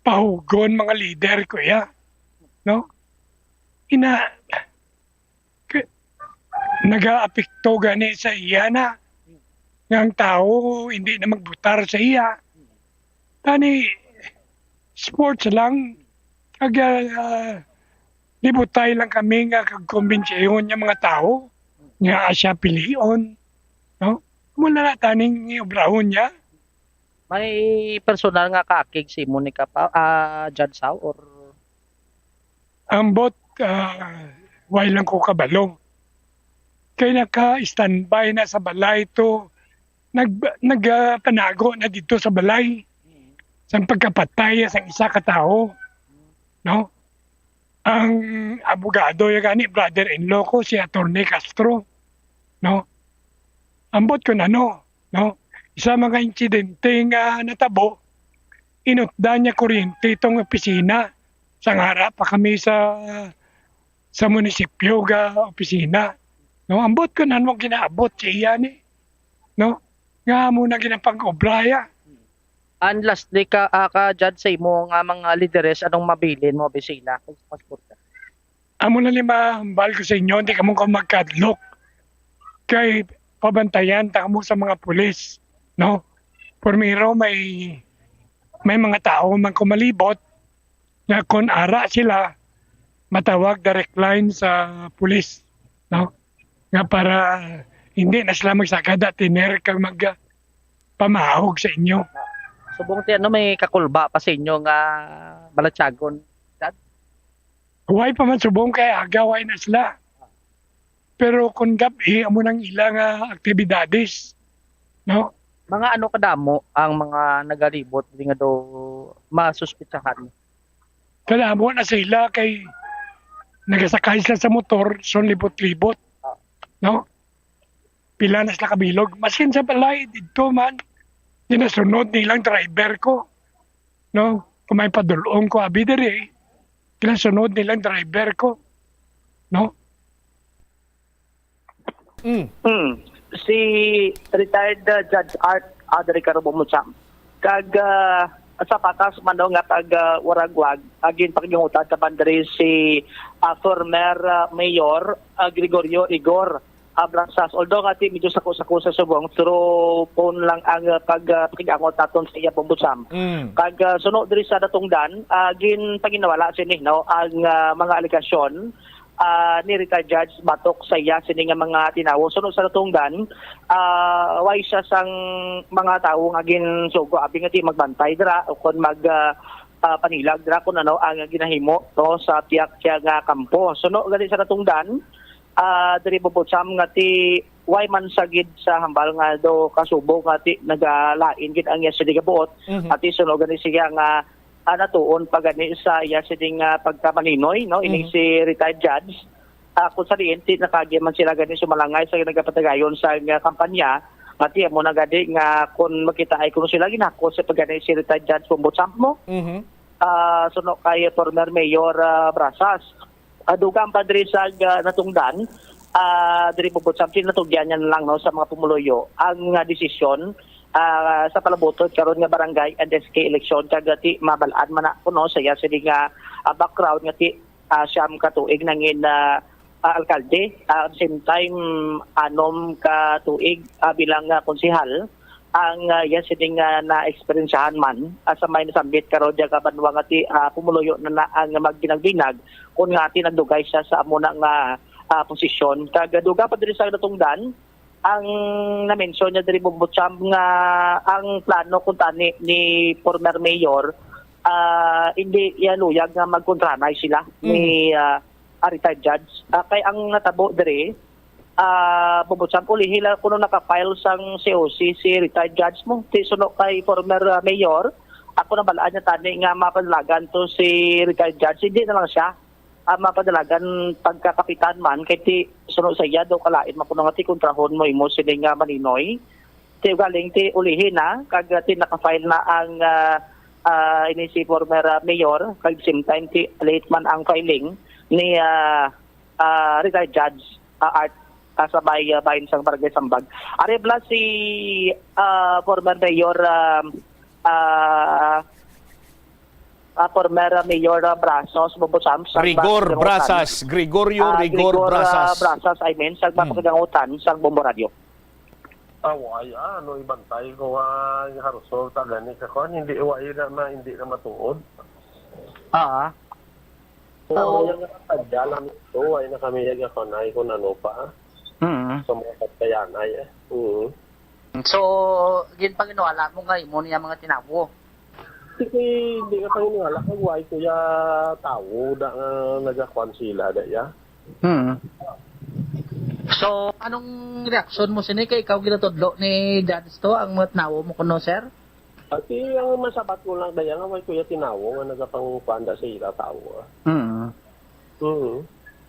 pahugon mga leader, kuya. No? Ina, k-, nagaapekto gani sa iya na nga ang tao hindi na magbutar sa iya. Tani, sports lang, kag, ah, libutay lang kami nga kag kumbinsihon niya mga tao nga siya pilion, no? Muna na taning obrahon niya. May personal nga kaakig si mo ni Kapa, ah, Judge Sao, or? Ambot, ah, way lang ko kabalo. Kay naka-standby na sa balay to, nag-, nagpanago na dito sa balay. Sang pagkapatay sang isa ka tawo, no? Ang abogado ya gani, brother-in-law ko, si Attorney Castro, no? Ambot ko na, no? No? Isa mga insidente nga natabo, inutdan niya kuryente itong opisina. Sang ara pa kami sa, sa munisipyo ga opisina. No? Ambot ko na, ano ginaabot sa iya ni. No? Nga mo na ginapag-obraya. And lastly, ka, ah, ka Judge, sa imo nga mga lideres, anong mabilin mo, Bisila? Kung mas kurta. Amo na ni mahambal ko sa inyo, hindi kamo ko magkadlok. Kay pabantayan ta kamo sa mga pulis, no? Primero, may, may mga tao man kumalibot nga kung ara sila, matawag direct line sa pulis, no? Nga para hindi na sila magsagada, tiner kag mag, ah, pamahog sa inyo. Subong ti ano, may kakulba pa sa inyo nga balatyagon, Dad? Huway pa man subong kay aga, huway na sila. Pero kung gab-i, amo nang ila nga aktibidades, no? Mga ano kadamo ang mga nagalibot diri nga do masuspitsahan? Kadamo na sila kay nagasakay sila sa motor, so libot-libot, no? Pila na sila kabilog. Masin sa balay, dito man, ginasunod nilang driver ko, no? Kung may padulong ko, abi diri, ginasunod nilang driver ko, no? Mm. Hmm. Si retired, uh, Judge Art Adri Karubo Mucham. Kag, uh, sa patas man daw nga taga Waragwag, uh, ginpakigangotan ka man diri si, uh, former, uh, Mayor, uh, Gregorio Igor, uh, Brasas. Although nga ti medyo sako-sako sa subong, through phone lang ang, uh, pag, uh, pakigangot naton sa iya, Bombo Sam. Mm. Kag, uh, suno diri sa natungdan, uh, ginpaginawala sini, no, ang, uh, mga alegasyon ah, ni retired judge batok sa iya sini nga mga tinawo. Suno sa natungdan, ah, way siya sang mga tawo nga ginsugo abi nga ti magbantay dira o kon mag, ah, ah, panilag dira kun ano ang ginahimo, no, sa tiyak siya nga kampo. Suno gani sa natungdan, ah, diri bubutsam nga ti way man sa gid sa hambal nga do kasubo nga ti nagalain gid ang iya sini nga buot. Mhm. Ati suno gani siya nga ah, natuon pa gani sa iya sining, ah, pagkamalinoy, no, ining Mhm. si retired judge. Ah, kung sa diin, ti nakaagi man sila gani sumalangay sa nagapatagayon sa nga kampanya, nga ti amo na gani nga kung makita ay kuno sila ginako sa pagani si retired judge Bombo Champ mo. Mhm. Ah, suno kay former Mayor, ah, Brasas. Ah, dugang pa diri sa, ah, natungdan, ah, diri bubot something natugyan niya na lang, no, sa mga pumuluyo ang, ah, desisyon, ah, sa palabuton karon nga barangay and S K election, kag ti mabal-an man na kuno sa iya sini nga, ah, background nga ti, ah, siyam ka tuig nangin, ah, ah, alkalde, ah, at the same time anom ka tuig, ah, bilang, ah, konsehal. Ang, ah, iya sining, ah, naeksperyensyahan man, ah, sa may nasambit karon diya ka banwa nga ti, ah, pumuluyo na na ang magbinag-binag kun nga ti nagdugay siya sa amo na nga, ah, posisyon. Kag dugang pa diri sa natungdan, ang na-mention niya diri, Bombo Champ, nga ang plano kuntani ni former mayor, ah, hindi iya luyag nga magkontranay sila Mm. ni, ah, ah, retired judge. Ah, kay ang natabo diri, ah, Bombo Champ, ulihi lang kuno naka-file sang C O C si retired judge mo. Ti suno kay former, ah, mayor, ako nabal-an niya tani nga mapadalagan to si retired judge. Hindi na lang siya, ah, mapadalagan pagkakapitan man, kay ti suno sa iya daw kalain man kuno nga ti kontrahon mo imo sini nga malinoy. Ti ugaling ti ulihi na, kag ti naka-file na ang, ah, ah, ini si former, ah, mayor, kag same time ti late man ang filing ni, ah, ah, retired judge, ah, Art, ah, sa may, ah, bahin sang Barangay Sambag. Ari bala si, ah, former mayor, ah, ah, ah, former, ah, mayor, ah, Brasas, Bombo Champ, sa Rigor Barangay Brasas, Gregorio Ah, Rigor Rigor, ah, Brasas. Brasas, I mean, sa Hmm. Mapakigangotan, sa Bombo Radio. Ah, way, ah, ano, ibantay ko nga harusol ta gani ka kuan, hindi, way na, na, hindi na matuod. Ah. Oo, Oo. Yung tadya lang ito, way na kami nagkakunay kung ano pa, ah. Mm. Sa mga pagkayanay, eh. Mm. So, ginpanginiwala mo nga imo niya mga tinawo? Sige, hindi nga panginiwala kag why kuya tawo da nga nagakuan sila da ya. Hmm. So, anong reaksyon mo sini kay ikaw ginatudlo ni Judge to ang mga tinawo mo kuno, sir? Ati ang masabat ko lang daya nga may kuya tinawo nga nagapangkuan da sa ila tawo. Ah. Hmm. Mhm.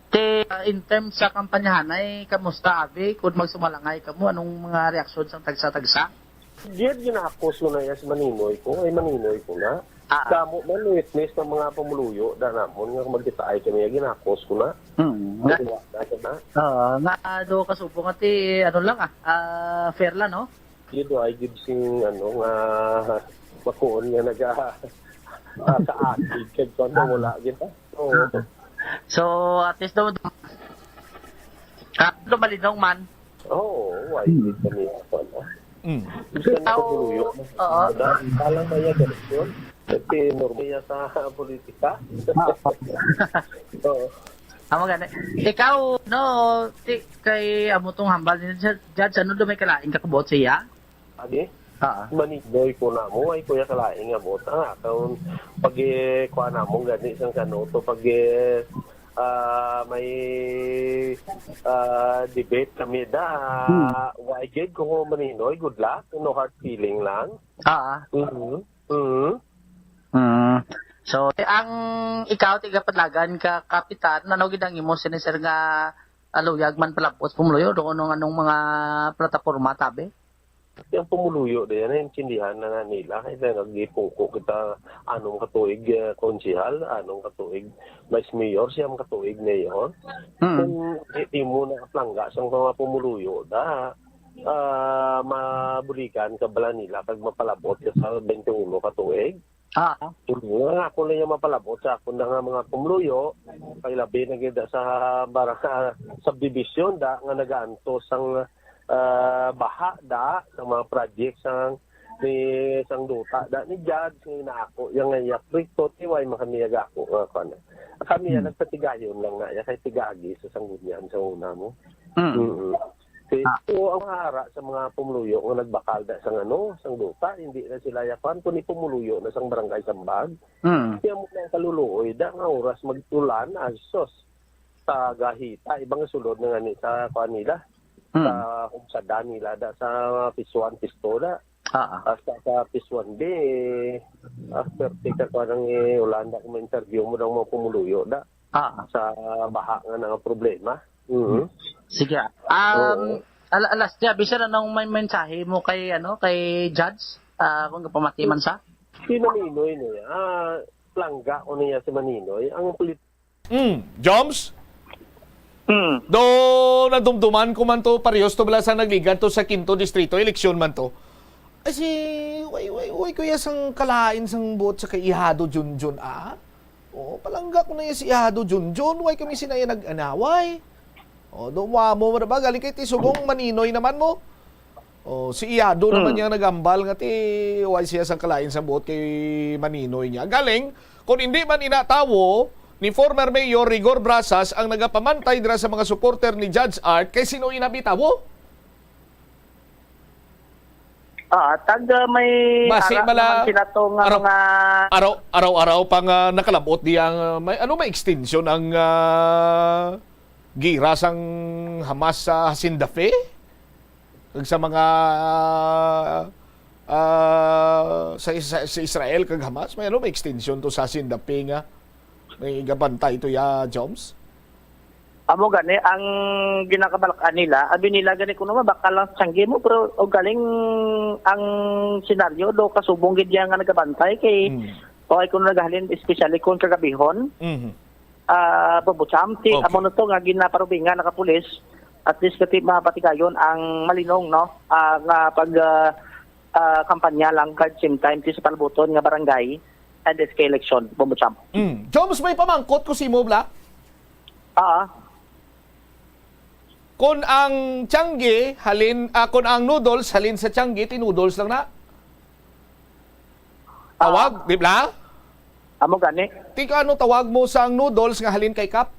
Ti, ah, in terms sa kampanyahanay, kamusta, abi? Kung magsumalangay kamo, anong mga reaksyon sang tagsa-tagsa? Gid ginakos ko na ya si Maninoy ko, ay Maninoy ko na. Ah. Damo man witness ng mga pumuluyo da namon nga magkitaay kami, ginakos ko na. Hmm. Nga, Nagawa na siya na. Ah, nga do kasubong ati, ano lang, ah, ah, fair lang, no? Yun do ay gid sing, ano, nga makuon nga naga ah, kaakig kag kuwan na wala gid, ah. Oo. So, at least daw, ah, do malinong man. Oo, why Hmm. gid kami ako, no? Mm. Gusto na Ikaw, ko puluyo. Oo. Wala, talang maya ganun yun. Kasi normal ya sa politika. Oo. Amo gani. Ikaw, no, ti, kay amo tong hambal ni Judge, Judge, ano do may kalain ka kabuot siya? Agi? Ah. Maninoy ko na mo, ay kuya kalain nga buot. Ang akon pag, eh, kuha na mo gani sang kano to, pag, eh, ah, may, ah, debate kami da, Hmm. why gid ko Maninoy, good luck, no hard feeling lang. Ah. Mhm. Mhm. Mm. So, eh, ang ikaw, tiga Padlagan ka, Kapitan, ano gid ang imo sini, sir, nga, ah, luyag man palabot pumuluyo doon ng anong mga plataporma, tabi? Ang pumuluyo diyan, naintindihan na, na nila. Kaya nagipungko kita, anong katuig, eh, konsehal, anong katuig vice mayor, siyam katuig mayor. Mm. Kung di, di mo na plangga sa mga pumuluyo, da, ah, mabuligan ka bala nila kag mapalabot ka sa twenty-one ka tuig. Ah. Hindi nga ako lang yung mapalabot sa akon na nga mga pumuluyo, kay labi na gid sa barang-, subdivision da nga nagaantos sang, ah, baha da sa mga project sang ni sang duta da ni Judge nga inaako yang nga iya proyekto, ti way man kami ako nga kuan. Kami ang Hmm. nagpatigayon lang na iya kay tigaagi sa sanggunian sa una mo. Hmm. Mm-mm. Si, Ah. o ang hara sa mga pumuluyo nga nagbakal da sang ano, sang duta, hindi na sila yapan, kundi pumuluyo na sang barangay Sambag. Mm. Kaya mo nang kaluluoy da nga oras magtulan, asos, sa gahita, ibang sulod na nga ni sa kuan nila, Mm. sa umsadan nila da sa Phase one, Phase two da. Ah, ah. Hasta sa Phase one B, after tika ko nang, eh, Yolanda, kung ma-interview mo ng mga pumuluyo da. Ah. Sa baha nga nga problema. Mhm. Sige. Um, Oo. ala-, alas, Javi, sir, anong may mensahe mo kay, ano, kay Judge? Ah, kung kapamati man sa? Si Maninoy niya, ah, plangga ko niya si Maninoy. Ang polit- Mm, Joms? Mm. Do, nadumduman ko man to, parehas to bala sa nagligad to sa Quinto Distrito, eleksyon man to. Ay, si, way, way, way, kuya, sang kalain sang buot sa kay Ihado Junjun, ah? Oh, palangga ko na yung si Ihado Junjun, way kami sinaya nag-anaway. Oh, do mo amo mo na ba? Galing kay ti subong Maninoy naman mo. Oh, si Ihado naman Hmm. niya nagambal nga ti, way siya sang kalain sang buot kay Maninoy niya. Galing, kung hindi man ina tawo, ni former Mayor Rigor Brasas ang nagapamantay dira sa mga supporter ni Judge Art, kay sino ina bitawo? Ah, tag, ah, may Basi ara bala, naman sila to nga araw, mga araw, araw-araw pa nga nakalabot di ang, ah, may, ano, may extension ang, ah, gira sang Hamas sa Hacienda Fe? Kag sa mga, ah, ah, sa, sa, sa Israel kag Hamas, may, ano, may extension to sa Hacienda Fe nga may gabantay to ya, Joms? Amo gani ang ginakabalak-an nila. Abi nila gani kuno mabakal lang sa tiyangge mo, pero og galing ang senaryo do kasubong gid yan nga nagabantay kay Hmm. okay kuno nagahalin, especially kung kagabihon. Mhm. Ah, Bobo Cham, ti Okay. amo na to nga ginaparubingan nakapulis. At least kati mapatigayon ang malinong, no? Ah, nga pag, ah, ah, kampanya lang at same time ti sa palabuton nga barangay and S K election, Bobo Cham. Mm. Joms, may pamangkot ko si mo, bla? Ah. Kon ang tiyangge halin, ah, kon ang noodles halin sa tiyangge, ti noodles lang na. Tawag, Ah. di bla? Amo gani. Ti ano tawag mo sa ang noodles nga halin kay Kap?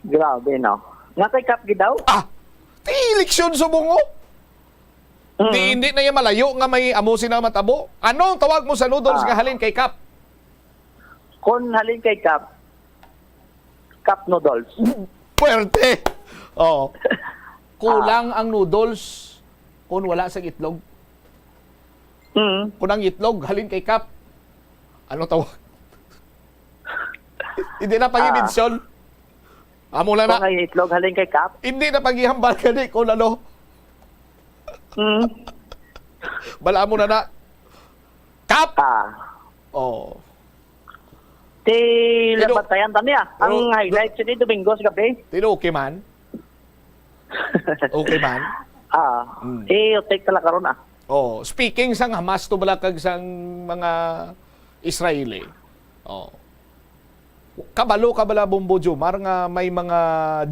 Grabe, no? Nga kay Kap gid daw? Ah! Ti eleksyon subong, oh. Mm. Di, hindi na iya malayo nga may amo sina matabo. Ano ang tawag mo sa noodles Ah. nga halin kay Cup? Kon halin kay Cup, cup noodles. Puwerte! Oh. Kulang Ah. ang noodles kung wala sa itlog. Mm. Kung ang itlog, halin kay Cup, ano tawag? Hindi na Ah. pag-imensyon. Amo na na. Kung ang itlog, halin kay Cup? Hindi na paghihambal ka di kung ano. Mm. Bala mo na na. Cup! Ah. Oh. Ti, Pero, labantayan ta niya. Ang pero, highlight sini Domingo sa gabi. Pero okay man. Okay man. Ah, Mm. eh, take talaga ron, ah. Oh, speaking sang Hamas to bala kag sang mga Israeli. Oh. Kabalo ka bala, Bombo Jomar, nga may mga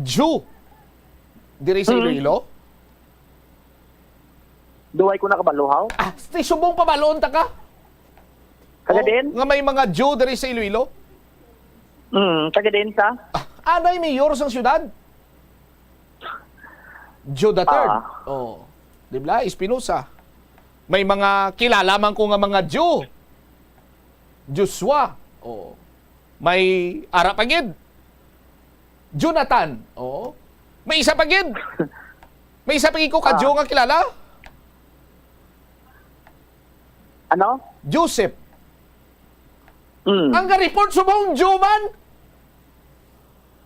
Jew diri sa Mm. Iloilo? Duway ko nakabalo, haw? Ah, ti subong pabaloon ta ka? Taga Oh, din? nga may mga Jew diri sa Iloilo? Mm, taga din sa? Ah, anay mayor sang syudad? Joe the third. Ah. Oh. Di ba? Espinosa. May mga kilala man ko nga mga Joe. Joshua. Oh. May ara pa gid. Jonathan. Oh. May isa pa gid. May isa pa gid ko ka Ah. Joe nga kilala. Ano? Joseph. Mm. Ang ga-report subong Joe man.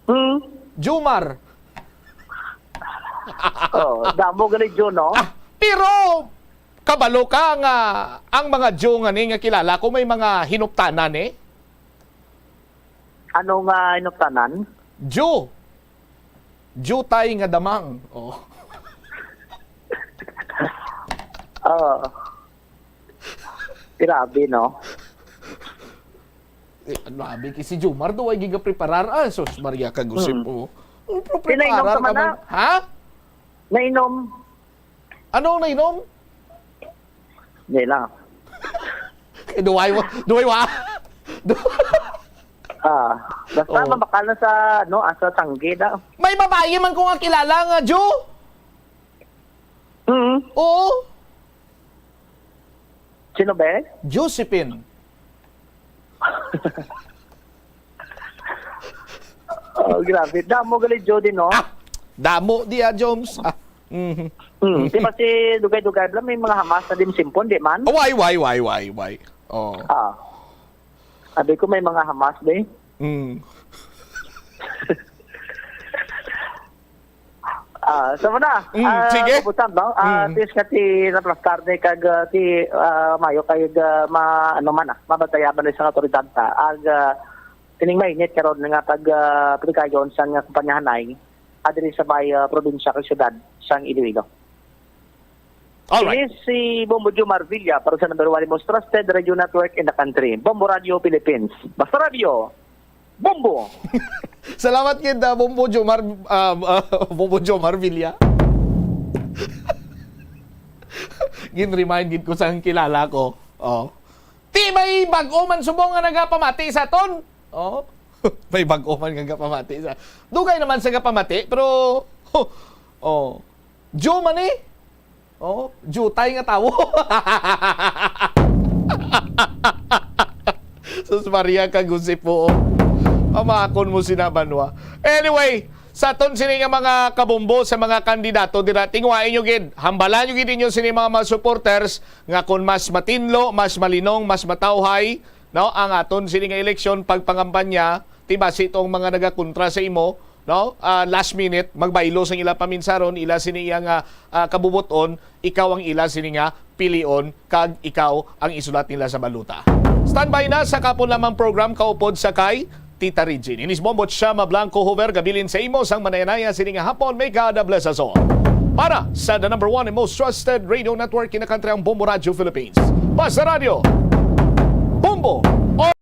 Hmm? Jomar. Oh, damo gali, Joe, no? Ah, pero kabalo ka nga ang mga Joe nga ni nga kilala ko may mga hinuptanan, eh. Ano nga hinuptanan? Joe. Jutay nga damang. Oh. Oh. Grabe, no? Eh, ano, abi, kay si Jomar daw ay gigapreparar. Ah, sus, Maria, kag usip Mm. mo. Ano, pero Pinainom preparar ka man ka man? na? Ha? Nainom. Ano ang nainom? Hindi lang. Eh, duway wa-, duway wa-, du- Ah, basta Oh. mabakal na sa, ano, asa tanggi na. May babayi man ko nga kilala nga Jew? Mm. Oo. Sino, be? Josephine. Oh, grabe. Damo gali, Jody, no? Ah, damo di, ah, Joms. Ah, mhm. Mm. Di ba si Dugay-Dugay, bla, may mga Hamas na di mo simpon, di man? Oh, why, why, why, why, why? Oh. Ah. Sabi ko, may mga Hamas, be. Mm. Ah, sa muna, Mm, ah, sige. Kabutang, no? Ah, Mm. tis nga ti naplastar ni kag, ah, ti, ah, mayo kay, ah, ma-, ano man, ah, mabatayaban ni sa awtoridad ta. Ag, ah, kining mainit karon nga pag, ah, pagkayon sa nga kumpanyahanay, ah, diri sa may, ah, probinsya kag syudad sang Iloilo. All right. Ini si Bombo Jomar Villa para sa number one most trusted radio network in the country, Bombo Radio Philippines. Basta Radio, Bombo! Salamat gid, ah, Bombo Jomar, ah, ah, Bombo Jomar Villa. Gin-remind gid ko sa kilala ko. Oh. Ti may bag-o man subong nga nagapamati sa aton. Oh. May bag-o man nga nagapamati sa. Dugay naman sa gapamati, pero, oh. Joe man eh. Oh, jutay nga tawo. Sus Maria, kag usip po, oh. Pamakon mo sina banwa. Anyway, sa aton sini nga mga kabombo, sa mga kandidato dira, tingwai nyo gid, hambalan nyo gid inyo sini mga, mga supporters nga kung mas matinlo, mas malinong, mas matawhay, no, ang aton sini nga eleksyon, pagpangampanya, ti basi tong mga nagakontra sa imo, no? Ah, last minute, magbaylo sang ila paminsaron, ila sini iya nga, ah, kabubuton, ikaw ang ila sini nga pilion, kag ikaw ang isulat nila sa balota. Standby na sa kapon lamang program kaupod sa kay Tita Regine. Inis Bombo, Chama Blanco Hover, gabilin sa imo sang manayanaya sini nga hapon. May God bless us all. Para sa the number one and most trusted radio network in the country, ang Bombo Radio Philippines. Basta Radio, Bombo,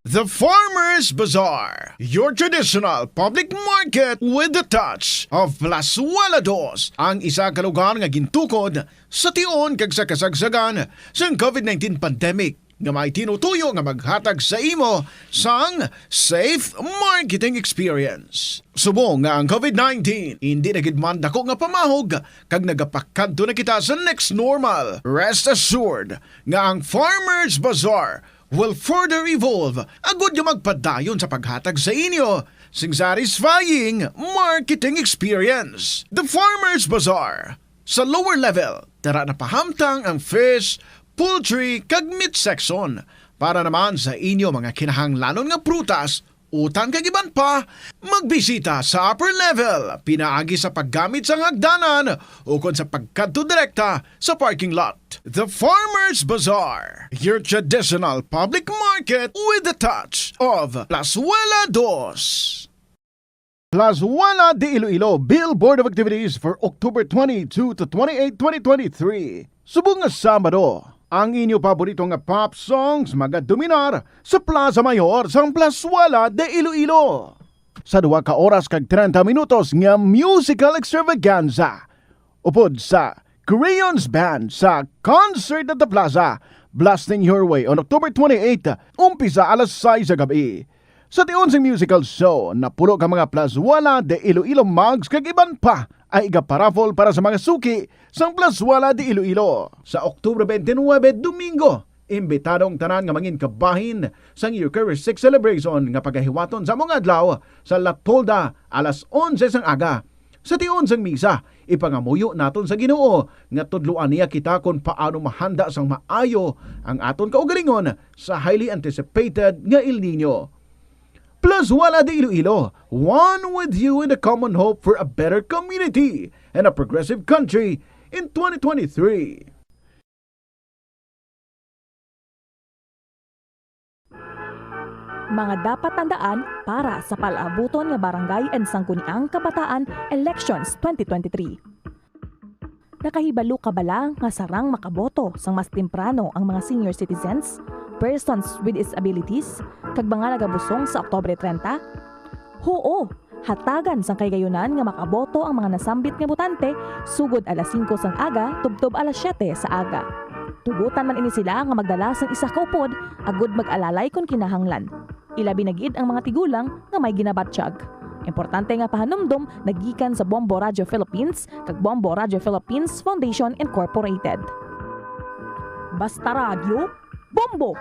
The Farmers Bazaar, your traditional public market with the touch of Plazuela Dos, ang isa ka lugar nga gintukod sa tion kag sa kasagsagan sang COVID nineteen pandemic. nga may tinutuyo nga maghatag sa imo sang safe marketing experience. Subong nga ang COVID nineteen hindi na gid man dako nga pamahog kag nagapakadto na kita sa next normal, rest assured nga ang Farmers Bazaar will further evolve agud nga magpadayon sa paghatag sa inyo sing satisfying marketing experience. The Farmers Bazaar. Sa lower level, tara na pahamtang ang fish, poultry, kag meat section. Para naman sa inyo mga kinahanglanon nga prutas, utan kag iban pa, magbisita sa upper level pinaagi sa paggamit sang hagdanan ukon sa pagkadto direkta sa parking lot. The Farmers Bazaar, your traditional public market with a touch of Plazuela Dos. Plazuela de Iloilo, Bill Board of Activities for October twenty-two to twenty-eight, twenty twenty-three. Subong nga Sabado, ang inyo paborito nga pop songs magadominar sa Plaza Mayor sang Plazuela de Iloilo. Sa duha ka oras kag treinta minutos nga musical extravaganza, upod sa Creons Band sa Concert at the Plaza, blasting your way on October twenty-eight, umpisa alas sais sa gabi. Sa tion sing musical show, napulo ka mga Plazuela de Iloilo mugs kag iban pa ay igaparaffle para sa mga suki sang Plazuela de Iloilo. Sa Oktubre twenty-nine, Domingo, imbitado ang tanan nga mangin kabahin sang Eucharistic Celebration nga pagahiwaton sa among adlaw sa La Tolda alas onse sang aga. Sa tion sang misa, ipangamuyo naton sa Ginoo nga tudloan niya kita kon paano mahanda sang maayo ang aton kaugalingon sa highly anticipated nga El Niño. Plazuela de Iloilo, one with you in the common hope for a better community and a progressive country in twenty twenty-three. Mga dapat tandaan para sa palaabuton nga Barangay and Sangguniang Kabataan Elections twenty twenty-three. Nakahibalo ka bala nga sarang makaboto sang mas temprano ang mga senior citizens, persons with disabilities, kag mga nagabusong sa Oktubre treinta? Huo! Hatagan sang kahigayunan nga makaboto ang mga nasambit nga botante sugod alas singko sang aga tubtob alas siyete sa aga. Tugotan man ini sila nga magdala sang isa ka upod agud mag-alalay kon kinahanglan, ilabi na gid ang mga tigulang nga may ginabatyag. Importante nga pahanumdom nagikan sa Bombo Radio Philippines kag Bombo Radio Philippines Foundation Incorporated. Basta Radyo, Bombo!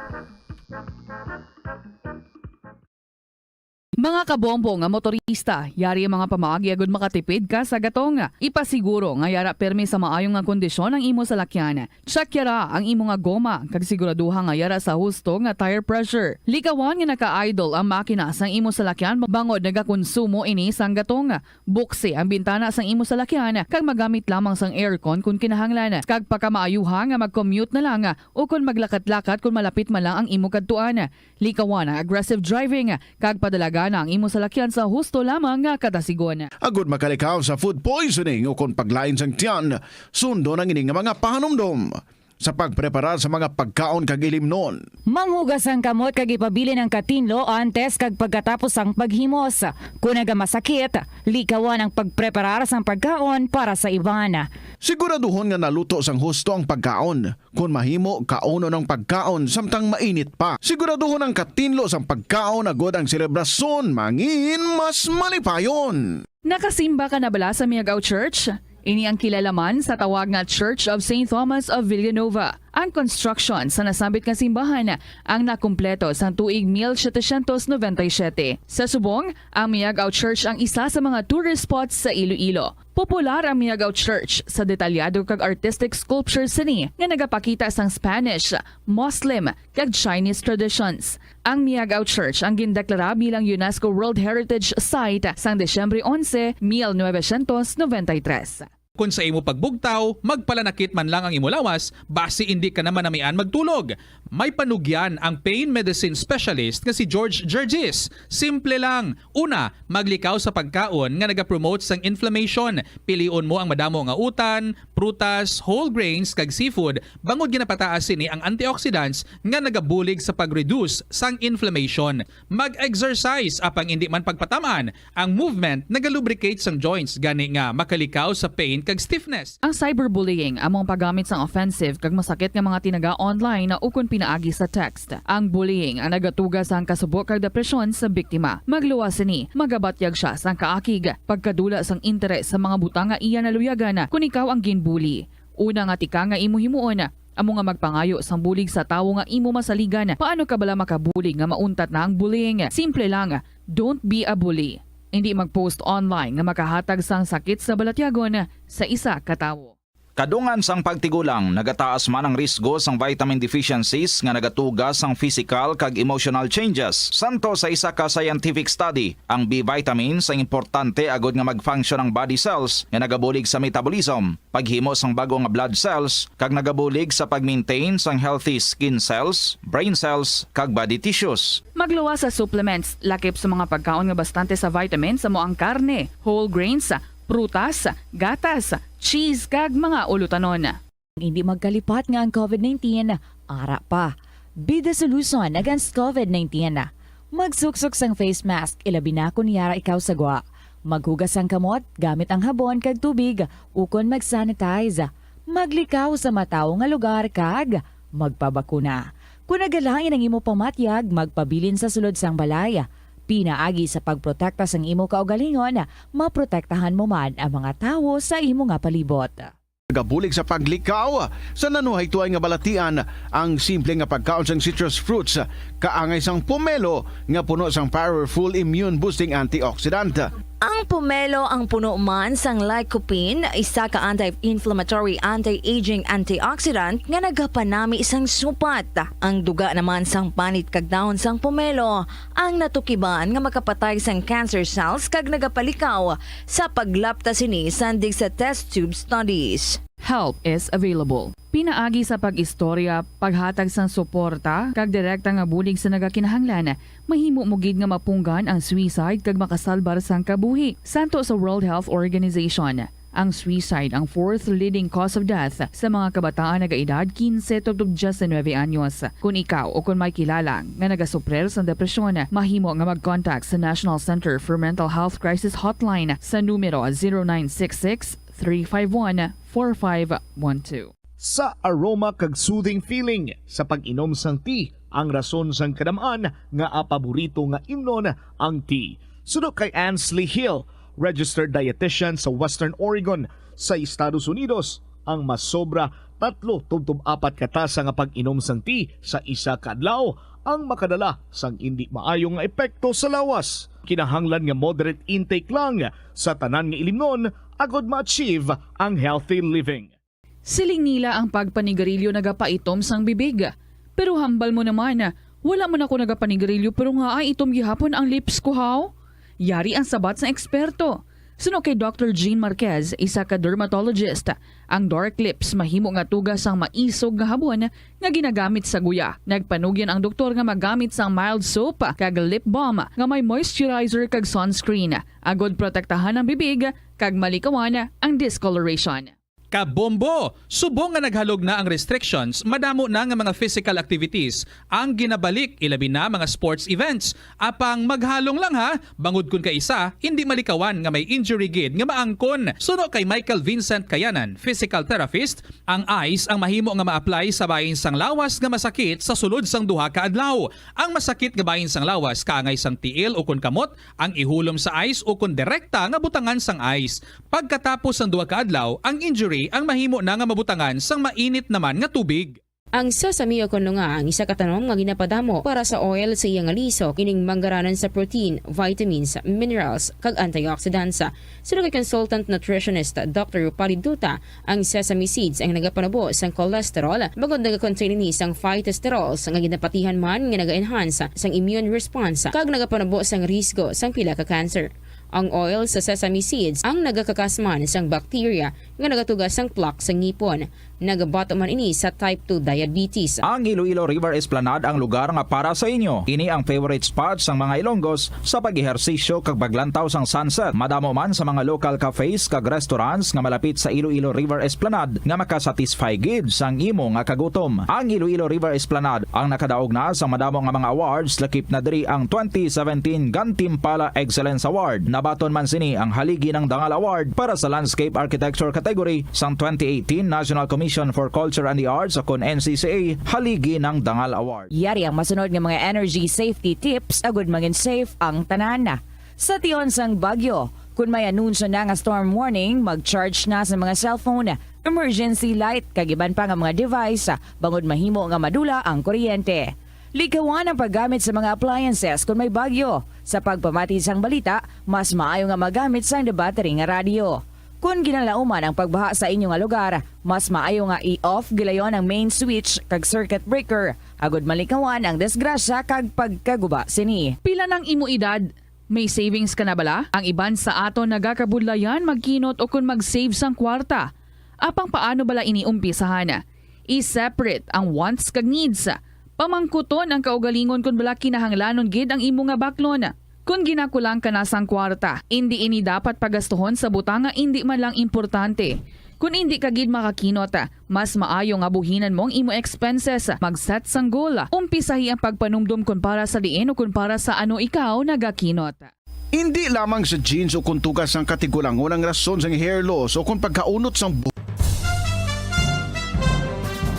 Mga kabombo nga motorista, yari ang mga pamaagi agud makatipid ka sa gatong. Ipasiguro nga yara permi sa maayo nga kondisyon ang imo salakyan. Check yara ang imo nga goma kag siguraduha nga yara sa husto nga tire pressure. Likawan nga naka-idle ang makina sang imo salakyan bangod nagakonsumo ini sang gatong. Buksi ang bintana sang imo salakyan kag magamit lamang sang aircon kon kinahanglan. Kag pakamaayuha nga mag-commute na lang o kon maglakat-lakat kon malapit man lang ang imo kadtuan. Likawan ang aggressive driving kag padalagan ang imo salakyan sa husto lamang nga kadasigon. Agud makalikaw sa food poisoning ukon paglain sang tiyan, sundon ang ini nga mga pahanumdom sa pagpreparar sa mga pagkaon kag ilimnon. Manghugas ang kamot kag ipabilin ang katinlo antes kag pagkatapos sang paghimos. Kon nagamasakit, likawan ang pagpreparar sang pagkaon para sa iban. Siguraduhon nga naluto sang husto ang pagkaon. Kon mahimo, kaunon ang pagkaon samtang mainit pa. Siguraduhon ang katinlo sang pagkaon agod ang selebrasyon mangin mas malipayon. Nakasimba ka na bala sa Miagao Church? Ini ang kilala man sa tawag nga Church of Saint Thomas of Villanova. Ang construction sa nasambit nga simbahan ang nakumpleto sang tuig mil setecientos noventa y siete. Sa subong, ang Miagao Church ang isa sa mga tourist spots sa Iloilo. Popular ang Miagao Church sa detalyado kag artistic sculptures sini nga nagapakita sang Spanish, Muslim, kag Chinese traditions. Ang Miagao Church ang gindeklara bilang UNESCO World Heritage Site sang Disyembre onse, mil novecientos noventa y tres. Kon sa imo pagbugtaw, magpalanakit man lang ang imo lawas, basi indi ka na manamian magtulog. May panugyan ang pain medicine specialist nga si George Gergis. Simple lang. Una, maglikaw sa pagkaon nga nagapromote sang inflammation. Pilion mo ang madamo nga utan, prutas, whole grains, kag seafood, bangod ginapataas sini ang antioxidants nga nagabulig sa pag-reduce sang inflammation. Mag-exercise, apang indi man pagpatam-an. Ang movement nagalubricate sang joints, gani nga makalikaw sa pain kag stiffness. Ang cyberbullying amo ang paggamit sang offensive kag masakit nga mga tinaga online ukon pinaagi sa text. Ang bullying ang nagatuga sang kasubo kag depresyon sa biktima. Magluwas sini, magabatyag sia sang kaakig, pagkadula sang interes sa mga butang nga iya naluyagan kon ikaw ang ginbully. Una nga tikang nga imo himuon amo nga magpangayo sang bulig sa tawo nga imo masaligan. Paano ka bala makabulig nga mauntat na ang bullying? Simple lang, don't be a bully. Indi mag-post online nga makahatag sang sakit sa balatyagon sa isa ka tawo. Kadungan sang pagtigulang, nagataas man ang risgo sang vitamin deficiencies nga nagatuga sang physical kag emotional changes. Santo sa isa ka scientific study, ang B vitamins ang importante agod nga mag-function ang body cells nga nagabulig sa metabolism, paghimo sang bag-o nga blood cells, kag nagabulig sa pag-maintain sang healthy skin cells, brain cells, kag body tissues. Magluwas sa supplements, lakip sa mga pagkaon nga bastante sa vitamins amo ang karne, whole grains, prutas, gatas, cheese, kag mga ulutanon. Hindi magkalipat nga ang COVID nineteen ara pa. Be the solution against COVID nineteen. Magsuksok sang face mask, ilabi na kon yara ikaw sa gwa. Maghugas sang kamot gamit ang habon kag tubig, ukon mag-sanitize. Maglikaw sa matawo nga lugar kag magpabakuna. Kon nagalain ang imo pamatyag, magpabilin sa sulod sang balay. Pinaagi sa pagprotekta sang imo kaugalingon, maprotektahan mo man ang mga tawo sa imo nga palibot. Nagabulig sa paglikaw sa nanuhaytoay nga balatian ang simple nga pagkaon sang citrus fruits, kaangay sang pomelo nga puno sang powerful immune-boosting antioxidant. Ang pomelo ang puno man sang lycopene, isa ka anti-inflammatory, anti-aging antioxidant nga nagapanami sang supat. Ang duga naman sang panit kag dahon sang pomelo ang natukiban nga makapatay sang cancer cells kag nagapalikaw sa paglapta sini sandig sa test tube studies. Help is available. Pinaagi sa pag-istorya, paghatag sang suporta, kag direkta nga bulig sa nagakinahanglan, mahimo mo gid nga mapunggan ang suicide kag makasalbar sang kabuhi. Santo sa World Health Organization, ang suicide ang fourth leading cause of death sa mga kabataan nagaedad quince tubtob diecinuebe anyos. Kon ikaw o kon may kilala nga nagasuprir sang depresyon, mahimo nga mag-contact sa National Center for Mental Health Crisis Hotline sa numero zero nine six six, three five one, four five one two. Sa aroma kag soothing feeling sa pag-inom sang tea ang rason sang kadam-an nga paborito nga imnon ang tea. Suno kay Ansley Hill, registered dietitian sa Western Oregon sa Estados Unidos, ang masobra tatlo tubtob apat ka tasa nga pag-inom sang tea sa isa ka adlaw ang makadala sang indi maayo nga epekto sa lawas. Kinahanglan nga moderate intake lang sa tanan nga ilimnon agod ma-achieve ang healthy living. Siling nila ang pagpanigarilyo nagapaitom sang bibig. Pero hambal mo naman, wala man ako nagapanigarilyo pero nga ay itom gihapon ang lips ko, haw? Yari ang sabat sang eksperto. Suno kay Doctor Jean Marquez, isa ka dermatologist, ang dark lips mahimo nga tuga sang maisog nga habon nga ginagamit sa guya. Nagpanugyan ang doktor nga magamit sang mild soap kag lip balm nga may moisturizer kag sunscreen, agod protektahan ang bibig kag malikawan ang discoloration. Kabombo! Subong nga naghalog na ang restrictions, madamo na nga mga physical activities ang ginabalik, ilabi na mga sports events. Apang maghalong lang ha, bangod kun kaisa, hindi malikawan nga may injury gid nga maangkon. Suno kay Michael Vincent Kayanan, physical therapist, ang ice ang mahimo nga ma-apply sa bahin sang lawas nga masakit sa sulod sang duha ka adlaw. Ang masakit nga bahin sang lawas kaangay sang tiil ukon kamot ang ihulom sa ice ukon direkta nga butangan sang ice. Pagkatapos sang duha ka adlaw, ang injury ang mahimo na nga mabutangan sang mainit naman nga tubig. Ang sesame o kon lunga ang isa ka tanom nga ginapadamo para sa oil sa iya nga lisok, ining manggaranon sa protein, vitamins, minerals, kag antioxidants. Suno kay consultant nutritionist Doctor Rupali Duta, ang sesame seeds ang nagapanubo sang cholesterol, bangod nagakontain ini sang phytosterols nga ginapatihan man nga naga-enhance sang immune response kag nagapanubo sang risgo sang pila ka cancer. Ang oil sa sesame seeds ang nagakakas man sang bacteria nga nagatuga sang plaque sa ngipon. Nagabato man ini sa type two diabetes. Ang Iloilo River Esplanade ang lugar nga para sa inyo. Ini ang favorite spot sang mga Ilonggos sa pag-ehersisyo kag paglantaw sang sunset. Madamo man sa mga local cafes kag restaurants nga malapit sa Iloilo River Esplanade nga makasatisfy gid sang imo nga kagutom. Ang Iloilo River Esplanade ang nakadaog na sa madamo nga mga awards, lakip na diri ang twenty seventeen Gantimpala Excellence Award. Nabaton man sini ang Haligi ng Dangal Award para sa Landscape Architecture category sang twenty eighteen National Commission for Culture and the Arts, o kon N C C A, haligi ng Dangal Award. Yari ang masunod nga mga energy safety tips agud mangin safe ang tanan. Sa tion sang bagyo, kun may anunsyo na nga storm warning, mag-charge na sa mga cellphone, emergency light, kag iban pa nga mga device, bangod mahimo nga madula ang kuryente. Likawan ang paggamit sa mga appliances kon may bagyo. Sa pagpamati sang balita, mas maayo nga magamit sang battery nga radyo. Kon ginalauman ang pagbaha sa inyo nga lugar, mas maayo nga i-off gilayon ang main switch kag circuit breaker, agud malikawan ang disgrasya kag pagkaguba sini. Pila nang imo edad? May savings ka na bala? Ang iban sa aton nagakabudlayan magkinot ukon mag-save sang kwarta. Apang paano bala ini umpisahan? I-separate ang wants kag needs. Pamangkuton ang kaugalingon kon bala kinahanglanon gid ang imo nga baklon. Kon ginakulang ka na sang kwarta, indi ini dapat pagastuhon sa butang nga indi man lang importante. Kon indi ka gid makakinot, mas maayo nga buhinan mo ang imo expenses. Mag-set sang goal. Umpisahi ang pagpanumdom kon para sa diin o kon para sa ano ikaw nagakinot. Indi lamang sa genes o kon tugas sang katigulangon ang rason sang hair loss o kon pagkaunot sang bu-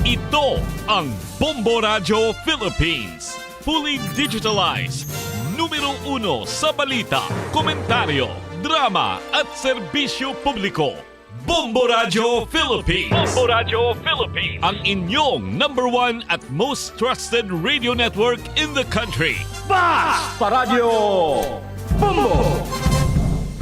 Ito ang Bombo Radyo Philippines. Fully digitalized. Numero uno sa balita, komentaryo, drama at serbisyo publiko. Bombo Radyo Philippines. Bombo Radyo Philippines. Ang inyong number one at most trusted radio network in the country. Basta Radyo Bombo!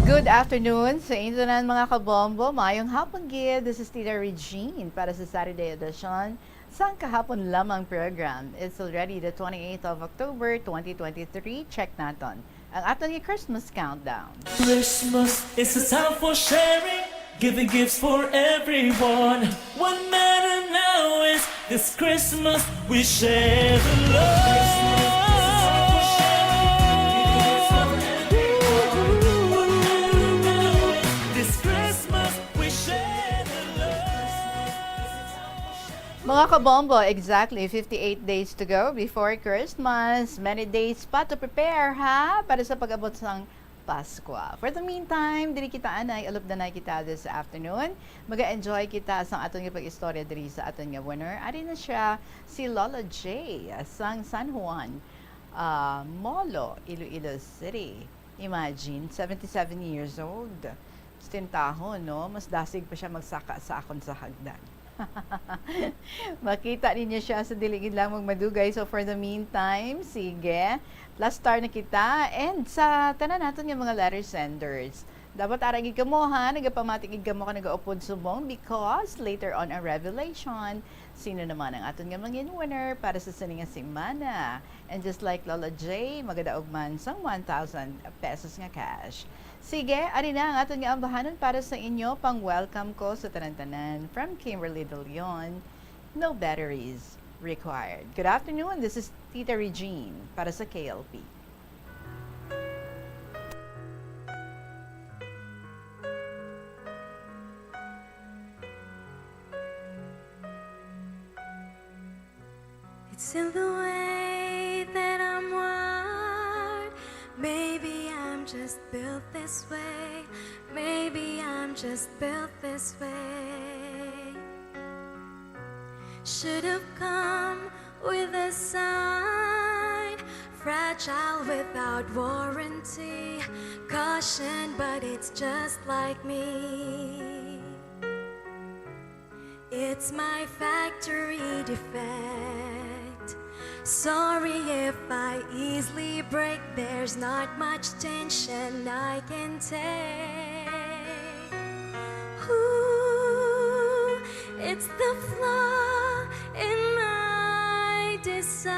Good afternoon sa inyo tanan, mga kabombo. Maayong hapon gid. This is Tita Regine para sa Saturday edition sang kahapon lamang program. It's already the twenty-eighth of October, twenty twenty-three. Check naton ang aton nga Christmas countdown. Christmas is a time for sharing, giving gifts for everyone. What matter now is this Christmas we share the love. This Christmas we share the love. Mga kabombo, exactly fifty-eight days to go before Christmas. Many days pa to prepare, ha? Para sa pag-abot sang Paskwa. For the meantime, diri kita anay, alupdanay kita this afternoon. Maga-enjoy kita sang aton nga pag-istorya diri sa aton nga winner. Ari na siya, si Lola J sang San Juan, ah, Molo, Iloilo City. Imagine, seventy-seven years old. Stintahon, no? Mas dasig pa siya magsaka sa akon sa hagdan. Makita ninyo siya sa dili gid lamang madugay. So, for the meantime, sige, last star na kita. And sa tanan naton nga mga letter senders, dapat ara gid kamo, ha, nagapamati gid kamo ka nagaupod subong, because later on ang revelation, sino naman ang aton nga mangin winner para sa sini nga semana. And just like Lola J, magadaog man sang one thousand pesos nga cash. Sige, ari na ang aton nga ambahanon para sa inyo. Pang-welcome ko sa tanan-tanan. From Kimberly De Leon, no batteries required. Good afternoon, this is Tita Regine para sa K L P. It's in the way that I'm wired. Maybe I'm just built this way. Maybe I'm just built this way. Should have come with a sign. Fragile without warranty. Caution, but it's just like me. It's my factory defect. Sorry if I easily break. There's not much tension I can take. Ooh, it's the flaw in my design.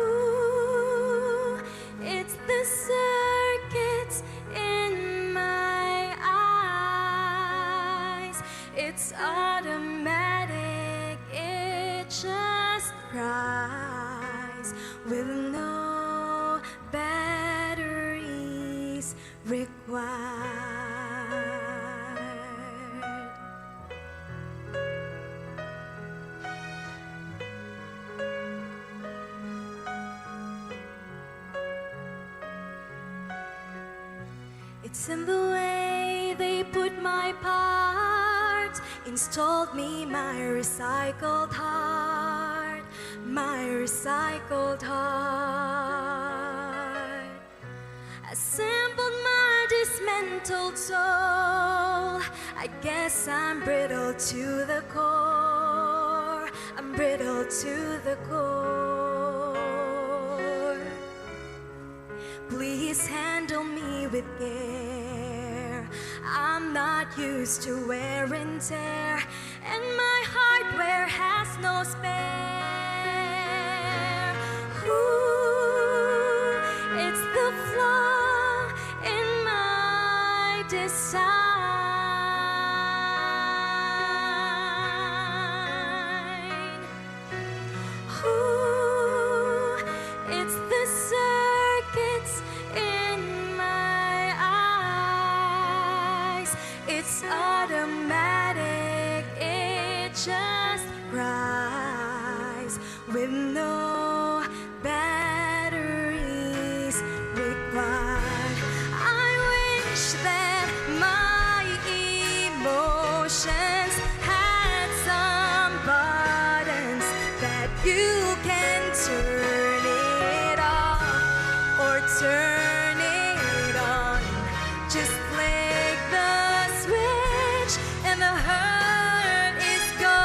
Ooh, it's the circuits in my eyes. It's automatic, it just cries with no batteries required. In the way they put my parts, installed me my recycled heart, my recycled heart. Assembled my dismantled soul. I guess I'm brittle to the core. I'm brittle to the core. Please handle me with care. I'm not used to wear and tear, and my hardware has no spare. Ooh, it's the flaw in my design. Ooh, it's the circuits in my eyes. It's automatic, it just cries with no batteries required. I wish that my emotions had some buttons that you can turn it off or turn it on. Just flick the switch and the hurt is gone.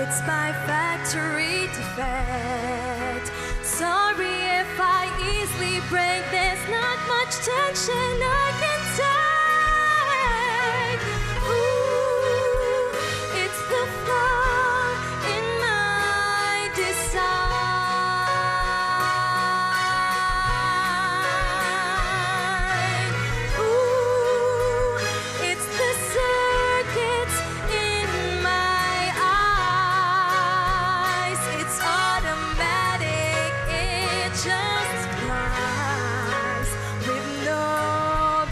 It's my factory defect. Sorry if I easily break. There's not much tension I can take. Ooh, it's the flaw in my design. Ooh, it's the circuits in my eyes. It's automatic, it just flies with no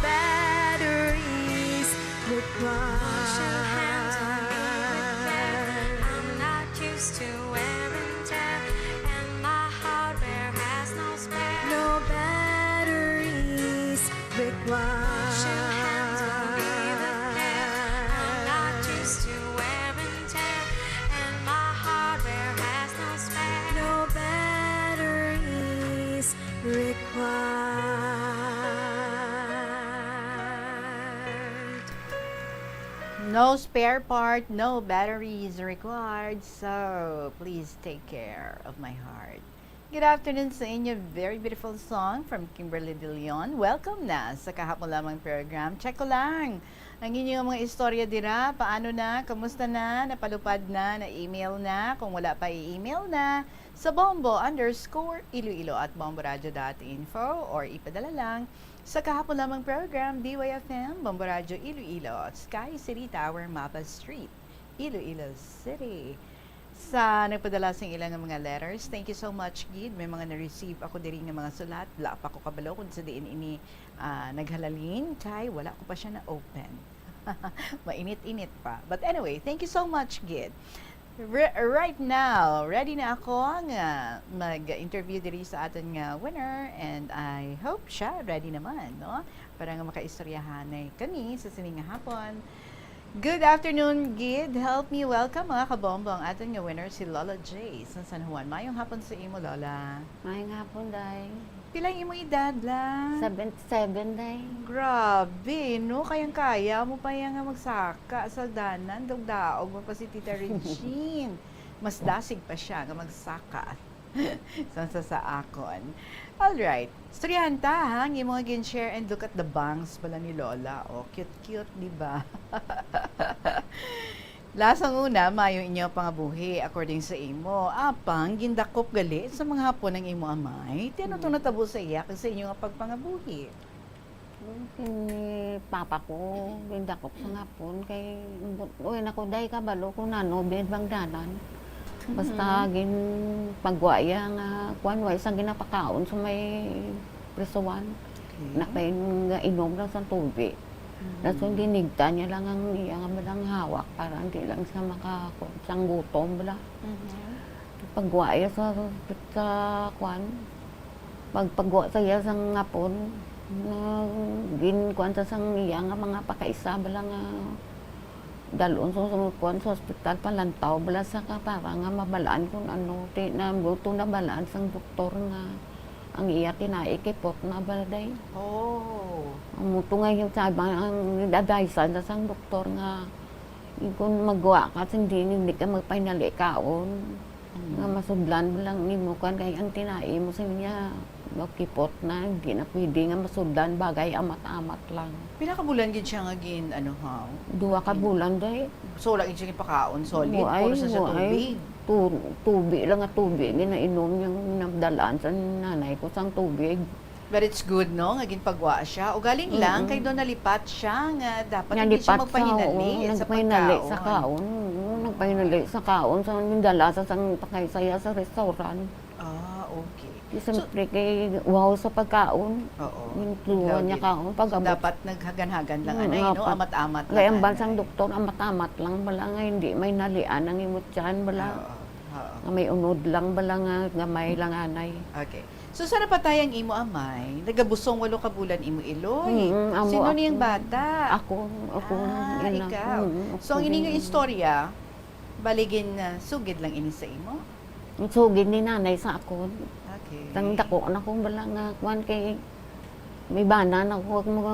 batteries required. Wash your hands on me with care. I'm not used to wear and tear, and my hardware has no spare. No batteries required. Wash your hands on me with care. I'm not used to wear and tear, and my hardware has no spare. No batteries required. No spare part, no batteries required. So, please take care of my heart. Good afternoon sa inyo. Very beautiful song from Kimberly De Leon. Welcome na sa Kahapon Lamang program. Check ko lang ang inyong mga istorya dira. Paano na? Kamusta na? Napalupad na? Na-email na? Kung wala pa, i-email na sa bombo underscore iloilo at bomboradio dot info or ipadala lang sa Kahapon Lamang program, D Y F M, Bombo Radio Iloilo, Sky City Tower, Mapa Street, Iloilo City. Sa nagpadala sing ila nga mga letters, thank you so much gid. May mga na-receive ako diri nga mga sulat. Wala pa ko kabalo kung sa diin ini, ah, naghalalin, kay wala ko pa siya na-open. Mainit-init pa. But anyway, thank you so much gid. Re-, right now, ready na ako nga mag-interview diri sa aton nga winner, and I hope siya ready naman, no? Para nga makaistoryahanay kami sa sining nga hapon. Good afternoon gid. Help me welcome, mga kabombo, ang aton nga winner, si Lola J sa San Juan. Mayong hapon sa imo, Lola. Mayong hapon, Day. Pila ang imo edad, la? Seventy-seven, Day. Grabe, no? Kayang-kaya mo pa yan nga magsaka sa danan, daog-daog mo pa si Tita Regine. Mas dasig pa siya nga magsaka. Sa, sa, sa akon. Alright. Istoryahan ta, ha? Ang imo nga gin-share, and look at the bangs pala ni Lola. Oh, cute-cute, di ba? Lasang una, mayo inyo pangabuhi, according sa imo. Apang, gindakop gali sa mga hapon ang imo amay. Ti ano tong Hmm. natabo sa iya kag sa inyo nga pagpangabuhi? Kini papa ko, gindakop sa hapon kay, uy, nako, day, kabalo ko na, no, bin bang dalan. Basta Mm. ginpagwa iya nga, kuwan, wa isang ginapakaon sa may prisuan. Napainom nga inom lang sang tubig. Mhm. Dason ginigta niya lang ang iya nga balang hawak para hindi lang siya maka-, sang gutom bala. Mhm. Pagwa iya sa, sa kwan, pagpagwa sa iya sang hapon, na ginkuan sa sang iya nga mga pakaisa bala nga dalon sa, sa kuan sa ospital, palantaw bala sa ka para nga mabalaan kung ano, ti-, na, buto nabalaan sang doktor nga ang iya tinai kipot na bala day. Oh. Ang muto nga yung sabi, ang advice na sang doktor nga, kung magwa ka, hindi, hindi ka magpahinali kaon. Mm. Nga masudlan mo lang nimo kan kay ang tinai mo sa niya, makipot na, hindi na pwede nga masudlan, bagay amat-amat lang. Pila ka bulan gid siya nga gin, ano, haw? Duha ka Gin- bulan, day. So, wala gid siya gipakaon, solid? Wa ay, Puro sa, sa wa ay. Tubig? Tu-, tubig lang nga tubig, ginainom niyang nagdalaan sa nanay ko sang tubig. But it's good, no, nga ginpagwa siya. Ugaling lang, Mm-mm. kay doon nalipat siya nga dapat hindi siya Nalipat sa, magpahinali oo, sa nagpahinali sa pagkaon. Kaon. Oo, nagpahinali sa kaon. Sa nindala sa sang pakaisaya sa restaurant. Ah, okay. Di So, siyempre kay wow sa pagkaon. Oo. Yung tuwa niya Lagi. Kaon, pag So, abot. Dapat naghagan-hagan lang, Mm, anay, no? Apat. Amat-amat lang, Kaya ang bansang anay. Doktor, amat-amat lang, bala nga hindi may nalian ang imong tiyan, bala. Oo, oo. Nga may unod lang, bala nga gamay lang, anay. Okay. So, sa napatay ang imo amay, nagabusong walo ka bulan imo iloy. Mm, amo Sino ako. Niyang bata? Ako, ako, Ah, ina. Ikaw. Mm, So, ang ako ining din. Istorya, baligin, ah, sugid lang ini sa imo? Ang sugid ni nanay sa akon. Okay. Tang dako na kong bala nga, kwan kay, may bana na ko, kung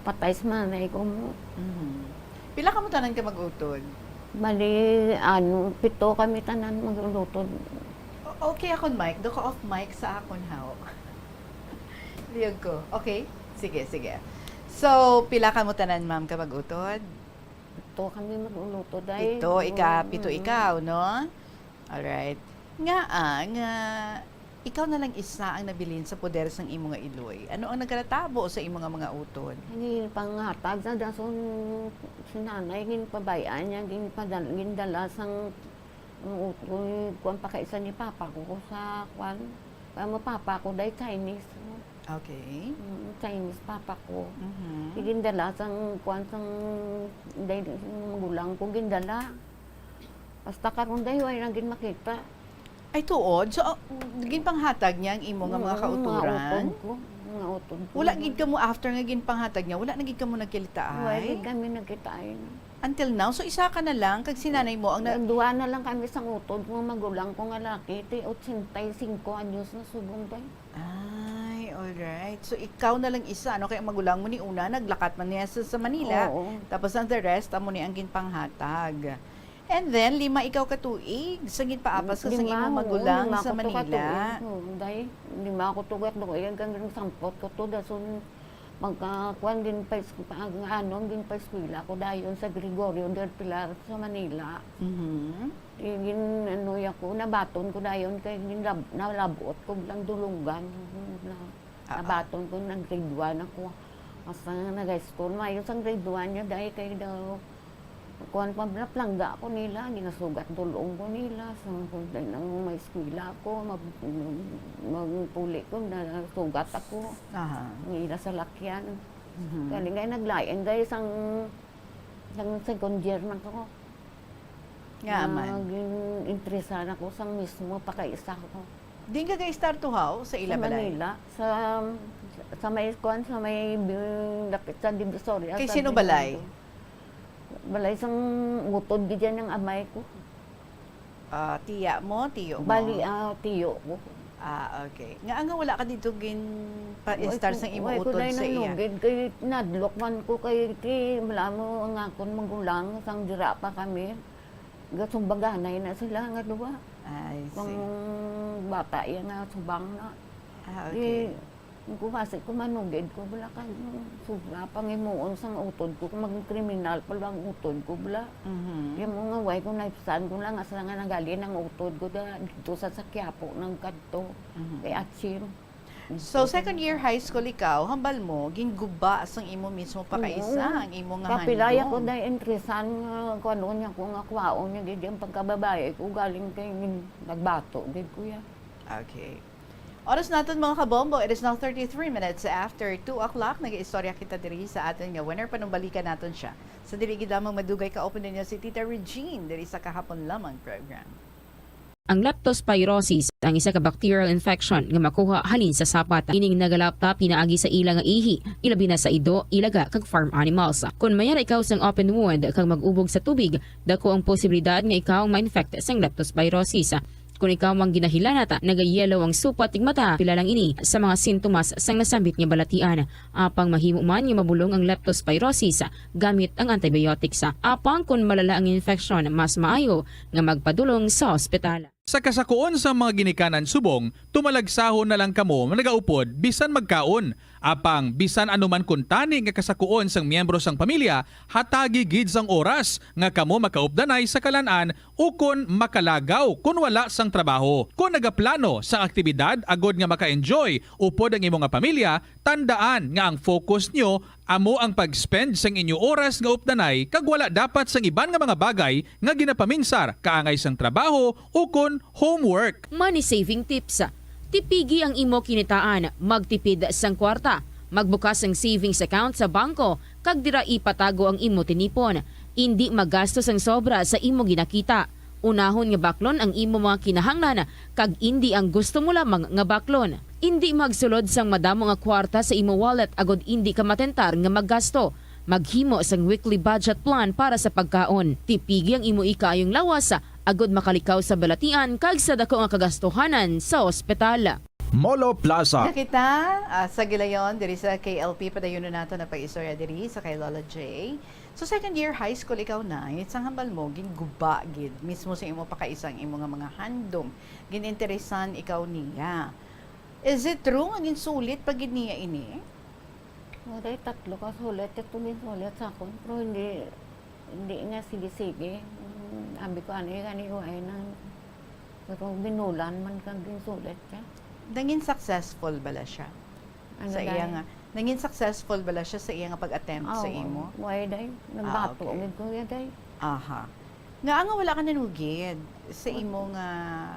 patay sa nanay ko mo. Mhm. Pila ka mo tanan ka mag-utod? Bali, ano, pito kami tanan mag-utod. O-, okay akon mic. Do ka off mic sa akon, haw. Liyog ko. Okay? Sige, sige. So, pila ka mo tanan, ma'am, ka mag-utod? Pito kami mag-utod, ay. Pito, ika-, Oo, pito mm. Ikaw, no? Alright. Nga, ah, nga ikaw na lang isa ang nabilin sa poder sang imo nga iloy. Ano ang nagkalatabo sa imo nga mga utod? Ang panghatag sa dason si nanay, ginpabay-an niya, ginpadal-, gindala sang, ang utod, kuwan, pakaisa ni papa ko, ko sa, kuwan, ang papa ko, day Chinese. Okay. Mm, Chinese papa ko. Mhm. Gindala sang, kuwan, sang, day, sang magulang ko, gindala. Basta karon, day, way na gid makita. Ay, tuod? So, ah, ginpanghatag niya ang imo nga mga Mm, mga kautoran? Utod ko. Mga utod ko. Wala gid kamo, after nga ginpanghatag niya, wala na gid kamo nagkilitaay? Wala gid kami nagkitaay. Until now? So, isa ka na lang, kag si nanay mo ang na- Nagduwa na lang kami sang utod ko nga magulang ko nga laki, ti otsenta y cinco anyos na subong, day. Ay, alright. So, ikaw na lang isa, ano? Kay ang magulang mo ni una, naglakat man niya sa, sa Manila. Oo. Tapos ang the rest, amo ni ang ginpanghatag. And then, lima ikaw ka tuig, sa ginpaapas ka sa Lima, imong oo, magulang lima sa ko to ka Manila. Tuig. Oo, day, lima ko to ka tuig, hanggang sampot ko to, dason magka-, kuwan, ginpa-, pa-, ano, ginpa-eskwela ko dayon sa Gregorio del Pilar sa Manila. Mhm. Gin-, ano, ya ko, nabaton ko dayon kay ginlab-, nalabot ko lang dulunggan. Na, Ah, ah. Nabaton ko, nag-grade one ako. Hasta nga nag-high school, maayo sang grade one niya, dahil kay daw, kuwan pa, plangga ko nila, ginasugat dulong ko nila, sa kung nang may eskwela ko, mag-, magpuli ko, nasugat ako. Aha. Ang ila sa lakyan. Mhm. Kani nga naglain, dahil sang, sang second year man ko. Nga man. Naging interesan ako sang mismo pakaisa ko. Diin ka ga-start to, haw? Sa ila balay? Sa Manila, sa, sa may, kuwan, sa may bi-, dapit sa Divisoria, Kay sa sino balay? Binondo. Balay sang utod gid yan ang amay ko. Ah, tiya mo, tiyo mo? Bali, ah, tiyo ko. Ah, okay. Nga, nga wala ka dito gin pa-start sang imo utod sa iya? Way ko, way ko day nanugid kay nadlok man ko kay ti, wala mo ang akon magulang, sang dira pa kami. Gasumbaganay na sila nga duha. I see. Kung bata iya nga subang na. Ah, okay. Di, kung kasi ko manugid ko, bala ka, sobra pangimuon sang utod ko, kung maging kriminal pa lang utod ko, bala. Mhm. Yung mga way ko, naipsan ko lang, asa nga nagalin ang utod ko, da, dito sa, sa Quiapo, nagkadto, Mhm. kay Achim. So, second year high school ikaw, hambal mo, ginguba sang imo mismo pakaisa Oo. Ang imo nga Kapilay handom. Ako dahil interesan nga kuwanon niya ko nga kwaon niya gid ang pagkababae ko, galing kay gin-, nagbato gid ko ya. Okay. Oras naton, mga kabombo, it is now thirty-three minutes after two o'clock. Nag-iistorya kita diri sa aton nga winner. Panumbalikan naton siya. Sa dili gid lamang madugay, kaupod ninyo si Tita Regine diri sa Kahapon Lamang program. Ang leptospirosis ang isa ka bacterial infection nga makuha halin sa sapat. Ining nagalapta pinaagi sa ila nga ihi, ilabi na sa ido, ilaga, kag farm animals. Kon mayara ikaw sang open wound kag mag-ubog sa tubig, dako ang posibilidad nga ikaw ma-infect sang leptospirosis. Kon ikaw ang ginahilanat, nagayelo ang supat ug mata, pila lang ini sa mga sintomas sang nasambit nga balatian. Apang mahimo man nga mabulong ang leptospirosis gamit ang antibiotics. Apang kon malala ang infeksyon, mas maayo nga magpadulong sa ospital. Sa kasakuon sang mga ginikanan subong, tumalagsahon na lang kamo nga nagaupod bisan magkaon. Apang bisan ano man kuntani nga kasakuon sang miyembro sang pamilya, hatagi gid sang oras nga kamo makaupdanay sa kalan-an ukon makalagaw kon wala sang trabaho. Kon nagaplano sang aktibidad agod nga maka-enjoy upod ang imo nga pamilya, tandaan nga ang focus nyo amo ang pag-spend sang inyo oras nga updanay kag wala dapat sang iban nga mga bagay nga ginapaminsar kaangay sang trabaho ukon homework. Money saving tips. Tipigi ang imo kinitaan, magtipid sang kwarta, magbukas sang savings account sa bangko, kag dira ipatago ang imo tinipon. Indi magasto sang sobra sa imo ginakita. Unahon nga baklon ang imo mga kinahanglan kag indi ang gusto mo lamang nga baklon. Indi magsulod sang madamo nga kwarta sa imo wallet agod indi ka matentar nga maggasto. Maghimo sang weekly budget plan para sa pagkaon. Tipigi ang imo ikaayong lawas agod makalikaw sa balatian kag sa dako nga kagastuhanan sa ospital. Molo Plaza. Kita, ah, sa gilayon diri sa K L P, padayunon nato na pag-istorya diri sa kay Lola J. So, second year high school ikaw na, sang hambal mo, ginguba gid mismo sa imo pakaisa ang imo nga mga handom. Gininteresan ikaw niya. Is it true nga ginsulit pa gid niya ini? Waray, tatlo ka sulit, ito ginsulit sa akon, pero hindi, hindi niya sige-sige. Mm, abi ko, "Ano yung, ano yung, ay nang," pero binulan man kang ginsulit siya. Nangin successful bala siya? Ano sa iya dahil nga, nangin successful bala siya sa iya nga pag-attempt sa Oo, imo? Way, day. Ah, nagbato okay. Gid ko, ya, day. Aha. Nga, nga wala ka nanugid sa Wa- imo nga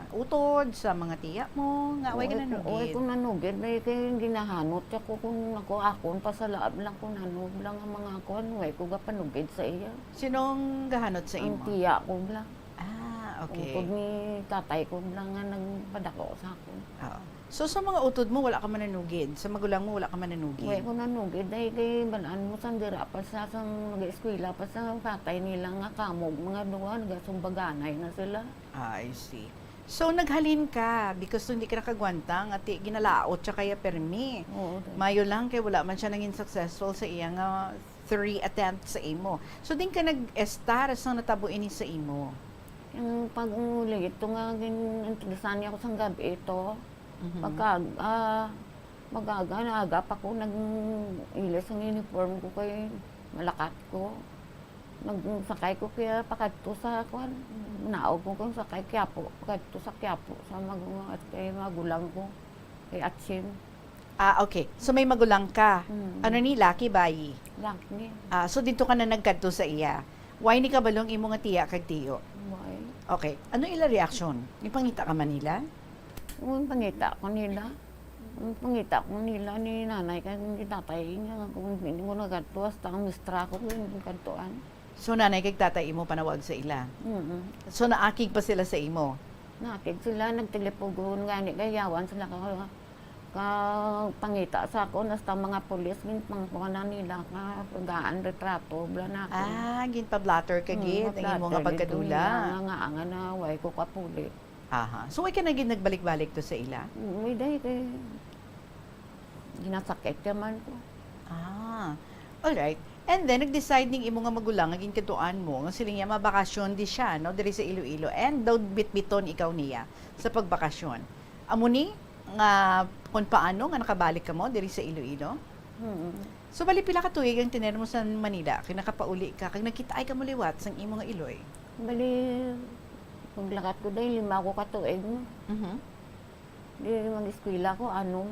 utod, sa mga tiya mo, nga way ka Way ko, nanugid? Way ko nanugid, day, kay ginahanot siya ko kung ako, akon, pasalaab lang kung ano lang ang mga kuwan, way ko gapanugid sa iya. Sinong gahanot sa imo? Ang tiya ko lang. Ah, okay. Utod ni tatay ko lang nga nagpadako sa akon. Oo. So, sa mga utod mo, wala ka mananugid? Sa magulang mo, wala ka mananugid? Way ko nanugid, day, kay balaan mo, sang dira pa sa, sang nag-eskwela pa sa tatay nila nga kamog, mga duwa, nagasumbaganay na sila. Ah, I see. So, naghalin ka because hindi ka nakagwanta nga ti-, ginalaot siya kaya permi. Oo, day. Mayo lang kay wala man siya nangin successful sa iya nga three attempts sa imo. So, din ka nag-estar sang natabo ini sa imo? Yung pag-uli, ito nga gin-, introdusan niya ako sang gabi ito. Mhm. Pagka, ah, mag-aga, naaga pa ko nag-ilis ang uniform ko kay malakat ko. Nagsakay ko kaya pakadto sa, kuwan, naog ko kung sakay Quiapo, pakadto sa Quiapo, sa mag-, at kay magulang ko, kay Atsin. Ah, okay. So, may magulang ka. Mm. Ano ni, laki, bayi? Laki. Ah, so dito ka na nagkadto sa iya. Why ni kabalong imo nga tiya kag tiyo? Why? Okay. Ano ila reaksyon? Ipangita ka man nila? Ang pangita ko nila. Ang pangita ko nila ni nanay kag ni tatay nga kung hindi ko nagkadto, hasta ang mistra ko, hindi kadtuan. So, nanay kag tatay imo panawag sa ila? Mm. So, naakig pa sila sa imo? Naakig sila, nagtelepogon gani, kay yawan sila ka, ka pangita sa akon, hasta mga pulis, ginpangkuha na nila, ka, kagaan retrato, bla na ako. Ah, ginpa-blotter ka Mm, gid, ang imo nga ma-blotter gid pagkadula. Nila nga, nga, nga na, way ko kapuli. Aha. So, way ka na gid nagbalik-balik to sa ila? Mm, way day, kay ginasakit naman ko. Ah, alright. And then, nag-decide ning imo nga magulang nga ginkadtuan mo nga sila niya mabakasyon di siya, no, diri sa Iloilo. And daw bitbiton ikaw niya sa pagbakasyon. Amo ni nga kung paano nga nakabalik kamo diri sa Iloilo? Mm. So, bali pila ka tuig ang tiner mo sa Manila kay nakapauli ka kag nagkitaay ka mo liwat sang imo nga iloy? Bali, paglakat ko day, lima ko ka tuig, no? Mhm. Di mag-eskwela ko, anom.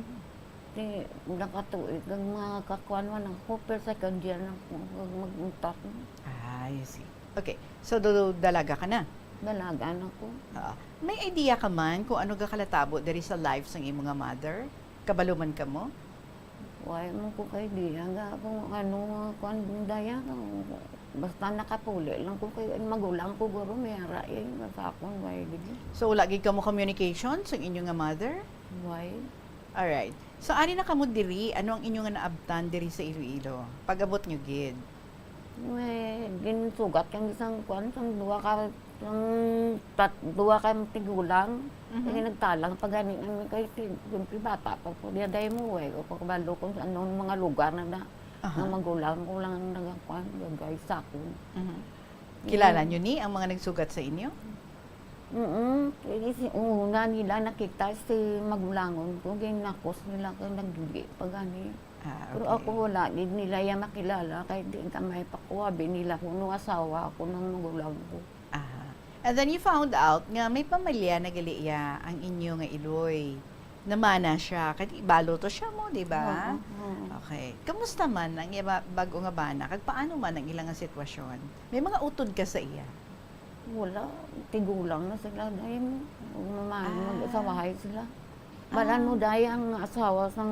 Di, nakatuig ang mga kakuan man ako, pero second year na ako mag-, mag-untat. Ah, I see. Okay. So, do-, dalaga ka na? Dalagan ako. Ah, may idea ka man kung ano gakalatabo diri sa life sang imo nga mother? Kabalo man kamo? Wala man ko kay idea nga kung ano nga kuan daya. Basta nakapuli lang ko kay ang magulang ko guro may ara eh. Sa akon, wala gid. So, wala gid kamo communication sa inyo nga mother? Why? Alright. So, ari na kamo diri, ano ang inyo nga naabtan diri sa Iloilo? Pag-abot nyo gid? May ginsugat kami sang kuan, sang duha ka, sang tat, duha ka tigulang. Mhm. Kaya nagtalang pa gani kami kay ti-, siyempre bata pa ko. Diya dahil mo, eh. O kabalo kung sa anong mga lugar na na. Aha. Ang magulang ko lang ang nagakuan, gagay sa akon. Mhm. Kilala nyo ni ang mga nagsugat sa inyo? Mm, kaya si, una nila nakita si magulangon ko, ginakos nila kay nagduli pa gani. Ah, Pero okay. Ako wala gid nila iya makilala kay di gamay pa ko, abi nila ko nung asawa ako ng magulang ko. Aha. And then you found out nga may pamilya na gali iya ang inyo nga iloy. Namana siya. Kay balo to siya mo, di ba? Oo, oo. Okay. Kamusta man ang iya ba- bago nga bana? Kag paano man ang ilang sitwasyon? May mga utod ka sa iya? Wala, tigulang na sila dahil mag-, Ah. mag-asawahay sila. Ah. Balano dahil ang asawa sang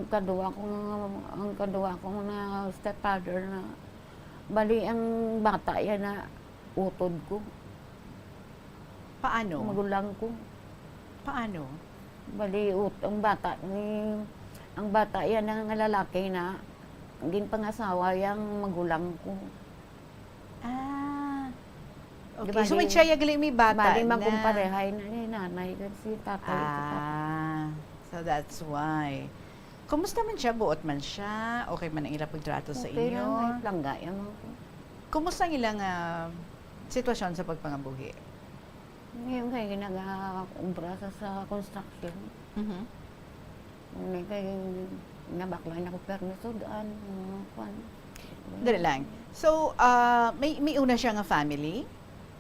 kaduwa ko nga, ang kaduwa ko na stepfather na bali ang bata yan na utod ko. Paano? Magulang ko. Paano? Bali, ut, ang bata ni, ang bata yan na nga lalaki na ginpangasawa yang magulang ko. Ah. Di Okay. So, bali- may siya gali may bata Bali, na. magkumparehay na ni nanay kag si tatay. Ah. So, that's why. Kumusta man siya? Buot man siya? Okay man ang ilang pagtrato sa Okay inyo? lang, may plangga yan man ko. Kumusta ang ilang ah, sitwasyon sa pagpangabuhi? Ngayon kay ginaga-obra sa, sa construction. Mhm. Ngayon kay nabaklay na ko permi sudan, mga kwan. Dali lang. So, ah, may, may una siya nga family?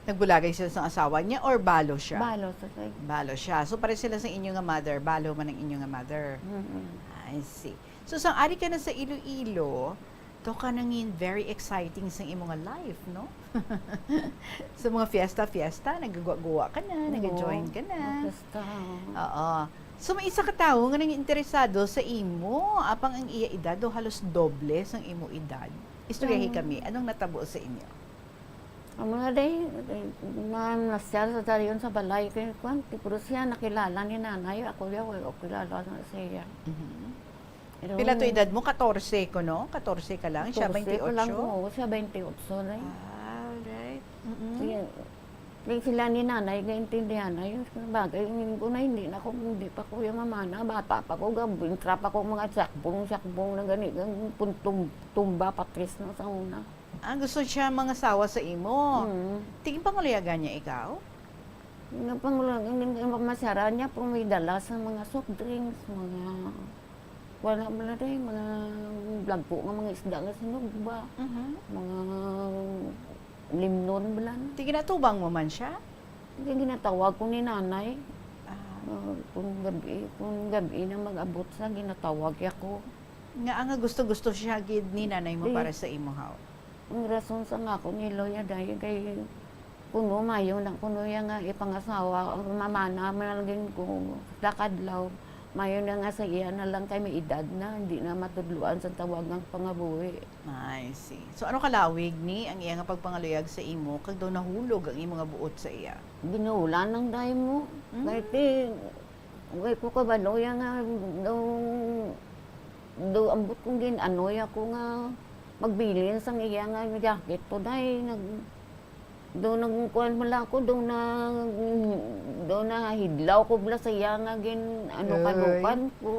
Nagbulagay sila sa asawa niya or balo siya? Balo sa kay. Balo siya. So, pare sila sa inyo nga mother, balo man ang inyo nga mother. Mm-mm. I see. So, sang ari ka na sa Iloilo, to ka nangin very exciting sa imo nga life, no? Sa mga fiesta-fiesta, nagagawa-gawa ka na, Oo. nag-join ka na. Basta, oo. Oo. So, may isa ka tawo nga nangin interesado sa imo, apang ang iya edad do halos doble sang imo edad. Istoryahi Mm. kami, anong natabo sa inyo? Ang mga day, na nasyal sa dayon sa balay, kay kwan, ti-, pero siya nakilala ni nanay, ako ya, wala ko kilala na siya. Mhm. Pero Pila to edad mo? Katorse ko, no? Katorse ka lang? Siya, katorse ko lang twenty-eight? ko, siya twenty-eight na eh. Ah, right. Mm-mm. Kaya, kaya sila ni nanay, kaintindihan na yun. Bagay, yun ko na, hindi na ko, hindi pa ko yung mamana, bata pa ko, gabintra pa ko mga sakbong, sakbong na gani, ang puntum-, tumba, patris na sa una. Ah, gusto siya mangasawa sa imo? Mm. Tingin pangaluyagan niya ikaw? Nga pangulang, ang, ang, ang masara niya, pumidala sa mga soft drinks, mga, wala mo na rin, mga blanco nga mga isda nga sinugba, Mhm. mga limnon, wala na. Ti ginatubang mo man siya? Kaya ginatawag ko ni nanay. Ah, Ah, kung gabi, kung gabi na mag-abot sa, ginatawag niya ko. nga nga gusto-gusto siya gid ni nanay mo Di- para sa imo, haw? Ang rason sa nga ako ni Loya dahil kay kuno mayo na kuno ya nga ipangasawa, ang mamana man gin ko sa kadlaw, mayo na nga sa iya na lang kay may edad na, hindi na matudloan sa tawag ng pangabuhi. I see. So, ano kalawig ni ang iya nga pagpangaluyag sa imo kag daw nahulog ang imo nga buot sa iya? Binulan ang dahil mo. Mm. Kay ti, way ko kabalo ya nga daw, daw ambot kong gin-, ano ya ko nga magbilin sang iya nga jacket to dahil nag, daw nagkuhan mo lang ako, daw na, daw na hidlaw ko bala sa iya nga gin, ano, Ay. kalukan ko.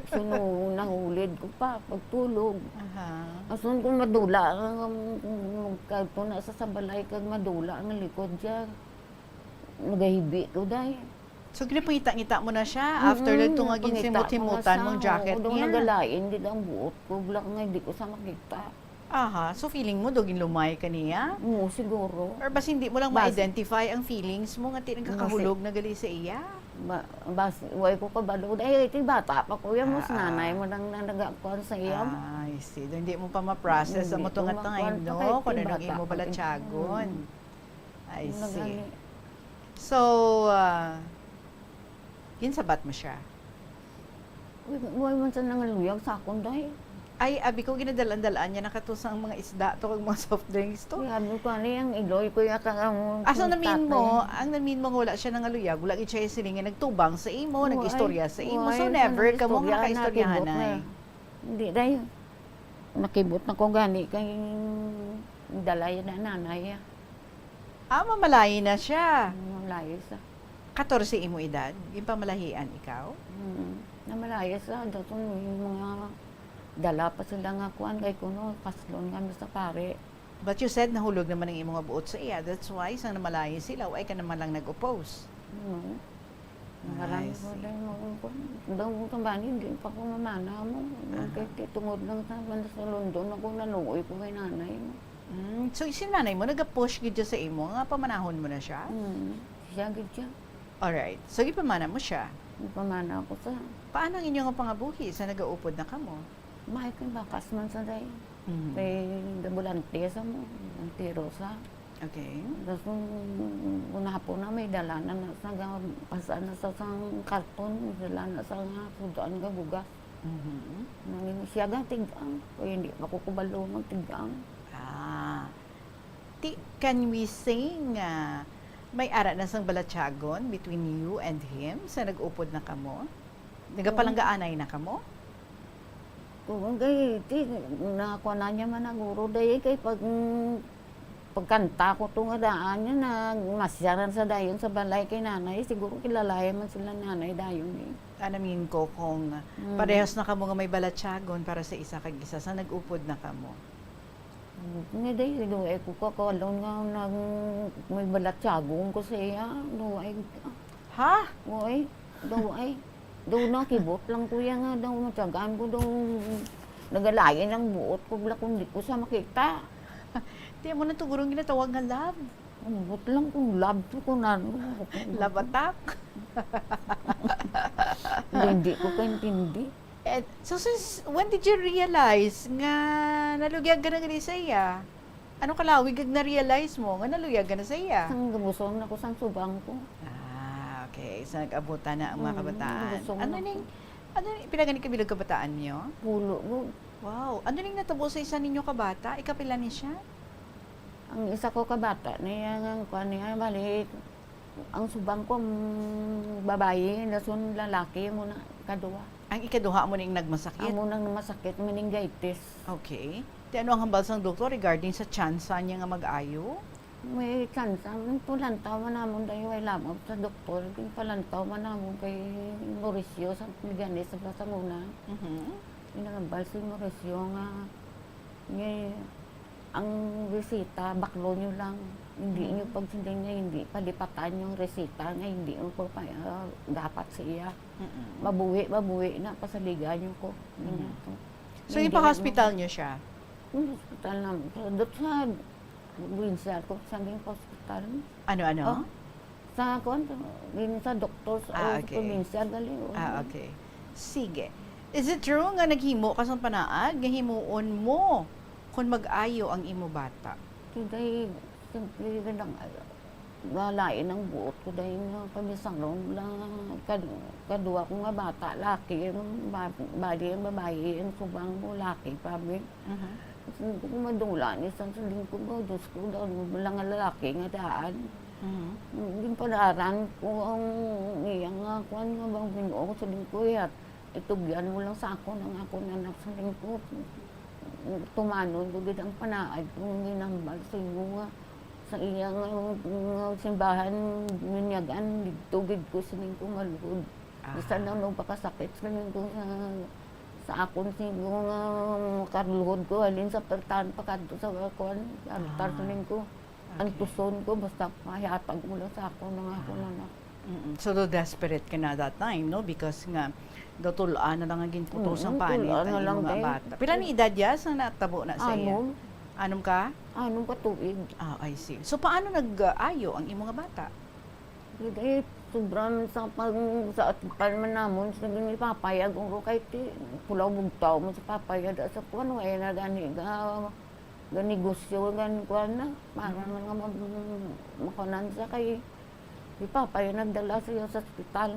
Sino nahulid ko pa, pagtulog. Aha. Asun kung madula ang, ang, ang, kadto na sa, sa balay kag madula ang likod siya. Nagahibi ko, day. So, ginapangita-ngita mo na siya after Mm, lang to nga napangita ko na ginsimot-himutan siya. Mong jacket Oo, daw niya? Nagalain, di ang buot ko, wala nga, hindi ko sa makita. Aha. So, feeling mo, daw ginlumay ka niya? Oo, siguro. Or bas hindi mo lang Bas- ma-identify ang feelings mo nga ti nagkakahulog na gali sa iya? Ba, bas, way ko kabalo. Eh, ti bata pa ko yan, mas Ah, nanay ah. mo lang na nagakuan sa iya. Ah, I see. Daw hindi mo pa ma-process Hindi amo to ko nga makuan time, to no? kay Kung ano bata ang imo pa ko. balatyagon. Mm. I Wala see. gani. So, ah, ginsabat mo siya? Uy, wala man siya nangaluyag sa akon, day. Ay, abi ko, ginadal-an-dal-an niya na kato sang mga isda to kag mga soft drinks to. Kaya ano ko, ano yung iloy ko, ya ka, ang Asa namin mo, tatay. Ang namin mo nga wala siya nangaluyag, wala gid siya siling nga nagtubang sa imo, Wala, nag-istorya sa imo. wala, So, siya never ka mo nag-istorya, makaistoryahan, nakibot na. Nay. Hindi, day. Nakibot na ko gani kay dalay na nanay, ah. Ah, mamalayi na siya. Mamalayi siya. Katorse imo edad, ginpamalahian ikaw? Mm. Namalayi siya, daton may mga dala pa sila nga kuan, kay kuno, kaslon kami sa pare. But you said nahulog naman ang imo nga buot sa iya. That's why, sang namalayi sila, wa ka naman lang nag-oppose. Mm. Marami I ko see. Dahil mo, daw mo kambani, di pa ko mamana mo. Aha. Kay, kay tungod lang sa, sa London ako, naluoy ko kay nanay mo. Mm, so, si nanay mo, nag-push gid siya sa imo, nga pamanahon mo na siya? Mm, siya gid siya. Alright. So, gipamana mo siya? Gipamana ako sa Paano ang inyo nga pangabuhi sa nagaupod na kamo? May kay bakas man sa day. Mhm. Kay gabulante sa mo, ang tiro sa. Okay. Tapos kung, kung hapon na, may dala na, na sa ga-, pasa na sa sang karton, may dala na sa nga sudan nga bugas. Mhm. Nangin siya ga tigang, kaya hindi pa ko kabalo magtigang. Ah. Ti-, can we say nga may ara na sang balatyagon between you and him sa nag-upod na kamo? Nagapalanggaanay na kamo? Kung kay, ti, nakuha na niya man ang guro, day, kay pag, mm, pagkanta ko to nga daan niya, nagmasyaran sa dayon sa balay kay nanay. Siguro kilala man sila nanay dayon, eh. Ano mean ko kung Mm. parehas na kamo nga may balatyagon para sa isa kag isa sa nag-upod na kamo? Nga day, daw ay ko kakalon nga nag-, may balatyagon ko sa iya. Daw ay, Ha? Oy, daw ay. Daw nakibot lang ko iya nga daw matyagaan ko daw nagalain ang buot ko, bala kung di ko sa makita. Di mo na to gurong ginatawag nga love. Ambot lang kung love to ko na, ano. Love attack? Hindi, hindi ko kaintindi. Eh, so, since, when did you realize nga nalugyag ka na gani sa iya? Ano kalawig ag na-realize mo nga nalugyag ka na sa iya? Sang gabusong na ko sang subang ko. Ah, okay. So, nag-abutan na ang mga Mm, kabataan. gabusong Ano na ning, ko. Ano ning, pila gani kabilog kabataan niyo? Pulo, go. Wow. Ano ning natabo sa isa ninyo kabata? Ikapila ni siya? Ang isa ko kabata, niya nga, kuwan niya, bali, ang subang ko, mm, babayi, dason lalaki mo na, ikaduha. Ang ikaduha mo ning nagmasakit? Amo nang masakit, meningitis. Okay. Ti ano ang hambal sang doktor regarding sa tsansa niya nga mag-ayo? May tsansa, ang pulantaw man namon dayo ay lamang sa doktor, ginpalantaw man namon kay Mauricio sa Miganes sa Plaza Muna. Mhm. Ginahambal si Mauricio nga, nga ang resita, baklo nyo lang. Hindi Mm. nyo pagsiling nga hindi palipatan yung resita nga hindi mo pagpa-, ah, dapat sa iya. Mm-mm. Mabuhi, mabuhi na, pasaligan nyo ko. Mm. Ganyan to. So, Hindi ipa-hospital na- nyo siya? Yung hospital na, sa, doon sa probinsya ko, sa aming hospital. Ano, ano? Oh, sa, kuwan, sa, yun sa doktor sa, Ah, oh, sa okay. probinsya, gali, oh. Ah, okay. Sige. Is it true nga naghimo ka sang panaad nga himuon mo kon mag-ayo ang imo bata? Kay, simple ka lang, ay, malain ang buot ko, dahil nga kami sa noon lang, kad-, kadwa ko nga bata, laki, yung ba-, bali ang babayi, ang subang mo, laki pa, be. Mhm. Kasi kung madula ni sa, sa lingkod ko, Diyos ko, dahil mo lang ang lalaki nga daan. Mhm. Yung panaran ko, ang iya nga, kuwan nga, bang Ginoo, sa lingkod, ya, itugyan mo lang sa akon ang akon anak sa lingkod. Tumanon ko gid ang panaad kong ginambal sa imo nga sa iya nga, nga simbahan, minyagan, didto gid ko sining ko maluhod. Ah. Bisan na nagpakasakit sining ko sa, sa akon sining ko nga makaluhod ko, halin sa pertahan pakadto sa kuwan, altar Ah. sining ko. Okay. Antuson ko, basta mahiatag mo lang sa akon ang akon Ah. anak. Mm-mm. So, daw desperate ka na that time, no? Because nga, daw tul-an na lang ang ginputos ang Mm, panit tul-an ang na lang, imo nga day. bata. Pila ni edad ya sa natabo na sa iya? Anom. Anom ka? Anom ka tuig. Ah, I see. So, paano nag-ayo ang imo nga bata? Day, sobra man sa pag, sa atipan man namon, sa ginipapayag, uro kay ti, pulaw bugtaw mo sa papayag, sa kuwan, wala na gani ga, ga negosyo, gan kuwan na. Para Mm. man nga mag-, makunan sa kay, Si Papa yung nagdala siya sa ospital.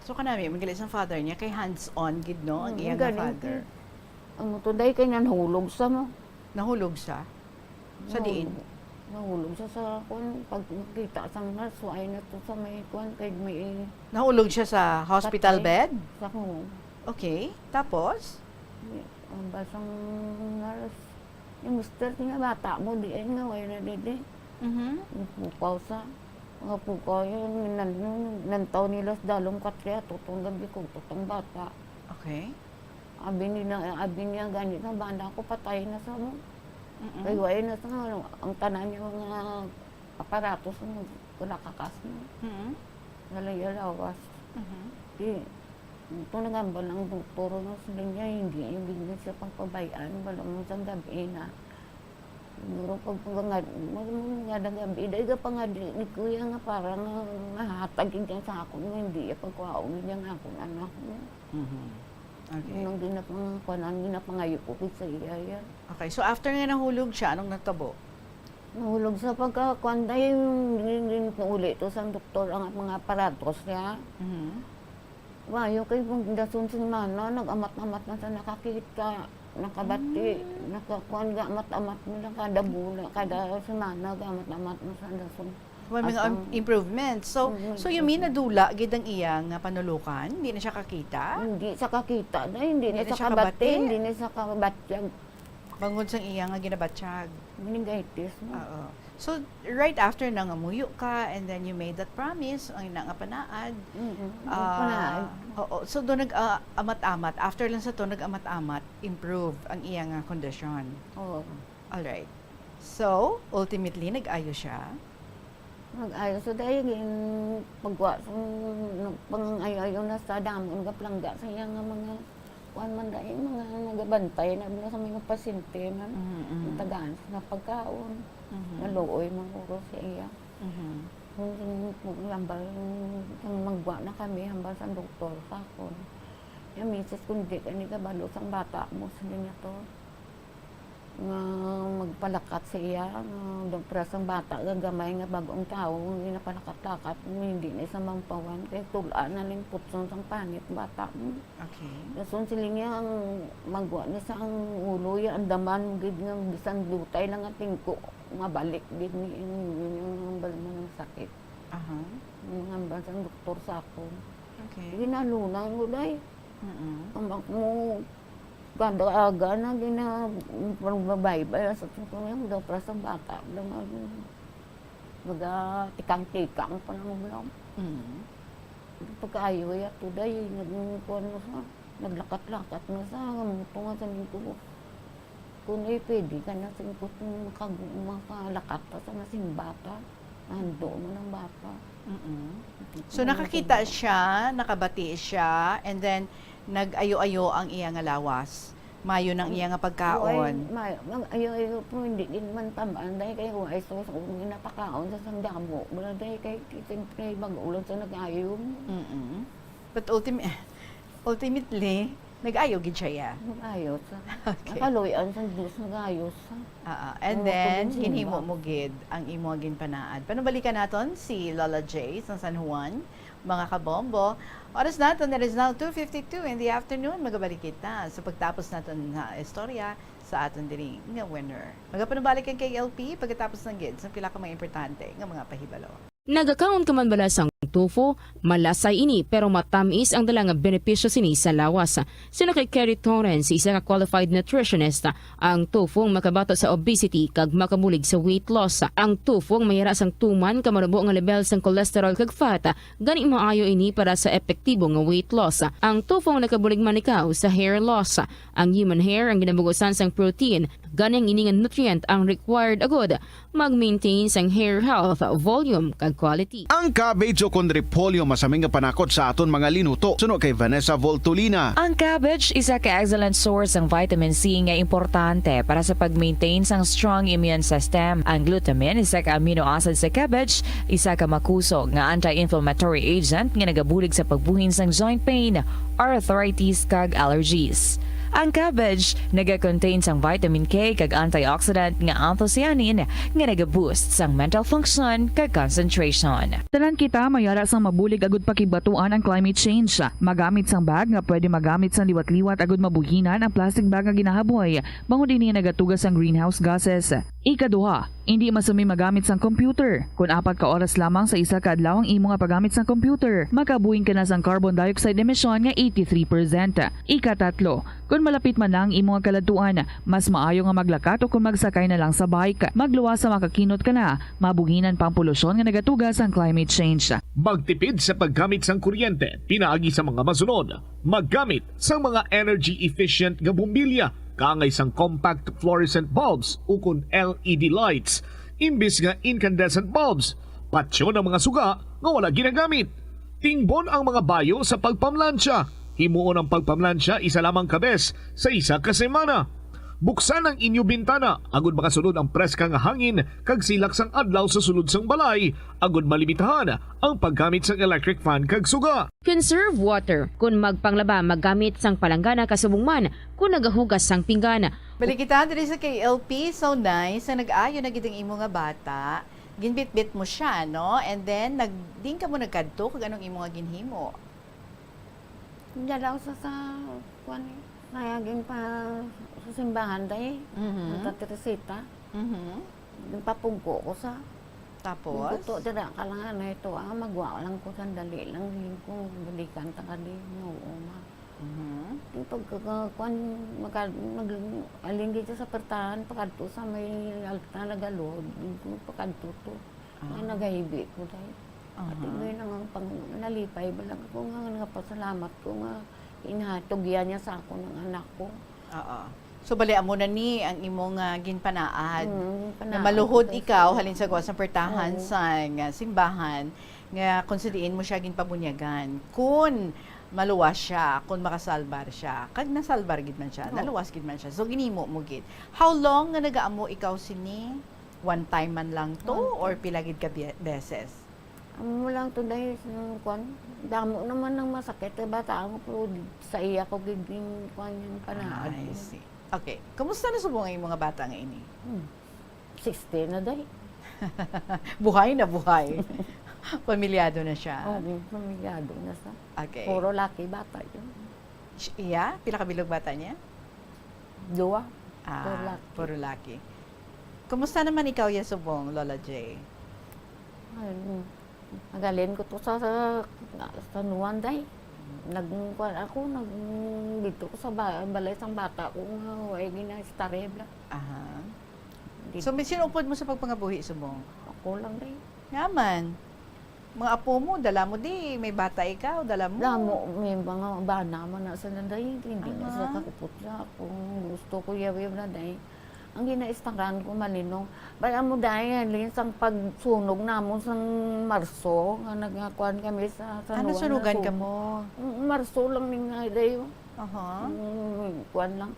So kanami, magalit sa father niya, kay hands-on gid, no, ang Mm, iya nga galing father. Ang tuday kay nanhulog sa mo. Nahulog siya? Sa diin? Nahulog siya sa, kwan, pagkita sa nurse, why na to sa may, kwan, kay may Nahulog siya sa hospital Patay. bed? Sa kung, Okay. Tapos? ang basang nurse, yung mister niya, bata mo, diin nga, why na didi. Mhm. Yung pukaw sa, mga pukaw yun, nan, nantaw nila sa dalong katya, tutong gabi ko, tutong bata. Okay. Abi nila, abi niya, gani na, bala ko, patay na sa mo. Mm-mm. Kay wala na sa, ano, ang tanan niya mga aparatos, ano, nakakas na. Mhm. Nalay lawas. Mhm. Di, ito nagambal ang doktor nga sila niya, hindi yung business siya pagpabayaan, wala mo sa gabi na. Siguro pag pagangad, mo nga na gabi, dahil ka pa nga di, ni kuya nga parang nga mahatag yun sa akon, nga hindi niya pagkuhaon niya nga akon anak niya. Mhm. Okay. Nang ginapangakuan, ang ginapangayo ko sa iya yan. Okay, so after nga nahulog siya, anong nagtabo? Nahulog sa pagkakuan, dahil yung uli to sa doktor ang mga aparatos niya. Mhm. Wayo kay kung dason semana, nag-amat-amat na sa nakakita, nakabati, nakakuan, ga-amat-amat mo lang kada bulan, kada semana, ga-amat-amat mo sa dason. May mga At im- ang improvement. So, Mm, so you mean nadula gid ang iya nga panulukan? Hindi na siya kakita? Hindi sa kakita na, hindi, Hindi na na sa siya kabati, kabati? Hindi na sa kabatyag. Bangod sang iya nga ginabatyag. Meningitis mo. Oo. So, right after na nga muyo ka and then you made that promise, ang ina nga panaad. Mm-mm. Ah, Panaad. Oo. So, doon nag-amat-amat. After lang sa to, nag-amat-amat, improve ang iya nga kondisyon. Oo. Alright. So, ultimately, nag-ayo siya. Mag-ayo sa dahil gin pagwa sa pangangayo-ayo na sa damo nga palangga sa iya nga mga kuan man dahil mga nagabantay na, na sa mga pasyente man. Mhm. Ang tagaan sa pagkaon. Mhm. Naluoy man ko sa iya. Mhm. Kung, kung hambal, kung magwa na kami, hambal sa doktor sa akon. Yung misis, kung di ka ni kabalo sang bata mo, sa niya to. Nga magpalakat sa iya, nga dagpras ang bata, nga gamay nga bagong tawo, nga ginapalakat-lakat, nga hindi na sa mampawan, kay tula na ning putson sang panit bata mo. Okay. Dason sila niya ang magwa na sa ang ulo, ya, andaman gid nga bisan dutay lang nga tingko, mabalik gid ni, ni, ni, ni, ang balman ng sakit. Aha. Ang hambal sang doktor sa akon. Okay. Ginalunan ko, day. Mm-mm. Ang bak mo, kada aga na, gina, pagbabaybay, sa tukong yan, daw para sa bata, lang ano, maga tikang-tikang pa lang lang. Mm. Pagkaayo, ya, tuday, nagkuhan mo sa, naglakat-lakat mo sa, ang tunga sa lingko. Kung eh, pwede ka na sa lingko, kung makag-, makalakat pa sa masing bata, nando mo ng bata. Mm-mm. Hindi So, ko nakakita nasa- siya, nakabati siya, and then, nag-ayo-ayo ang iya nga lawas. Mayo nang iya nga pagkaon. Ay, may, mag-ayo-ayo po, hindi din man tamaan. Dahil kay Huwais, so, so, kung ginapakaon sa sandamo, wala dahil kay, siyempre, mag-ulan sa nag-ayo. Mm-mm. But ultim- ultimately, nag-ayo gid siya, ya. Nag-ayo sa. Okay. Nakaluyan sa Diyos, nag-ayo sa. Ah, ah. And Oo, then, pag-, ginhimo mo gid ang imo ginpanaad. Panubalikan naton si Lola J sa San Juan, mga kabombo. Oras naton, it is now two fifty-two in the afternoon. Magabalik kita sa pagtapos naton nga istorya sa aton diri nga winner. Magapanubalik ang K L P pagkatapos ng gid sa pila ka mga importante nga mga pahibalo. Nagakaon ka man bala sang tofu? Malasay ini, pero matamis ang dala nga benepisyo sini sa lawas. Suno kay Kerry Torrens, isa ka qualified nutritionist, ang tofu ang makabato sa obesity kag makabulig sa weight loss. Ang tofu ang mayara sang tuman ka marubo nga level sang cholesterol kag fat, gani maayo ini para sa epektibo nga weight loss. Ang tofu ang nakabulig man ikaw sa hair loss. Ang human hair ang ginabugusan sang protein, gani ang ini nga nutrient ang required agud mag-maintain sang hair health, volume, kag quality. Ang cabbage o kon repolyo masami nga panakot sa aton mga linuto, suno kay Vanessa Voltolina. Ang cabbage isa ka excellent source sang vitamin C nga importante para sa pag-maintain sang strong immune system. Ang glutamine, isa ka amino acid sa cabbage, isa ka makusog nga anti-inflammatory agent nga nagabulig sa pagbuhin sang joint pain, arthritis, kag allergies. Ang cabbage nagakontain sang vitamin K kag antioxidant nga anthocyanin nga nagaboost sang mental function kag concentration. Tanan kita may ara sang mabulig agud pakigbatuan ang climate change. Magamit sang bag nga pwede magamit sang liwat-liwat agud mabuhinan ang plastic bag nga ginahaboy, bangod ini nagatuga sang greenhouse gases. Ikaduha, indi masumi magamit sang computer. Kon apat ka oras lamang sa isa ka adlaw ang imo nga paggamit sang computer, makabuhin ka na sang carbon dioxide emission nga eighty-three percent. Ikatatlo, kon malapit man na ang imo nga kaladtuan, mas maayo nga maglakat o kon magsakay na lang sa bike. Magluwas sa makakinot ka na, mabuhinan pa ang polusyon nga nagatuga sang climate change. Magtipid sa paggamit sang kuryente pinaagi sa mga masunod. Maggamit sang mga energy efficient nga bombilya, kaangay sang compact fluorescent bulbs ukon L E D lights imbis nga incandescent bulbs. Patyon ang mga suga nga wala ginagamit. Tingbon ang mga bayo sa pagpamlansya. Himuon ang pagpamlansya isa lamang ka bes sa isa ka semana. Buksan ang inyo bintana agud makasulod ang preska nga hangin kag silak sang adlaw sa sulod sang balay, agud malimitahan ang paggamit sang electric fan kag suga. Conserve water kon magpanglaba, maggamit sang palanggana kasubong man kon nagahugas sang pinggan. Balik kita diri sa K L P. So nice, sa nag-ayo na gid ang imo nga bata. Ginbitbit mo siya, no? And then, nag, diin ka mo nagkadto, kag anong imo nga ginhimo? Dalaw sa, sa, kuwan, eh, naging pa sa simbahan, day. Mhm. Santa Teresita. Mhm. Nagpapugko ko sa Tapos? Nagkuto dira ka lang, ano, ito, ah, magwa lang ko, sandali lang, hiling ko, balikan ta ka di, nga, oo, ma. Mhm. Yung pagka-, kuwan, magka-, nag-, alin dito sa pertahan, pagkadto sa may altar, nagaluhod, yung pagkadto to. Ah. Ay, nagahibi ko, day. Aha. At yun ang pang-, nalipay, balag ko nga, nagpasalamat ko nga, inhatog yan niya sa ako ng anak ko. Oo. So, bali, amo na ni ang imo nga ginpanaad. Mm, nga panaad maluhod ko ikaw, sa halin sa gawas ng pertahan Oo. sa nga simbahan, nga kung sa diin mo siya ginpabunyagan. Kun maluwas siya, kun makasalbar siya. Kag nasalbar gid man siya, Oo. naluwas gid man siya. So, ginimo mo gid. How long nga nagaamo ikaw sini? One time man lang to, Oo. or pila gid ka bie-, beses? Amo lang to, day, sa kuwan. Damo naman ang masakit sa bata ako, pero di, sa iya ko gid yung kuwan yung panaad. I see. Okay. Kumusta na subong ang imong bata nga ini? Hmm. Sixty na, day. Buhay na buhay. Pamilyado na siya. Oo, pamilyado na siya. Okay. Puro laki bata yun. Sh-, iya? Pila ka bilog bata niya? Duwa. Ah, Puro laki. puro laki. Kumusta naman ikaw, ya subong, Lola J? Ay, mm. Nagalin ko to sa, sa, sa San Juan, day. Nag-, kuwan ako, nag-, dito ko sa ba-, balay sang bata ko nga, way gina-starve la. Aha. Di- So, may sinupod mo sa pagpangabuhi, subong? Ako lang, day. Nga man. Mga apo mo, dala mo di, may bata ikaw, dala mo. Damo, may mga bana man na sila, day. Hindi na sila Aha. kakupot sa akong gusto ko, yaw-yaw na, day. Ang ginaistaran ko, malinong. Bala mo, day, halin sang pagsunog namon sang Marso, nga nagkuhan kami sa San Ano Juan, sunugan nasunog. ka mo? Mm, Marso lang ning nga, day, oh. Aha. Mm, kuwan lang.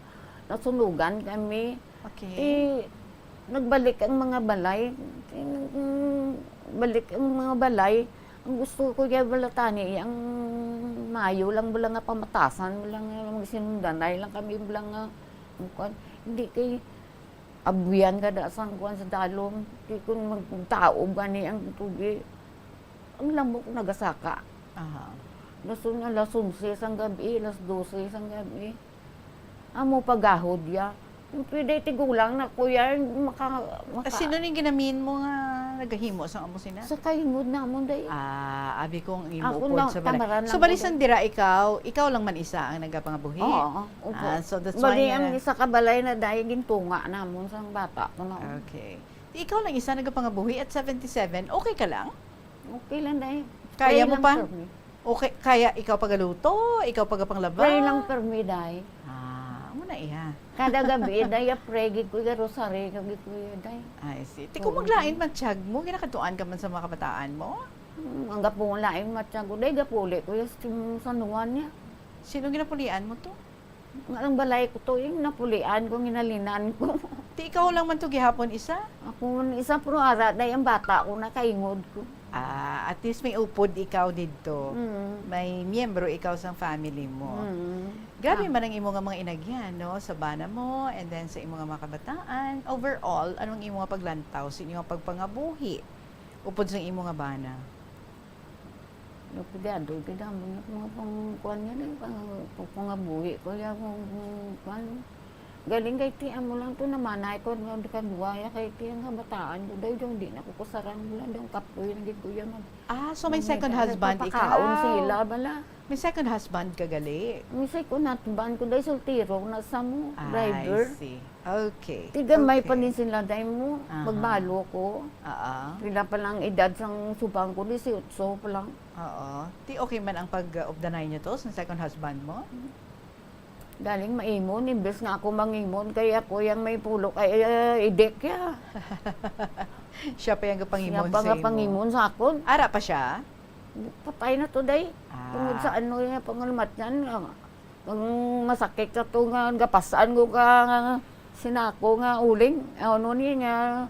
Nasunugan kami. Okay. Eh, nagbalik ang mga balay. Eh, mm, balik ang mga balay. Ang gusto ko kaya bala tani, ang mayo lang bala nga pamatasan, bala nga magsinundanay lang kami, bala nga, ang kuwan. Hindi kay abuyan ka da sang kuwan sa dalom. Di kun magtaob gani ang tubig, ang lamok nagasaka. Aha. Lason nga, alas onse sang gabi, alas dose sang gabi. Amo pagahod ya. Yung pwede tigulang na ko yan, maka-, maka- Ah, sino ning ginamin mo nga nagahimo sang amo sina? Sa kahingod namon, day. Ah, abi ko ang imo Ako upod na, sa balay. tamaran So, lang bali ko, sang day. dira ikaw, ikaw lang man isa ang nagapangabuhi? Oo, opo. Ah, so that's Bali, why, ang ah, isa ka balay na, day, gintunga namon sang bata ko na. Okay. Di ikaw lang isa nagapangabuhi at seventy-seven, okay ka lang? Okay lang, day. Kaya Pray mo lang pa? for me. Okay, kaya ikaw pagaluto, ikaw pagapanglaba? Pray lang for me, day. Ah, amo na iya. Kada gabi, day, ya pray gid ko, ya rosary gid ko, ya, day. I see. Ti kung Oo, maglain day. man tiyag mo, ginakadtuan ka man sa mga kabataan mo? Hmm, ang gapon lain matiyag ko, day, gapuli ko, ya, sa San Juan niya. Sino ginapulian mo to? Nga ang balay ko to, yung napulian ko, ginalinan ko. Ti ikaw lang man to gihapon isa? Ako man isa, pero ara, day, ang bata ko, nakaingod ko. Ah, at least may upod ikaw didto. Mm. May miyembro ikaw sang family mo. Mm. Grabe Ah. man ang imo nga mga inagyan, no? Sa bana mo, and then sa imo nga mga kabataan. Overall, anong imo nga paglantaw sa inyo nga pagpangabuhi? Upod sa imo nga bana? Nagpigado, gid ang mga, mga pang-, kuwan nga na, pang-, pang-, pangabuhi ko, ya, kung, kung, kuwan. Galing kay ti, amo lang to, namanay ko, nga, di ka buwaya, kay ti, nga bataan ko, daw, daw, di na ko kusarang, wala, daw, kapoy, naging kuya, mag-, Ah, so may mag-, second husband ikaw? Nagpapakaon sila, bala. May second husband ka gali? May second husband ko, daw, soltero, na sa mo, I driver. see. Okay. Tigamay pa Okay. din sila, day mo. Aha. Magbalo ko. Oo. Sila pa lang edad sang subang ko, disiotso pa lang. Oo. Ti okay man ang pag-, uh, updanay niyo to sa second husband mo? Galing maimon, imbes nga ako mangingon, kay ako yang may pulo kay, uh, idik ya. Siya pa yang gapangimon Siya pa sa nga imo. Pangimon sa akon. Ara pa siya? Patay na to, day. Ah. Tungod sa ano niya, pangalumat niyan, ah, ang masakit sa to nga, gapasan ko ka, nga, sinako nga uling, ano ni nga,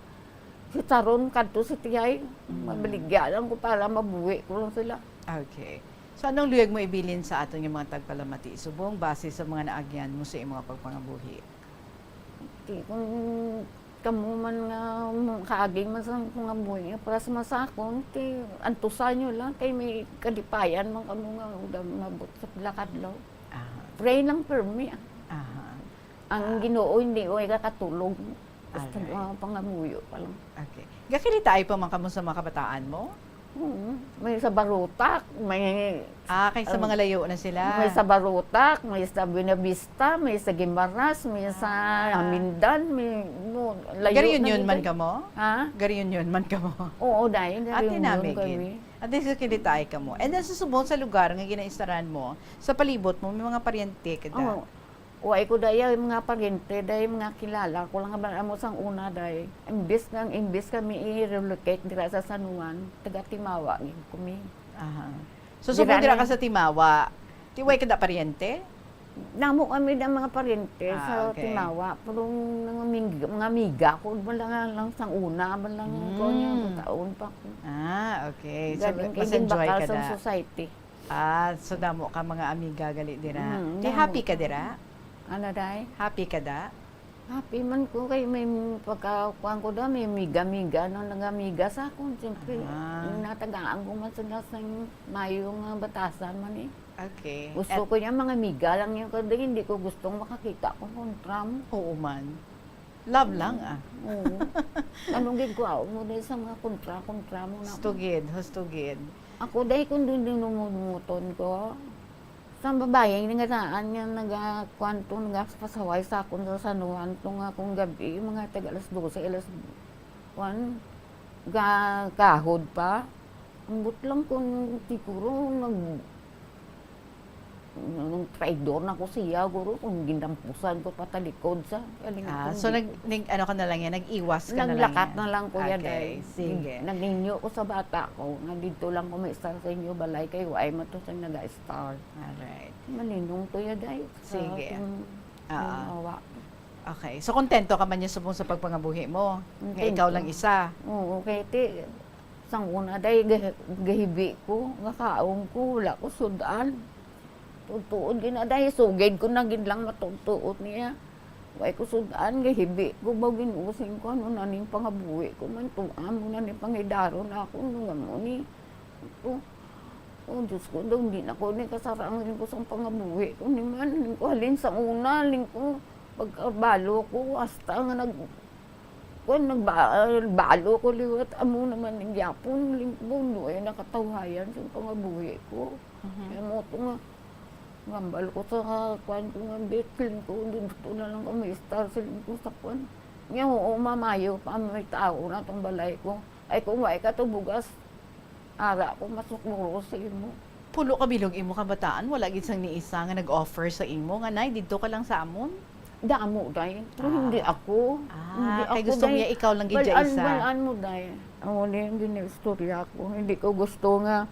si Charon kadto si Tiyay, Mm. mabaligya lang ko para mabuhi ko lang sila. Okay. So, anong luyag mo ibilin sa aton nga mga tagpalamati subong base sa mga naagyan mo sa imong pagpangabuhi? Ti, kung kamo man nga, um, kaagi man sa pangabuhi nga para sa masakon, ti, antusan nyo lang, kay may kalipayan man kamo nga, uda, mabot sa pila kadlaw. Aha. Pray lang permi, ah. Aha. Ang Ah. Ginoo hindi ko ikakatulog. Basta Alright. mga pangamuyo pa lang. Okay. Gakilitaay pa man kamo sa mga kabataan mo? Mm, may sa Barotac, may Ah, kay sa ah, mga layo na sila. May sa Barotac, may sa Buenavista, may sa Guimaras, may sa Ah. Amindan, may, no, layo Gari na Union gid man ay. kamo? Ha? Gari Union man kamo? Oo, dahil gari Ate Union nami, kami. Gid. At least, kilitay kamo. And then, sa subong sa lugar nga ginaistaran mo, sa palibot mo, may mga paryente ka da? Oo. Wa ko daya, mga paryente, daya mga kilala ko lang ba amo sang una, day. Imbis nga, imbis kami i-relocate dira sa San Juan, taga Timawa gid kami. Aha. So, Dira subong dira na ka sa Timawa, ti way ka da paryente? Namo kami da mga paryente Ah, sa okay. Timawa, pero mga mig-, mga amiga ko, wala nga lang sang una, wala nga ko niya, Mm. taon pa ko. Ah, okay. So, Galing mas kay enjoy bakal ka sa da. society. Ah, so damo ka mga amiga gali dira. Mm, Ti damo. happy ka dira? Ano, day? Happy ka da? Happy man ko kay may pagka-, kuwan ko da, may miga-miga na nagamiga sa akon. Siyempre, Ah. natagaan ko man sila sa mayo nga batasan man eh. Okay. Gusto At ko niya mga miga lang yung kada, hindi ko gustong makakita ko kontra mo. Oo man. Love lang, ah. Oo. Anong gid ko, ah, mo din sa mga kontra-kontra mo na. Husto gid, husto gid. Ako, day, kung dun din lumumuton ko, sa babae, nga naan nga naga-, kwanto, nagapasaway sa akon sa San Juan, to nga akong gabi, mga taga alas dose, alas, kwan, ga-, kahod pa. Ambot lang kung siguro nag-, nang traidor na ko siya, guro, kung ginampusan ko patalikod sa, galing Ah, akong so di-, nag-, nag-, ano ka na lang yan, nag-iwas ka na lang Naglakat yan? na lang ko yan, Okay, dahil sige. nagninyo ko sa bata ko, nga dito lang ko may star sa inyo balay, kay why man to sa naga-star. Alright. Malinong to ya, day, sa Sige. ating Ah. ginhawa. Okay. So, kontento ka man niya subong sa pagpangabuhi mo? Nga ikaw Kontento. lang isa? Oo, kay ti, sang una, day, ga-, gahibi ko, nga kaon ko, wala ko sud-an. Tuod-tuod gina, day, sugid ko na gid lang matuod-tuod niya. Way ko sud-an, gahibi ko, ba ginusin ko, ano na ning pangabuhi ko, man tuwa mo na ni pangidaron ako, ano nga mo ni. Ito. Oh, Diyos ko, daw, hindi na ko ni kasarang ko sa pangabuhi ko ni man. Ling ko, halin sa una, ling ko, pagkabalo ko, hasta nga nag-, kung nagba-, balo ko liwat, amo naman ang yapon, ling ko, bundo ay nakatawhayan sa pangabuhi ko. Mhm. Kaya mo ito nga, ngambal ko sa kwan ko nga, bet, ling ko, dito na lang kami, star, siling ko sa kwan. Nga, oo, mamayo pa, may tao na itong balay ko. Ay, kung wa ka to bugas, ara ko masukuro sa imo. Pulo ka bilog imo kabataan, wala gid sang ni isa nga nag-offer sa imo nga, "Nay, didto ka lang sa amon"? Damo, day. Pero Ah. hindi ako. Ah, Hindi kay ako, gusto day. niya ikaw lang gid Balaan, isa. balaan mo, day. Amo ni ang ginaistorya ko. Hindi ko gusto nga,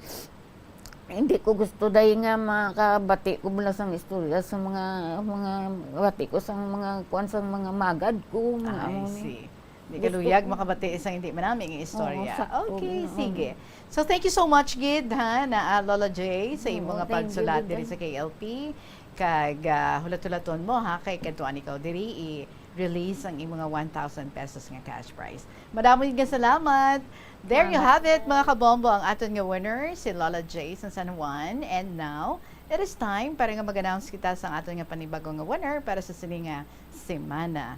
hindi ko gusto, day, nga makabati ko mula sang istorya sa mga, mga bati ko sang mga, kuwan, sang mga magad ko, mga I amo ni. see. Di ka luyag makabati isang hindi manami nga istorya. Oo, sakto. Okay, sige. So, thank you so much, gid, ha, na, ah, Lola J, sa imo nga pagsulat diri sa K L P. Kag, ah, hulat-hulaton mo, ha, kay kadtuan ikaw diri, i-release ang imo nga one thousand pesos nga cash prize. Madamo nga salamat. There you have it, mga kabombo, ang aton nga winner, si Lola J sa San Juan. And now, it is time para nga mag-announce kita sa aton nga panibago nga winner para sa sini nga semana.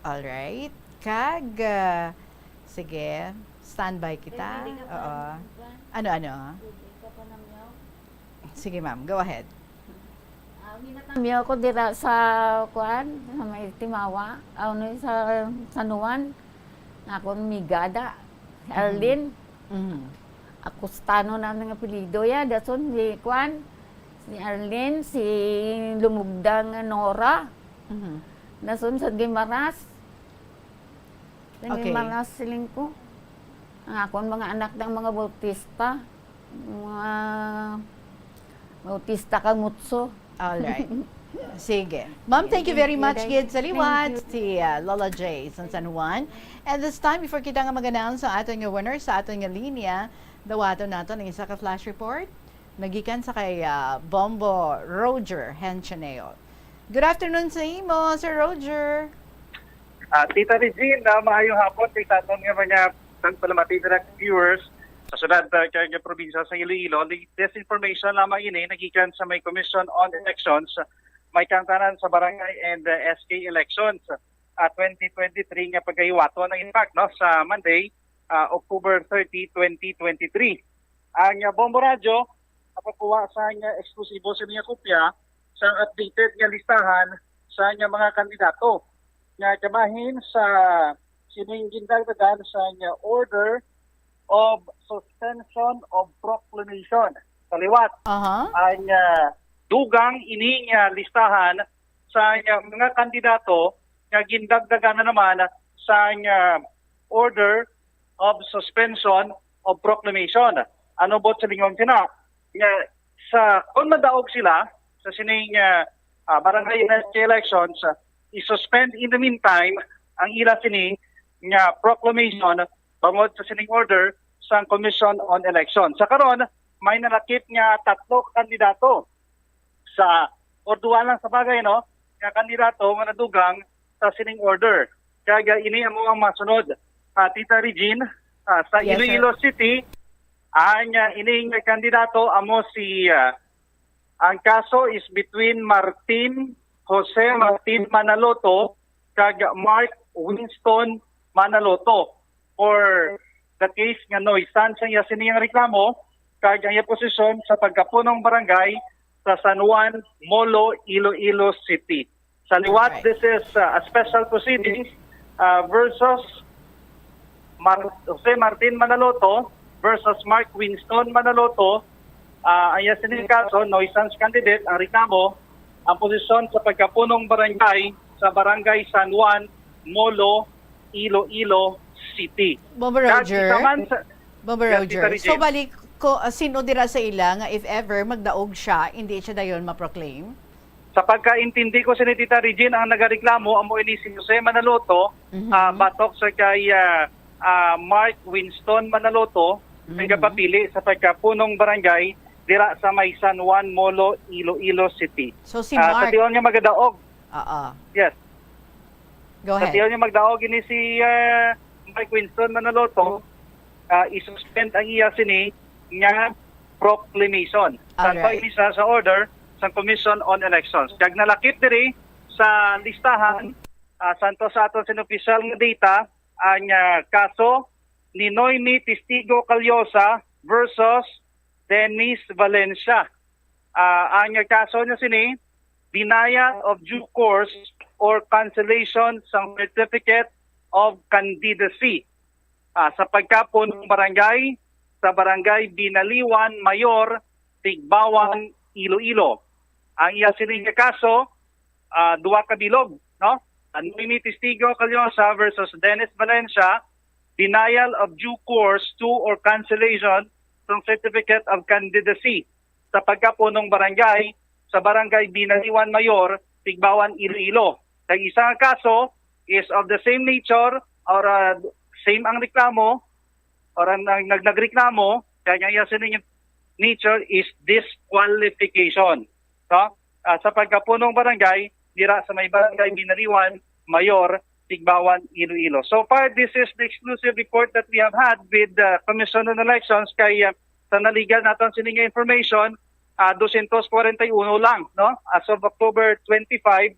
Alright. Kag, ah, sige, standby kita. Oo. Ano, ano? Sige, ma'am. Go ahead. Ah, ginatambyo ko dira sa, kuan, sa may Timawa, ano, sa San Juan. Nga akon migada, si Arlene. Mhm. Acostano na nga apelyido ya, dason si, kuan, si Arlene, si Lumugdang Nora. Mhm. Dason sa Guimaras. Sa Guimaras, siling ko. Ang akon mga anak ng mga Bautista. Mga Bautista Kamutso. All right. Sige. Ma'am, thank you very much gid sa liwat, si, uh, Lola J sa San Juan. And this time, before kita nga mag-announce sa aton nga winner, sa aton nga linya, dawaton naton ang isa ka flash report. Nagikan sa kay, uh, Bombo Roger Henchoneo. Good afternoon sa imo, Sir Roger. Ah, Tita Regine, ah, maayong hapon kay sa aton nga mga tagpalamati, direct viewers sa syudad, ah, kag probinsya sa Iloilo. Latest information lamang ini nagikan sa may Commission on Elections, may kaangtanan sa barangay and, ah, S K elections, ah, twenty twenty-three nga pagahiwaton ang, in fact, no, sa Monday, ah, October thirty, twenty twenty-three. Ang, ah, Bombo Radyo, nakakuha sa nga eksklusibo sa mga kopya sa updated nga listahan sa nga mga kandidato nga kabahin sa sining gindagdagan sa nga Order of Suspension of Proclamation. Sa liwat, Aha. ang, ah, dugang ini nga listahan sa nga mga kandidato nga gindagdagan na naman sa nga Order of Suspension of Proclamation. Ano buot silingon sina? Nga sa, kung madaog sila sa sining, ah, ah, barangay and S K elections, ah, i-suspend in the meantime ang ila sini nga proclamation bangod sa sining order sang Commission on Election. Sa karon, may nalakip nga tatlo ka kandidato sa, or duha lang sa bagay, no, nga kandidato nga nadugang sa sining order. Kag, ah, ini amo ang masunod, ah, Tita Regine, ah, sa Yes, sir. Iloilo City, ang, ah, ining kandidato amo si, ah, ang kaso is between Martin, Jose Martin Manaloto kag Mark Winston Manaloto for the case nga nuisance ang iya sini nga reklamo kag ang iya posisyon sa pagkapunong barangay sa San Juan, Molo, Iloilo City. Sa liwat, Alright. this is, uh, a special proceedings, uh, versus Mar-, Jose Martin Manaloto versus Mark Winston Manaloto. Ah, ang iya sining kaso, nuisance candidate, ang reklamo, ang posisyon sa pagkapunong barangay sa Barangay San Juan, Molo, Iloilo City. Bombo Kag Roger? isa man sa Bombo Yes, Roger. Tita Regine. So, balik ko, ah, sino dira sa ila nga if ever magdaog siya, hindi siya dayon ma-proclaim? Sa pagkaintindi ko sini, Tita Regine, ang nagareklamo amo ini si Jose Manaloto, Mhm. ah, batok sa kay, ah, ah, Mark Winston Manaloto, Mhm. nagapapili sa pagkapunong barangay dira sa may San Juan, Molo, Iloilo City. So, si Ah, sa Mark tiyon nga magadaog. Oo. Yes. Go Sa ahead. tiyon nga magdaog ini si, ah, Mark Winston Manaloto, ah, i-suspend ang iya sini nga proclamation. Sa Alright. pag-isa sa order sa Commission on Elections. Kag nalakip diri sa listahan, ah, santo sa aton sin official nga data, ang, ah, kaso ni Noemi Testigo Callosa versus Dennis Valencia. Ah, ang kaso niya sini, denial of due course or cancellation sang Certificate of Candidacy, ah, sa pagkapunong barangay sa Barangay Binaliwan Mayor, Tigbawan, Iloilo. Ang iya sini nga kaso, ah, duha ka bilog, no? Ang Noemi Testigo Callosa versus Dennis Valencia, denial of due course to or cancellation sang Certificate of Candidacy sa pagkapunong barangay sa Barangay Binaliwan Mayor, Tigbawan, Iloilo. Kag isa nga kaso, is of the same nature or, ah, same ang reklamo or ang nag-, nag-, nagreklamo, kaya nga iya sini nga nature is disqualification. No? Ah, sa pagkapunong barangay, dira sa may barangay Binariwan, Mayor, Tigbawan, Iloilo. So far, this is the exclusive report that we have had with the Commission on Elections kay, ah, sa naligan naton sini nga information, ah, dosyentos kwarenta y uno lang, no? As of October twenty-five,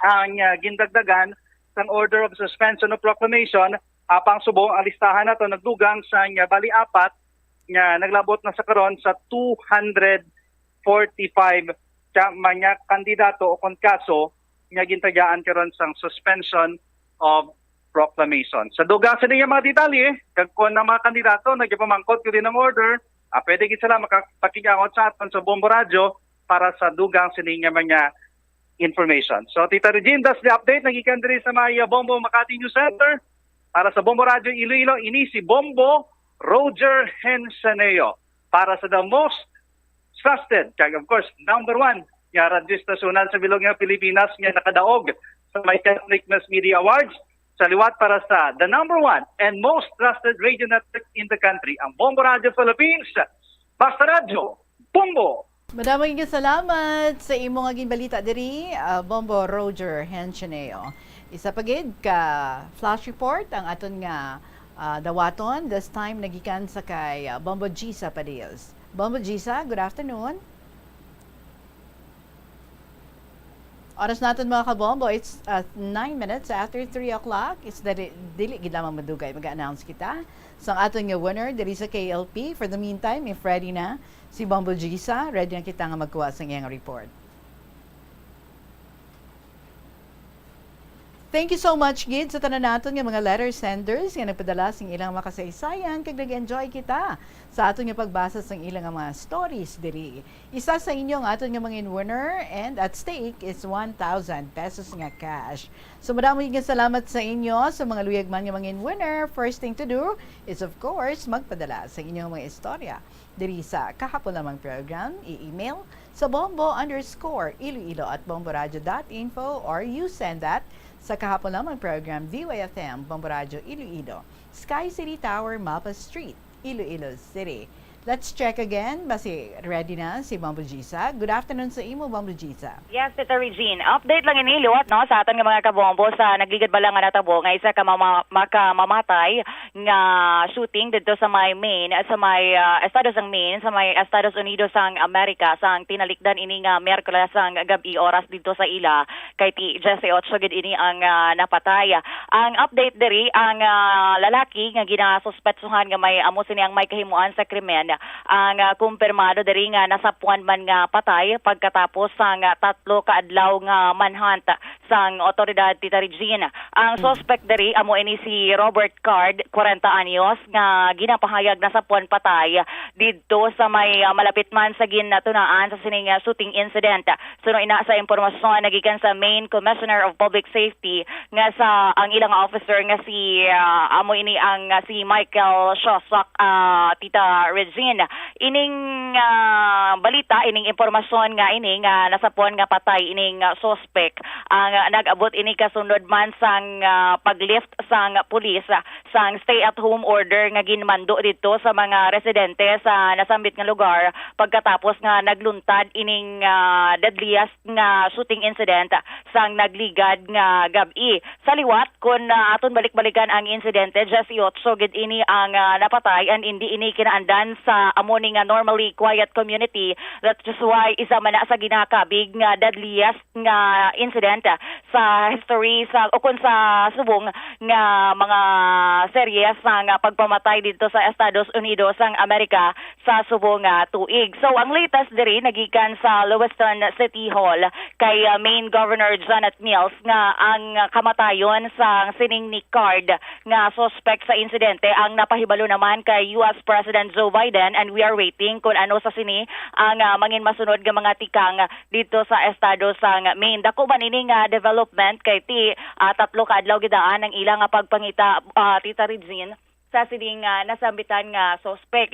ang, ah, gindagdagan sang order of suspension of proclamation, apang subong ang listahan nato nagdugang sa, ah, bali apat nga naglabot na sa karon sa two hundred forty-five ka mga kandidato o kon kaso nga gintagaan karon sang suspension of proclamation. Sa dugang sini nga mga detalye, kag kon ang mga kandidato nagapamangkot ko din ang order, ah, pwede gid sila makapakig-angot sa aton sa Bombo Radyo para sa dugang sini nga mga information. So, Tita Regine, that's the update. Nagikan diri sa may, uh, Bombo Makati News Center. Para sa Bombo Radyo Iloilo, ini si Bombo Roger Hensaneo. Para sa the most trusted, kag of course, number one nga radyo estasyonan sa bilog nga Pilipinas nga nakadaog sa may Catholic Mass Media Awards. Sa liwat para sa the number one and most trusted radio network in the country, ang Bombo Radyo Philippines. Basta Radyo, Bombo! Madamo nga salamat sa imo nga ginbalita diri, ah, Bombo Roger Henchoneo. Isa pa gid ka flash report ang aton nga, ah, dawaton, this time nagikan sa kay, ah, Bombo Gisa Padillos. Bombo Gisa, good afternoon. Oras naton, mga kabombo, it's, uh, nine minutes after three o'clock. It's dali, dili gid lamang madugay, mag-announce kita sa aton nga winner diri sa K L P. For the meantime, if ready na si Bombo Gisa, ready na kita nga magkuha sa iyang report. Thank you so much gid sa tanan naton nga mga letter senders nga nagpadala sing ilang makasaysayan, kag nag-enjoy kita sa aton nga pagbasa sang ilang nga mga stories diri. Isa sa inyo ang aton nga mangin winner, and at stake is one thousand pesos nga cash. So, madamo nga salamat sa inyo, sa mga luyag man nga mangin winner. First thing to do is, of course, magpadala sa inyong mga istorya diri sa Kahapon Lamang Program. I-email sa bombo underscore iloilo at bomboradio dot info, or you send that sa Kahapon Lamang Program, V Y F M, Bombo Radyo Iloilo, Sky City Tower, Mapa Street, Iloilo City. Let's check again. Basi ready na si Bombo Gisa. Good afternoon sa imo, Bombo Gisa. Yes, Tita Regine. Update lang ini liwat, no, sa aton nga mga kabombo sa nagligad bala nga natabo nga isa ka mama-, makamamatay nga shooting didto sa may Maine, sa may, ah, estado sang Maine, sa may Estados Unidos sang Amerika, sang tinalikdan ini nga Miyerkules sang gab-i oras didto sa ila, kay ti diyes y otso gid ini ang, ah, napatay. Ang update diri, ang, ah, lalaki nga ginasuspetsuhan nga may amo sini ang may kahimuan sa krimen, ang, ah, kumpirmado diri nga nasapuan man nga patay pagkatapos sang, ah, tatlo ka adlaw nga manhunt sang otoridad, Tita Regine. Ang Mm. suspect diri amo ini si Robert Card, kwarenta anyos, nga ginapahayag nasapuan patay didto sa may, ah, malapit man sa gintunaan sa sining, ah, shooting incident. Suno ina sa impormasyon nagikan sa Maine Commissioner of Public Safety nga sa ang ilang officer nga si, ah, amo ini ang, ah, si Michael Shostak, ah, Tita Regine. Ining, ah, balita, ining impormasyon nga ini nga nasapuan nga patay ining, ah, suspect, ang, ah, nag-abot ini kasunod man sang, ah, pag-lift sang pulis, ah, sang stay-at-home order nga ginmando didto sa mga residente sa nasambit nga lugar pagkatapos nga nagluntad ining, ah, deadliest nga shooting incident sang nagligad nga gab-i. Sa liwat, kon, ah, aton balik-balikan ang insidente, diyes y otso gid ini ang, ah, napatay, and hindi ini kinaandan sa amo ni nga normally quiet community. That is why isa man na sa ginakabig nga deadliest nga incident sa history sa, o kon sa subong nga mga serye sa nga pagpamatay didto sa Estados Unidos sang Amerika sa subong nga tuig. So, ang latest diri nagikan sa Lewiston City Hall kay, ah, Maine Governor Janet Mills nga ang kamatayon sa sining ni Card nga suspect sa insidente ang napahibalo naman kay U S President Joe Biden, and we are waiting kung ano sa sini ang, ah, mangin masunod nga mga tikang dito sa estado sang Maine. Dako man ini nga development kay ti, ah, tatlo ka adlaw gidaan ang ila nga pagpangita, ah, Tita Regine, sa sining, ah, nasambitan nga suspek.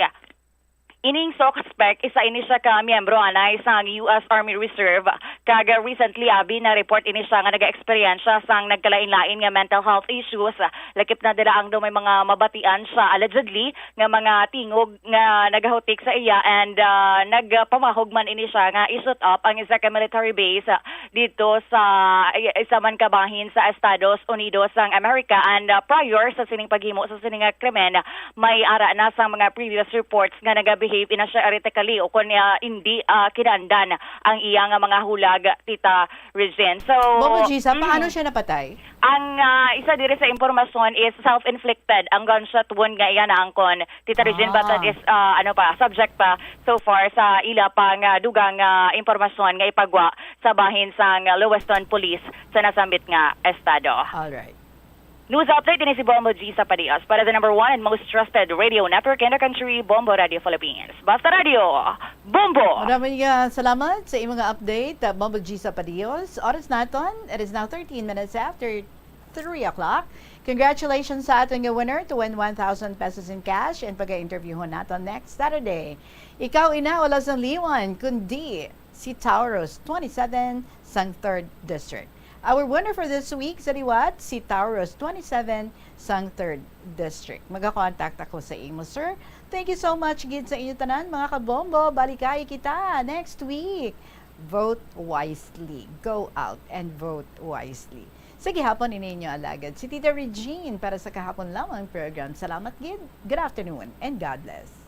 Ining suspek, isa ini siya ka miyembro anay sang U S Army Reserve, Kag recently, abi, na-report ini siya nga nag-eksperyensya sang nagkalain-lain nga mental health issues. Lakip na dira ang daw may mga mabatian siya, allegedly, nga mga tingog nga nagahutik sa iya, and, ah, nagpamahog man ini siya nga i-shoot up ang isa ka military base, ah, dito sa i-, isa man ka bahin sa Estados Unidos sang Amerika. And, ah, prior sa sining paghimo sa sini nga krimen, may ara na sang mga previous reports nga nagabehave ina siya erratically o kon, ah, indi, ah, kinahanglan ang iya nga mga hulag, Tita Regine. So, Bobo Gisa, mm. paano siya napatay? Ang, ah, isa diri sa impormasyon is self-inflicted ang gunshot wound nga iya naangkon, Tita Regine, but that Ah. is, ah, ano pa, subject pa so far sa ila pa nga dugang, ah, impormasyon nga ipagwa sa bahin sang Lewiston Police sa nasambit nga estado. Alright. News update, ini si Bombo G Sapadios para the number one and most trusted radio network in the country, Bombo Radio Philippines. Basta Radio, Bombo! Maraming, ah, salamat sa imong mga update, ah, Bombo G Sapadios. Oras naton, it is now thirteen minutes after three o'clock. Congratulations sa aton nga winner to win one thousand pesos in cash and pag-interviewhon naton next Saturday. Ikaw ina, wala sang liwan, kundi si Taurus twenty-seven sang third District. Our winner for this week sa liwat, si Taurus twenty-seven sang third District. Magakontakt ako sa imo, sir. Thank you so much gid sa inyo tanan, mga kabombo. Balikay kita next week. Vote wisely. Go out and vote wisely. Sa gihapon, ini inyo alagad, si Tita Regine para sa kahapon lamang program. Salamat gid. Good afternoon and God bless.